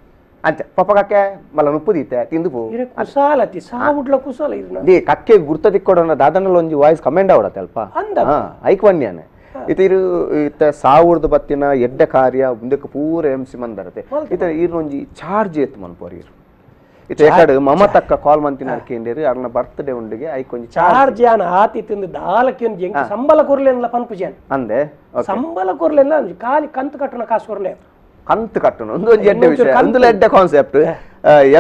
ಅಂಚ ಪಪ್ಪ ಕಕ್ಕೆ ಬಲ ನುಪ್ಪು ದಿತ್ತೆ ತಿಂದು ಪೋ ಇರೆ ಕುಸಾಲತಿ ಸಾವುಡ್ಲ ಕುಸಾಲ ಇರ್ನ they ಕಕ್ಕೆ ಗುರ್ತ ತಿಕ್ಕೊಡೋಣ ದಾದನಲ್ಲ ಒಂಜಿ ವಾಯ್ಸ್ ಕಮೆಂಡ್ ಆವಡತ್ತೆ ಅಲ್ಪ ಅಂದ ಹಾ ಐಕ್ ವನ್ಯಾನೆ ಇತ ಇರು ಇತ್ತ ಸಾವಿರದ ಬತ್ತಿನ ಎಡ್ಡ ಕಾರ್ಯ ಮುಂದಕ್ಕೆ ಪೂರ ಎಂ ಸಿ ಮಂದರತೆ ಇತ ಇರ್ನೊಂಜಿ ಚಾರ್ಜ್ ಎತ್ತು ಮನ್ಪೋರ್ ಇರು ಇತ್ತ ಎಕಡೆ ಮಮತಕ್ಕ ಕಾಲ್ ಮಂತಿನ ಕೇಂದ್ರಿ ಅರ್ನ ಬರ್ತ್ಡೇ ಉಂಡಿಗೆ ಐಕೊಂಜಿ ಚಾರ್ಜ್ ಯಾನ ಆತಿ ತಿಂದು ದಾಲಕ್ಕೆ ಒಂಜಿ ಎಂಕ್ ಸಂಬಳ ಕೊರ್ಲೆನ್ಲ ಪನ್ಪುಜಾನ್ ಅಂದೆ ಸಂಬಳ ಕೊರ್ಲೆನ್ಲ ಒಂಜಿ ಖಾಲಿ ಕಂತು ಕಟ್ಟುನ ಕಾಸು ಕೊರ್ಲೆ ಕಂತು ಕಟ್ಟುನ ಒಂದು ಒಂಜಿ ಎಡ್ಡೆ ವಿಷಯ ಒಂದು ಎಡ್ಡೆ ಕಾನ್ಸೆಪ್ಟ್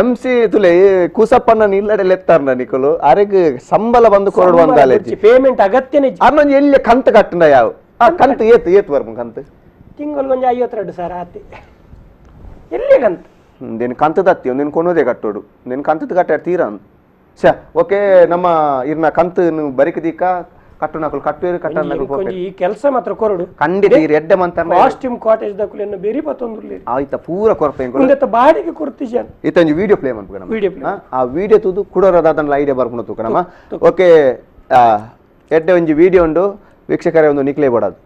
ಎಂ ಸಿ ತುಲೆ ಕುಸಪ್ಪನ ನಿಲ್ಲಡೆ ಲೆತ್ತಾರ್ನ ನಿಕುಲು ಅರೆಗ್ ಸಂಬಳ ಬಂದು ಕೊರಡು ಬಂದಾಲೆ ಪೇಮೆಂಟ್ ಅಗತ್ಯನೇ ಅರ್ನೊಂಜಿ ಎಲ್ಲಿ ಕಂತು ಕಟ್ಟುನ ಯಾವ ಆ ಕಂತು ಏತು ಏತು ಬರ್ಪು ಕಂತು ತಿಂಗಳು ಒಂಜಿ 52 ಸಾವಿರ ಆತಿ ಎಲ್ಲಿ ಕಂತು ನಿನ್ ಕಂತದತ್ತಿ ನಿನ್ ಕೊನೋದೇ ಕಟ್ಟೋಡು ನಿನ್ ಕಂತದ ಕಟ್ಟ ತೀರ ಶ ಓಕೆ ನಮ್ಮ ಇರ್ನ ಕಂತು ಬರಿಕ ದೀಕ ಕಟ್ಟುನಕುಲು ಕಟ್ಟುವೇರು ಕಟ್ಟನಕುಲು ಈ ಕೆಲಸ ಮಾತ್ರ ಕೊರಡು ಖಂಡಿತ ಈ ಎಡ್ಡೆ ಮಂತ ಕಾಸ್ಟ್ಯೂಮ್ ಕಾಟೇಜ್ ದಕುಲೆನ್ನು ಬೇರಿ ಪತ್ತೊಂದುಲ್ಲೇರು ಆಯ್ತ ಪೂರ ಕೊರಪೆ ಉಂದೆತ್ತ ಬಾಡಿಗೆ ಕೊರ್ತಿಜಾನ್ ಇತ್ತೊಂಜಿ ವಿಡಿಯೋ ಪ್ಲೇ ಮನ್ಪುಗ ನಮ್ಮ ವಿಡಿಯೋ ಪ್ಲೇ ಆ ವಿಡಿಯೋ ತೂದು ಕುಡೋರದಾದನ್ ಐಡಿಯಾ ಬರ್ಪುಣ ತೂಕ ನಮ್ಮ ಓಕೆ ಎಡ್ಡೆ ಒಂಜಿ ವಿಡಿಯೋ ಉಂಡು ವೀಕ್ಷಕರೇ ಒಂದು ನಿಕ್ಲೇ ಬೋಡದು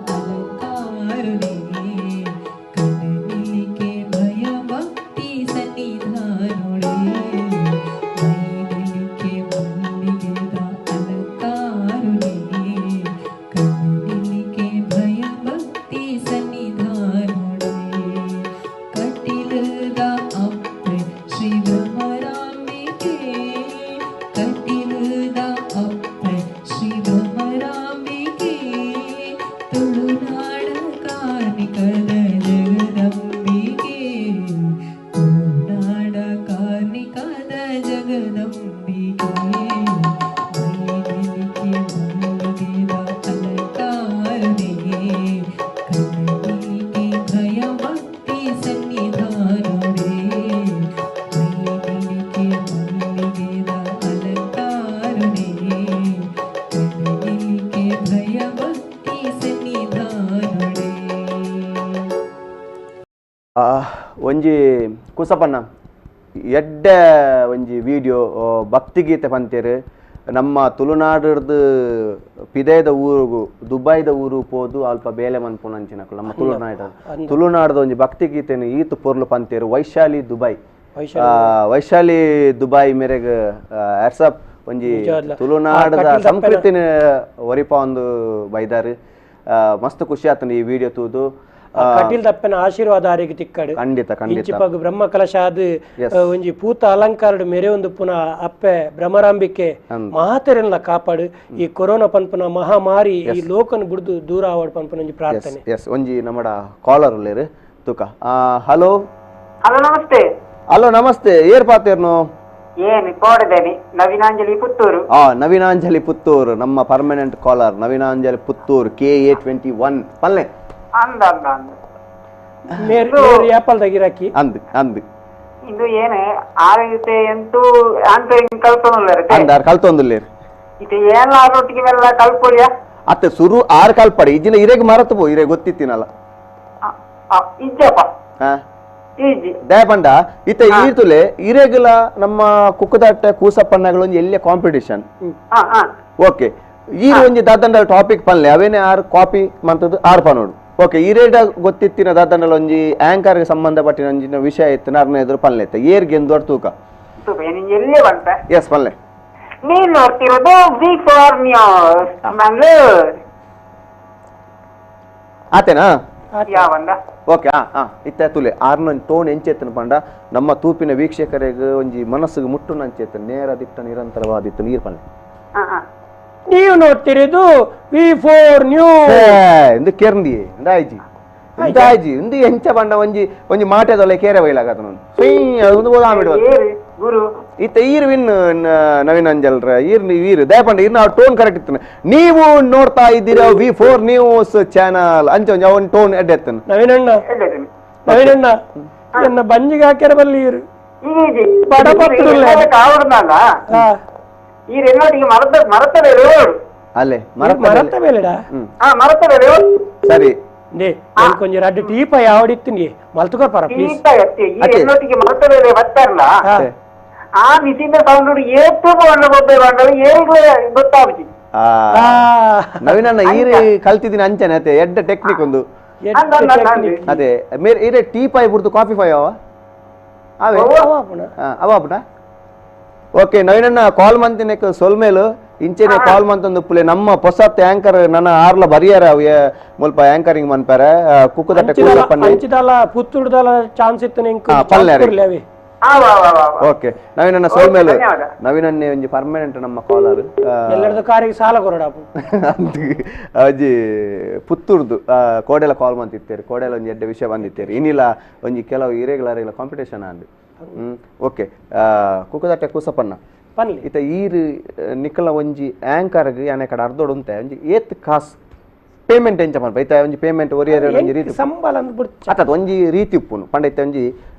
ಅಲಂಕಾರ. ಒಂಜಿ ಕುಸಪನ್ನ ಎಡ್ಡೆ ಒಂಜಿ ವಿಡಿಯೋ ಭಕ್ತಿಗೀತೆ ಪಂತೇರು ನಮ್ಮ ತುಳುನಾಡರ್ದು ಪಿದೇದ ಊರುಗು ದುಬೈದ ಊರು ಪೋದು ಅಲ್ಪ ಬೇಲೆ ಮನ್ಪುನಂಚಿನಕುಲು ನಮ್ಮ ತುಳುನಾಡ ತುಳುನಾಡದ ಒಂಜಿ ಭಕ್ತಿಗೀತೆನು ಈತು ಪೊರ್ಲು ಪಂತೇರು ವೈಶಾಲಿ ದುಬೈ ವೈಶಾಲಿ ದುಬೈ ಮೇರೆಗ್ ಹ್ಯಾಟ್ಸಪ್ ಒಂಜಿ ತುಳುನಾಡದ ಸಂಸ್ಕೃತಿನ ಒರಿಪ ಒಂದು ಬೈದಾರು ಮಸ್ತ್ ಖುಷಿ ಆತನ ಈ ವಿಡಿಯೋ ತೂದು ಕಟೀಲ್ ದಪ್ಪನ ಆಶೀರ್ವಾದ ಆರಿಗೆ ತಿಕ್ಕಡು ಖಂಡಿತ ಖಂಡಿತ ಇಂಚಿಪಾಗ ಬ್ರಹ್ಮ ಕಲಶ ಅದು ಒಂಜಿ ಪೂತ ಅಲಂಕಾರಡು ಮೇರೆ ಒಂದು ಪುನಃ ಅಪ್ಪೆ ಭ್ರಮರಾಂಬಿಕೆ ಮಾತೆರೆಲ್ಲ ಕಾಪಾಡು ಈ ಕೊರೋನಾ ಪನ್ಪುನ ಮಹಾಮಾರಿ ಈ ಲೋಕನ ಬುಡ್ದು ದೂರ ಆವಡ್ ಪನ್ಪುನ ಒಂಜಿ ಪ್ರಾರ್ಥನೆ. ಎಸ್ ಒಂಜಿ ನಮ್ಮಡ ಕಾಲರ್ ಉಲ್ಲೇರು ತುಕ. ಹಲೋ ಹಲೋ ನಮಸ್ತೆ. ಹಲೋ ನಮಸ್ತೆ, ಏರ್ ಪಾತೇರ್ನು? ಏನು ಕೋಡದೇನಿ ನವೀನಾಂಜಲಿ ಪುತ್ತೂರು. ನವೀನಾಂಜಲಿ ಪುತ್ತೂರು ನಮ್ಮ permanent caller Naveenanjali Puttur KA21 ಪಲ್ಲೆ ಅಂದ ಅಂದ ಅಂದ ಮೇರ್ ಆಪಲ್ ದಗಿರಾಕಿ ಅಂದ್ ಅಂದ್ ಇಂದು ಏನು ಆರೋಗ್ಯತೆ ಎಂತೂ ಅಂತ ಕಲ್ತೊಂದುಲ್ಲೇರು ಅಂದಾರ್ ಕಲ್ತೊಂದುಲ್ಲೇರು ಇದು ಏನ್ ಆರೋಟಿಗೆ ಮೆಲ್ಲ ಕಲ್ಪೊಲಿಯ ಅತ್ತೆ ಸುರು ಆರ್ ಕಲ್ಪಡಿ ಇಜಿನ ಇರೆಗ್ ಮರತು ಪೋ ಇರೆ ಗೊತ್ತಿತ್ತಿನಲ್ಲ ಇಜ್ಜಪ್ಪ ದಯಪಂಡ ಇತ್ತ ಈರ್ತುಲೆ ಇರೆಗುಲ ನಮ್ಮ ಕುಕ್ಕುದಾಟ ಕೂಸಪ್ಪಣ್ಣಗಳು ಒಂಜಿ ಎಲ್ಲೇ ಕಾಂಪಿಟಿಷನ್. ಓಕೆ ಈರು ಒಂಜಿ ದಾದಂಡ ಟಾಪಿಕ್ ಪನ್ಲೆ ಅವೇನೆ ಆರ್ ಕಾಪಿ ಮಂತದ್ದು ಆರ್ ಪನೋಡು. ಓಕೆ ಈ ರೇಟ ಗೊತ್ತಿತ್ತಿನ ದಾದಂಡಲ ಒಂಜಿ ಆಂಕರ್ ಗೆ ಸಂಬಂಧಪಟ್ಟಿನ ಒಂಜಿನ ವಿಷಯ ಇತ್ತು ನಾರ್ನ ಎದುರು ಪನ್ಲೆ ಇತ್ತ ಏರ್ಗೆ ಎಂದು ತೂಕ ಎಸ್ ಪನ್ಲೆ. ನೀವು ನೋಡ್ತಿರೋದು V4 news Mangalore ಆತೇನಾ? Okay ಇತ್ತ ತುಲೆ ಆರ್ನ ಟೋನ್ ಎಂಚೇತನ ಪಂಡ ನಮ್ಮ ತೂಪಿನ ವೀಕ್ಷಕರಿಗೆ ಒಂಜಿ ಮನಸ್ಸಿಗೆ ಮುಟ್ಟು ನಂಚೇತನ ನೇರ ದಿಟ್ಟ ನಿರಂತರವಾದಿತ್ತು ನೀರು ಪನ್ಲೆ. ನೀವು ನೋಡ್ತಿರೋದು V4 news ಎಂದು ಕೇರ್ಂದಿ ಇಂದಾಯ್ಜಿ ಇಂದಾಯ್ಜಿ ಇಂದು ಎಂಚ ಪಂಡ ಒಂಜಿ ಒಂಜಿ ಮಾಟೆದೊಲೆ ಕೇರೆ ಬೈಲಾಗತ್ತ ಗುರು ಇತ್ತ ಈರ್ ವಿನ್ ನವೀನ್ ಅಂಜಲ್ರ ಈರ್ ಈರ್ ದಯಪಂಡ ಈರ್ನ ಟೋನ್ ಕರೆಕ್ಟ್ ಇತ್ತು. ನೀವು ನೋಡ್ತಾ ಇದ್ದೀರಾ V4 news channel ಅಂಚ ಒಂಜಿ ಅವನ್ ಟೋನ್ ಎಡ್ಡೆ ಎತ್ತನು. ನವೀನಣ್ಣ ನವೀನಣ್ಣ ಎನ್ನ ಬಂಜಿಗೆ ಹಾಕ್ಯಾರ ಬಲ್ಲಿ ಈರು ಅಲ್ಲೇ ಮರತ ಮೇಲೆಡ ಸರಿ ಕೊಂಚ ರಡ್ಡು ಟೀಪ ಯಾವಡಿತ್ತೀನಿ ಮಲ್ತುಕೊರ್ಪಾರ ಪ್ಲೀಸ್. ಆ ಮಿಸಿನ ಸೌಂಡ್ ಏತು ಗೊತ್ತಾಗುಜಿ ನವೀನಣ್ಣ ಈರು ಕಲ್ತಿದ್ದೀನಿ ಅಂಚನೆ ಅತ್ತೆ ಎಡ್ಡ ಟೆಕ್ನಿಕ್ ಒಂದು ಅದೇ ಮೇರೆ ಈರೆ ಟೀ ಪಾಯ್ ಬುಡ್ದು ಕಾಫಿ ಪಾಯ್ ಅವ ಅವೇ ಅವ ಓಕೆ ನವೀನಣ್ಣ ಕಾಲ್ ಮಂತಿನ ಸೊಲ್ಮೇಲು ಇಂಚೆನೆ ಕಾಲ್ ಮಂತಂದು ಪುಲೆ ನಮ್ಮ ಹೊಸತ್ ಆಂಕರ್ ನನ್ನ ಆರ್ಲ ಬರಿಯಾರ ಮುಲ್ಪ ಆಂಕರಿಂಗ್ ಮನ್ಪಾರ ಕುಕ್ಕುದಟ್ಟ ಅಂಚಿದಲ್ಲ ಪುತ್ತೂರ್ದಲ್ಲ ಚಾನ್ಸ್ ಇತ್ತು ನಿಂಕ್ ಪಲ್ಲೆ. ಓಕೆ ನವೀನಣ್ಣ ಸೊಲ್ಮೇಲು ನವೀನಣ್ಣೆ ಒಂಜಿ ಪರ್ಮನೆಂಟ್ ನಮ್ಮ ಕಾಲರ್ ಎಲ್ಲರದು ಕಾರಿಗೆ ಸಾಲ ಕೊರಡಾಪು ಅಜ್ಜಿ ಪುತ್ತೂರ್ದು ಕೋಡೆಲ ಕಾಲ್ ಮಂತಿತ್ತೇರಿ ಕೋಡೆಲ ಒಂಜಿ ಎಡ್ಡೆ ವಿಷಯ ಬಂದಿತ್ತೇರಿ ಇನ್ನಿಲ್ಲ ಒಂಜಿ ಕೆಲವು ಇರೆಗಳ ಕಾಂಪಿಟೇಷನ್ ಅಂದು. ಓಕೆ ಕುಕ್ಕುದಟ್ಟೆ ಕೂಸಪ್ಪಣ್ಣ ಇತ್ತ ಈರು ನಿಕ್ಕಲ ಒಂಜಿ ಆಂಕರ್ಗ್ ಯಾನೆ ಕಡೆ ಅರ್ಧೋಡು ಉಂತೆ ಒಂಜಿ ಏತ್ ಕಾಸ್ ಪೇಮೆಂಟ್ ಎಂಚ ಮಲ್ಪ ಇತ್ತ ಒಂಜಿ ಪೇಮೆಂಟ್ ಒರಿಯರ್ ಒಂಜಿ ರೀತಿ ಸಂಬಳ ಅತ್ತ ಒಂಜಿ ರೀತಿ ಉಪ್ಪುನು ಪಂಡ ಇತ್ತ ಒಂಜಿ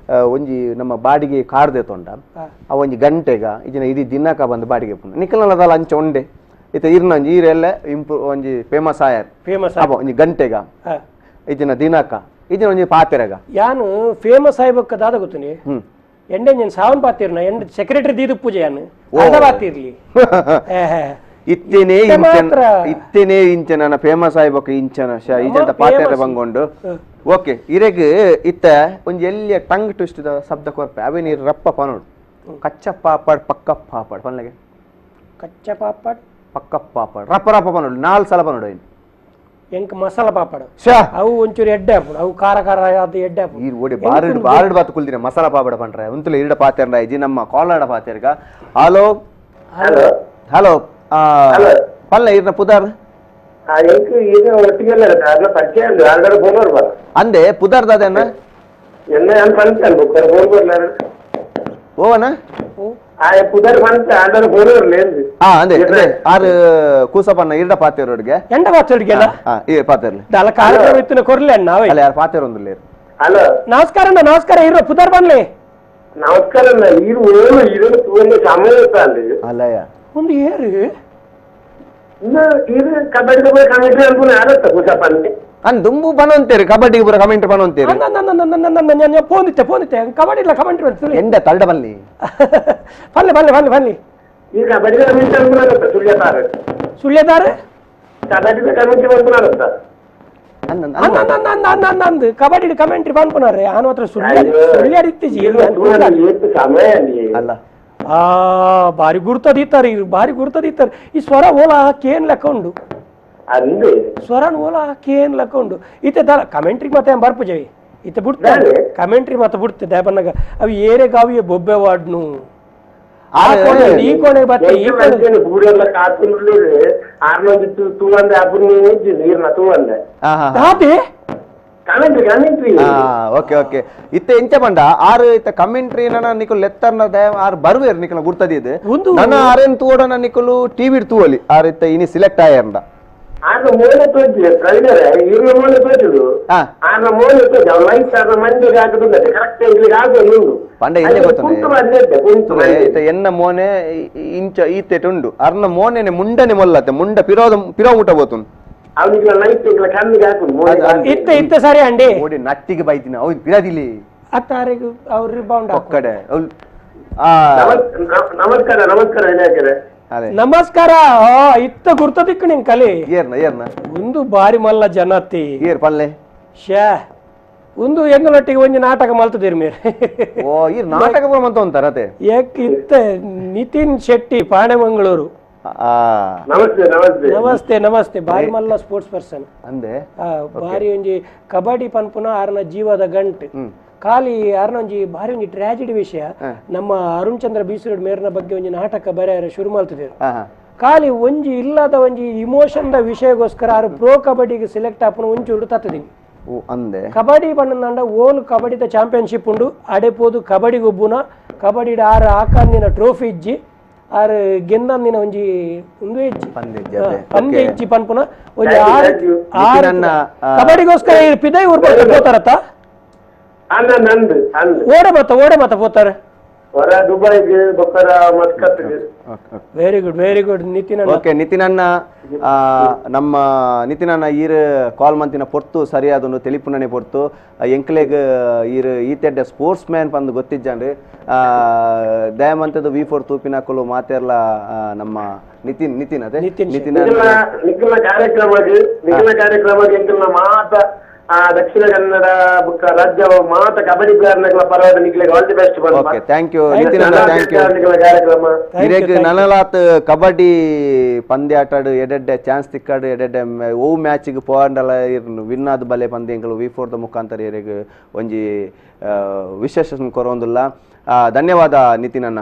ಒಂಜಿ ನಮ್ಮ ಬಾಡಿಗೆ ಕಾರ್ದೆ ತೊಂಡ ಆ ಒಂಜಿ ಗಂಟೆಗ ಇಜಿನ ಇಡೀ ದಿನಕ ಬಂದು ಬಾಡಿಗೆ ಉಪ್ಪುನು ನಿಕ್ಕಲದಲ್ಲ ಅಂಚ ಒಂಡೆ ಇತ್ತ ಈರ್ನ ಒಂಜಿ ಈರೆಲ್ಲ ಇಂಪ್ರೂವ್ ಒಂಜಿ ಫೇಮಸ್ ಆಯರ್ ಫೇಮಸ್ ಒಂಜಿ ಗಂಟೆಗ ಇಜಿನ ದಿನಕ ಇಜಿನ ಒಂಜಿ ಪಾತೆರಗ ಯಾನು ಫೇಮಸ್ ಆಯ್ಬೇಕ ದಾದ ಗೊತ್ತುನಿ ಎಂಡೆ ನೀನು ಸಾವನ್ ಪಾತಿರ್ನ ಎಂಡ್ ಸೆಕ್ರೆಟರಿ ದೀದು ಪೂಜೆ ಯಾನು ಅರ್ಧ ಪಾತಿರ್ಲಿ ಇತ್ತೇನೆ ಇತ್ತೇನೆ ಇಂಚನ ಫೇಮಸ್ ಆಯ್ಬೇಕು ಇಂಚನ ಈಜಂತ ಪಾತೆರ ಬಂಗೊಂಡು. ಓಕೆ ಇರೆಗ್ ಇತ್ತ ಒಂಜಿ ಎಲ್ಲಿಯ ಟಂಗ್ ಟ್ವಿಸ್ಟ್ ಶಬ್ದ ಕೊರ್ಪೆ ಅವೇ ನೀರು ರಪ್ಪ ಪನೋಡು ಕಚ್ಚ ಪಾಪಡ್ ಪಕ್ಕ ಪಾಪಡ್ ಪನ್ಲಗೆ ಕಚ್ಚ ಪಾಪಡ್ ಪಕ್ಕ ಪಾಪಡ್ ರಪ್ಪ ರಪ್ಪ ಪನೋಡು 4 ಸಲ ಪನೋಡು ಏನು ಎಂಕ್ ಮಸಾಲ ಪಾಪಡ್ ಅವು ಒಂಚೂರು ಎಡ್ಡೆ ಆಪುಂಡು ಅವು ಖಾರ ಖಾರ ಅದು ಎಡ್ಡೆ ಆಪುಂಡು ಈ ಓಡಿ ಬಾರಡ್ ಬಾರಡ್ ಬಾತ್ ಕುಲ್ದಿನ ಮಸಾಲ ಪಾಪಡ ಪಂಡ್ರೆ ಉಂತುಲ ಇರಡ ಪಾತೆರ್ನ ಇಜಿ ನಮ್ಮ ಕಾಲಡ ಪಾತೆರ್ಗ. Hello hello hello ಪಲ್ಲ ಇರ್ನ ಪುದಾರ್ ಅಂದೆ ಪುದಾರ್ ದಾದಣ್ಣ ಓವನ ಅಂದೆ ಆರು ಕೂಸಪ್ಪಣ್ಣ ಇರಡ ಪಾತೆರೋಡ್ಗೆ ಎಂಡ ಪಾತೆರೋಡ್ಗೆ ಪಾತೆರ್ಲಿ ಅಲ್ಲ ಕಾರ್ಯಕ್ರಮ ಇತ್ತಿನ ಕೊರ್ಲೆ ಅಣ್ಣ ಅಲ್ಲ ಯಾರು ಪಾತೆರೊಂದುಲ್ಲೇರು. ಹಲೋ ನಮಸ್ಕಾರ ಅಣ್ಣ ನಮಸ್ಕಾರ ಇರೋ ಪುದಾರ್ ಬನ್ಲಿ ನಮಸ್ಕಾರ ಅಣ್ಣ ಇರು ಏನು ಇರು ಸಮಯ ಅಲ್ಲಯ್ಯ ಒಂದು ಏರು ಇದು ಕಬಡ್ಡಿ ಕಮಿಟಿ ಅನ್ಕೊಂಡು ಆರತ್ತ ಕೂಸಪ್ಪಣ್ಣ ಅನ್ ದುಂಬು ಬನೊಂತೇರಿ ಕಬಡ್ಡಿ ಪೂರ ಕಮೆಂಟ್ ಬನೊಂತೇರಿ ಫೋನ್ ಇತ್ತೆ ಕಬಡ್ಡಿ ಇಲ್ಲ ಕಮೆಂಟ್ ಎಂಡ ತಲ್ಡ ಬನ್ನಿ ಪಲ್ಲೆ ಪಲ್ಲೆ ಪಲ್ಲೆ ಪಲ್ಲೆ ಈ ಕಬಡ್ಡಿ ಕಮೆಂಟ್ ಸುಳ್ಯದಾರ ಸುಳ್ಯದಾರ ಕಬಡ್ಡಿ ಕಮೆಂಟ್ ಬಂದ್ನಾರಂತ ಅಂದ್ ಕಬಡ್ಡಿ ಕಮೆಂಟ್ರಿ ಬಂದ್ಪುನಾರೆ ಆನು ಮಾತ್ರ ಸುಳ್ಯ ಸುಳ್ಯ ಇತ್ತೀಚಿ ಅಲ್ಲ ಆ ಬಾರಿ ಗುರ್ತದಿತ್ತಾರೆ ಬಾರಿ ಗುರ್ತದಿತ್ತಾರೆ ಈ ಸ್ವರ ಓಲಾ ಕೇನ್ ಲೆಕ್ಕ ಉಂಡು ಸ್ವರನ್ ಓಲಾ ಕೇನ್ ಲೆಕ್ಕ ಉಂಡು ಇತ್ತೆ ದಾಲ ಕಮೆಂಟ್ರಿ ಮತ್ತೆ ಬರ್ಪುಜವಿ ಇತ್ತೆ ಬಿಡ್ತಾರೆ ಕಮೆಂಟ್ರಿ ಮತ್ತೆ ಬಿಡ್ತೆ ದೇಪನ್ನಾಗ ಅವು ಏರೆ ಗಾವಿಯ ಬೊಬ್ಬೆ ವಾಡ್ನು ಆ ಕೋಣೆ ಈ ಕೋಣೆ ಬತ್ತೆ ಈ ಕೋಣೆ ಪೂರೆಲ್ಲ ಕಾತುಂಡ್ಲೇರು ಆರ್ನೊಂದು ತೂವಂದೆ ಅಪುರ್ನಿ ನೀರ್ನ ತೂವಂದೆ ದಾತೆ commentary commentary okay okay ಇತ್ತೆ ಎಂಚ ಪಂಡ ಆರು ಇತ್ತೆ ಕಮೆಂಟ್ರಿ ನನ ನಿಕುಲು ಲೆತ್ತರ್ನ ಆರು ಬರುವೇರು ನಿಕುಲ ಗುರ್ತದಿದ್ದು ನನ್ನ ಆರೇನ್ ತೂವಡ ನಿಕುಲು ಟಿವಿ ತೂವಲಿ ಆರು ಇತ್ತೆ ಇನಿ ಸಿಲೆಕ್ಟ್ ಆಯರ್ಂಡ ಆರ್ನ ಮೋನೆ ತೋಜಿ ಪ್ರವೀಣರೇ ಇರ್ನ ಮೋನೆ ತೋಜುಡು ಆರ್ನ ಮೋನೆ ತೋಜಿ ಅವ್ನ ಲೈಟ್ ಆರ್ನ ಮಂದಿಗೆ ಹಾಕುದುಂಡತೆ ಕರೆಕ್ಟ್ ಇಲ್ಲಿಗೆ ಆಗೋದು ಉಂಡು ಪಂಡ ಎಲ್ಲಿ ಗೊತ್ತುಂಡೆ ಇತ್ತೆ ಎನ್ನ ಮೋನೆ ಇಂಚ ಈತೆಟ್ ಉಂಡು ಅರ್ನ ಮೋನೆನೆ ಮುಂಡನೆ ಮೊಲ್ಲತೆ ಮುಂಡ ಪಿರೋದ ಪಿರೋ ಮುಟ ಬೋತುಂಡು ಅವನಿಗೆ ಲೈಟ್ ಇಗ್ಲ ಕಣ್ಣಿಗೆ ಹಾಕುದು ಇತ್ತೆ ಇತ್ತೆ ಸರಿ ಅಂಡಿ ಓಡಿ ನಟ್ಟಿಗೆ ಬೈತಿನ ಅವ್ನು ಪಿರದಿಲಿ ಅತ್ತಾರಿಗೆ ಅವ್ರು ರಿಬೌಂಡ್ ಒಕ್ಕಡೆ ನಮಸ್ಕಾರ ನಮಸ್ಕಾರ ವಿನಾಯಕರೇ ನಮಸ್ಕಾರ ಇತ್ತ ಗುರ್ತ ದಿಕ್ಕು ನಿನ್ ಕಲಿ ಏರ್ನ ಏರ್ನ ಒಂದು ಬಾರಿ ಮಲ್ಲ ಜನತಿ ಏರ್ ಪಲ್ಲೆ ಶ್ಯಾ ಒಂದು ಎಂಗಲೊಟ್ಟಿಗೆ ಒಂಜಿ ನಾಟಕ ಮಲ್ತದಿರ್ ಮೇರ್ ಓ ಈ ನಾಟಕ ಪೂರ ಮಂತ ಒಂತಾರ ಅತೆ ಏಕ್ ಇತ್ತ ನಿತಿನ್ ಶೆಟ್ಟಿ ಪಾಣೆಮಂಗಳೂರು ನಮಸ್ತೆ ನಮಸ್ತೆ ನಮಸ್ತೆ ನಮಸ್ತೆ ಬಾರಿ ಮಲ್ಲ ಸ್ಪೋರ್ಟ್ಸ್ ಪರ್ಸನ್ ಅಂದೆ ಬಾರಿ ಒಂಜಿ ಕಬಡ್ಡಿ ಪನ್ಪುನ ಆರ್ನ ಜೀವದ ಗಂಟು ಖಾಲಿ ಆರ್ನೊಂಜಿ ಬಾರಿ ಒಂಜಿ ಟ್ರಾಜಿಡಿ ವಿಷಯ ನಮ್ಮ ಅರುಣ್ ಚಂದ್ರ ಬೀಸರೋಡ್ ಮೇರ್ನ ಬಗ್ಗೆ ಒಂಜಿ ನಾಟಕ ಬರೆಯರ ಶುರು ಮಾಡ್ತಿದ್ರು ಖಾಲಿ ಒಂಜಿ ಇಲ್ಲದ ಒಂಜಿ ಇಮೋಷನ್ the ವಿಷಯಗೋಸ್ಕರ ಆರು ಪ್ರೋ ಕಬಡ್ಡಿಗೆ ಸೆಲೆಕ್ಟ್ ಆಪುನ ಒಂಚೂರು ತತ್ತದಿನಿ ಅಂದೆ ಕಬಡ್ಡಿ ಬಣ್ಣಂಡ ಓಲ್ ಕಬಡ್ಡಿದ ಚಾಂಪಿಯನ್ಶಿಪ್ ಉಂಡು ಅಡೆಪೋದು ಕಬಡ್ಡಿ ಗೊಬ್ಬುನ ಕಬಡ್ಡಿ ಆರು ಆಕಾಂದಿನ ಟ್ರೋಫಿ ಇಜ್ಜಿ ಆರು ಗೆಂದಂದಿನ ಒಂಜಿ ಒಂದು ಇಜ್ಜಿ ಪಂದ್ಯ ಇಜ್ಜಿ ಪನ್ಪುನ ಒಂಜಿ ಆರು ಆರು ಕಬಡ್ಡಿಗೋಸ್ಕರ ಪಿದೈ ಊರ್ ಹೋತಾರತ್ತ ಓಡೆ ಮತ್ತ ಓಡೆ ಮತ್ತ ಹೋತಾರೆ Very good, very good. Nitin ಅಣ್ಣ. ಓಕೆ ನಿತಿನ್ ಅಣ್ಣ, ನಮ್ಮ ನಿತಿನ್ ಅಣ್ಣ ಈರ್ ಕಾಲ್ ಮಂತಿನ ಪೊರ್ತು ಸರಿಯಾದೊಂದು ತೆಲಿಪುನನೆ ಪೊರ್ತು ಎಂಕ್ಲೆಗ್ ಈರ್ ಈತೆಡ್ಡೆ ಸ್ಪೋರ್ಟ್ಸ್ ಮ್ಯಾನ್ ಪಂದು ಗೊತ್ತಿಜ್ಜಾಂಡ್ ದಯಮಂತದ ವಿ4 ತೂಪಿನಕುಲು ಮಾತೆರ್ಲ ನಮ್ಮ ನಿತಿನ್ ನಿತಿನ್ ಅದೇ ನಿತಿನ್ ನಿಖಿಲ ಕಾರ್ಯಕ್ರಮಕ್ಕೆ ನಿಖಿಲ ಕಾರ್ಯಕ್ರಮಕ್ಕೆ ಎಂಕಲ್ನ ಮಾತ ದಕ್ಷಿಣ ಕನ್ನಡ ಬುಕ್ಕ ರಾಜ್ಯ ಮಾತ ಕಬಡ್ಡಿ ಪ್ಲೇಯರ್ನಗಳ ಪರವಾದ ನಿಖಿಲಿಗೆ all the best. Okay, thank you Nitin ಅಣ್ಣ, thank you. ಕಾರ್ಯಕ್ರಮ ಇರೆಗ್ ನನಲಾತ್ ಕಬಡ್ಡಿ ಪಂದ್ಯಾಟಾಡು ಎಡೆಡ್ಡೆ ಚಾನ್ಸ್ ತಿಕ್ಕಾಡು ಎಡೆಡ್ಡೆ ಓ ಮ್ಯಾಚಿಗೆ ಪೋಂಡಲ ವಿನ್ ಆದ ಬಲೆ ಪಂದ್ಯ ಎಂಕಲು ವಿ4 the ಮುಖಾಂತರ ಇರೆಗ್ ಒಂಜಿ ವಿಶೇಷ ಕೊರೊಂದುಲ್ಲ. ಧನ್ಯವಾದ ನಿತಿನ್ ಅಣ್ಣ.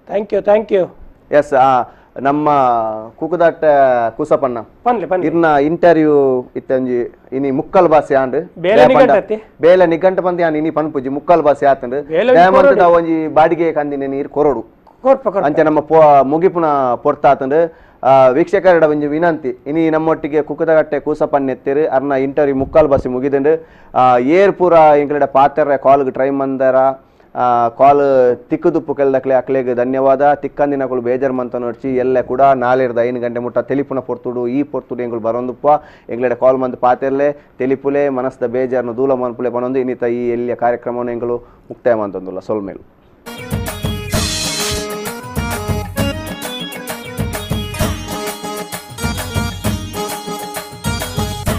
Thank you, thank you. Yes, ನಮ್ಮ ಕುಕುದಾಟ ಕುಸಪಣ್ಣ ಇರ್ನ ಇಂಟರ್ವ್ಯೂ ಇತ್ತಂಜಿ ಇನಿ ಮುಕ್ಕಲ್ ಬಾಸೆ ಆಂಡ್ ಬೇಲೆ ನಿಘಂಟ ಬಂದಿ ಆನ್ ಇನಿ ಪನ್ಪುಜಿ ಮುಕ್ಕಲ್ ಬಾಸೆ ಆತಂಡ್ ದಯಮಂತದ ಒಂಜಿ ಬಾಡಿಗೆ ಕಂದಿನ ನೀರು ಕೊರಡು ಅಂಚೆ ನಮ್ಮ ಮುಗಿಪುನ ಪೊರ್ತಾತಂಡ್. ವೀಕ್ಷಕರ ಒಂಜಿ ವಿನಂತಿ, ಇನಿ ನಮ್ಮೊಟ್ಟಿಗೆ ಕುಕುದಗಟ್ಟೆ ಕೂಸಪಣ್ಣ ಎತ್ತಿರು ಅರ್ನ ಇಂಟರ್ವ್ಯೂ ಮುಕ್ಕಲ್ ಬಾಸೆ ಮುಗಿದಂಡು. ಏರ್ ಪೂರ ಎಂಕಲೆಡ ಪಾತೆರ ಕಾಲ್ಗ್ ಟ್ರೈ ಮಂದರ ಕಾಲ್ ತಿಕ್ಕುದುಪ್ಪು ಕೆಲ್ದಕ್ಲೆ ಅಕ್ಲೆಗ್ ಧನ್ಯವಾದ. ತಿಕ್ಕಂದಿನಕುಲು ಬೇಜಾರ್ ಮಂತ ನೋಡ್ಚಿ ಎಲ್ಲ ಕೂಡ ನಾಳೆರ್ದ 5 ಗಂಟೆ ಮುಟ್ಟ ತೆಲಿಪುನ ಪೊರ್ತುಡು ಈ ಪೊರ್ತುಡು ಎಂಗುಲು ಬರೋಂದುಪ್ಪ ಎಂಗ್ಲೆಡೆ ಕಾಲ್ ಮಂದು ಪಾತೆರ್ಲೆ ತೆಲಿಪುಲೆ ಮನಸ್ದ ಬೇಜಾರ್ನ ದೂಲ ಮನ್ಪುಲೆ ಬನೊಂದು ಇನ್ನಿತ ಈ ಎಲ್ಲಿಯ ಕಾರ್ಯಕ್ರಮವನ್ನು ಎಂಗಳು ಮುಕ್ತಾಯ ಮಂತೊಂದುಲ್ಲ. ಸೊಲ್ಮೇಲು.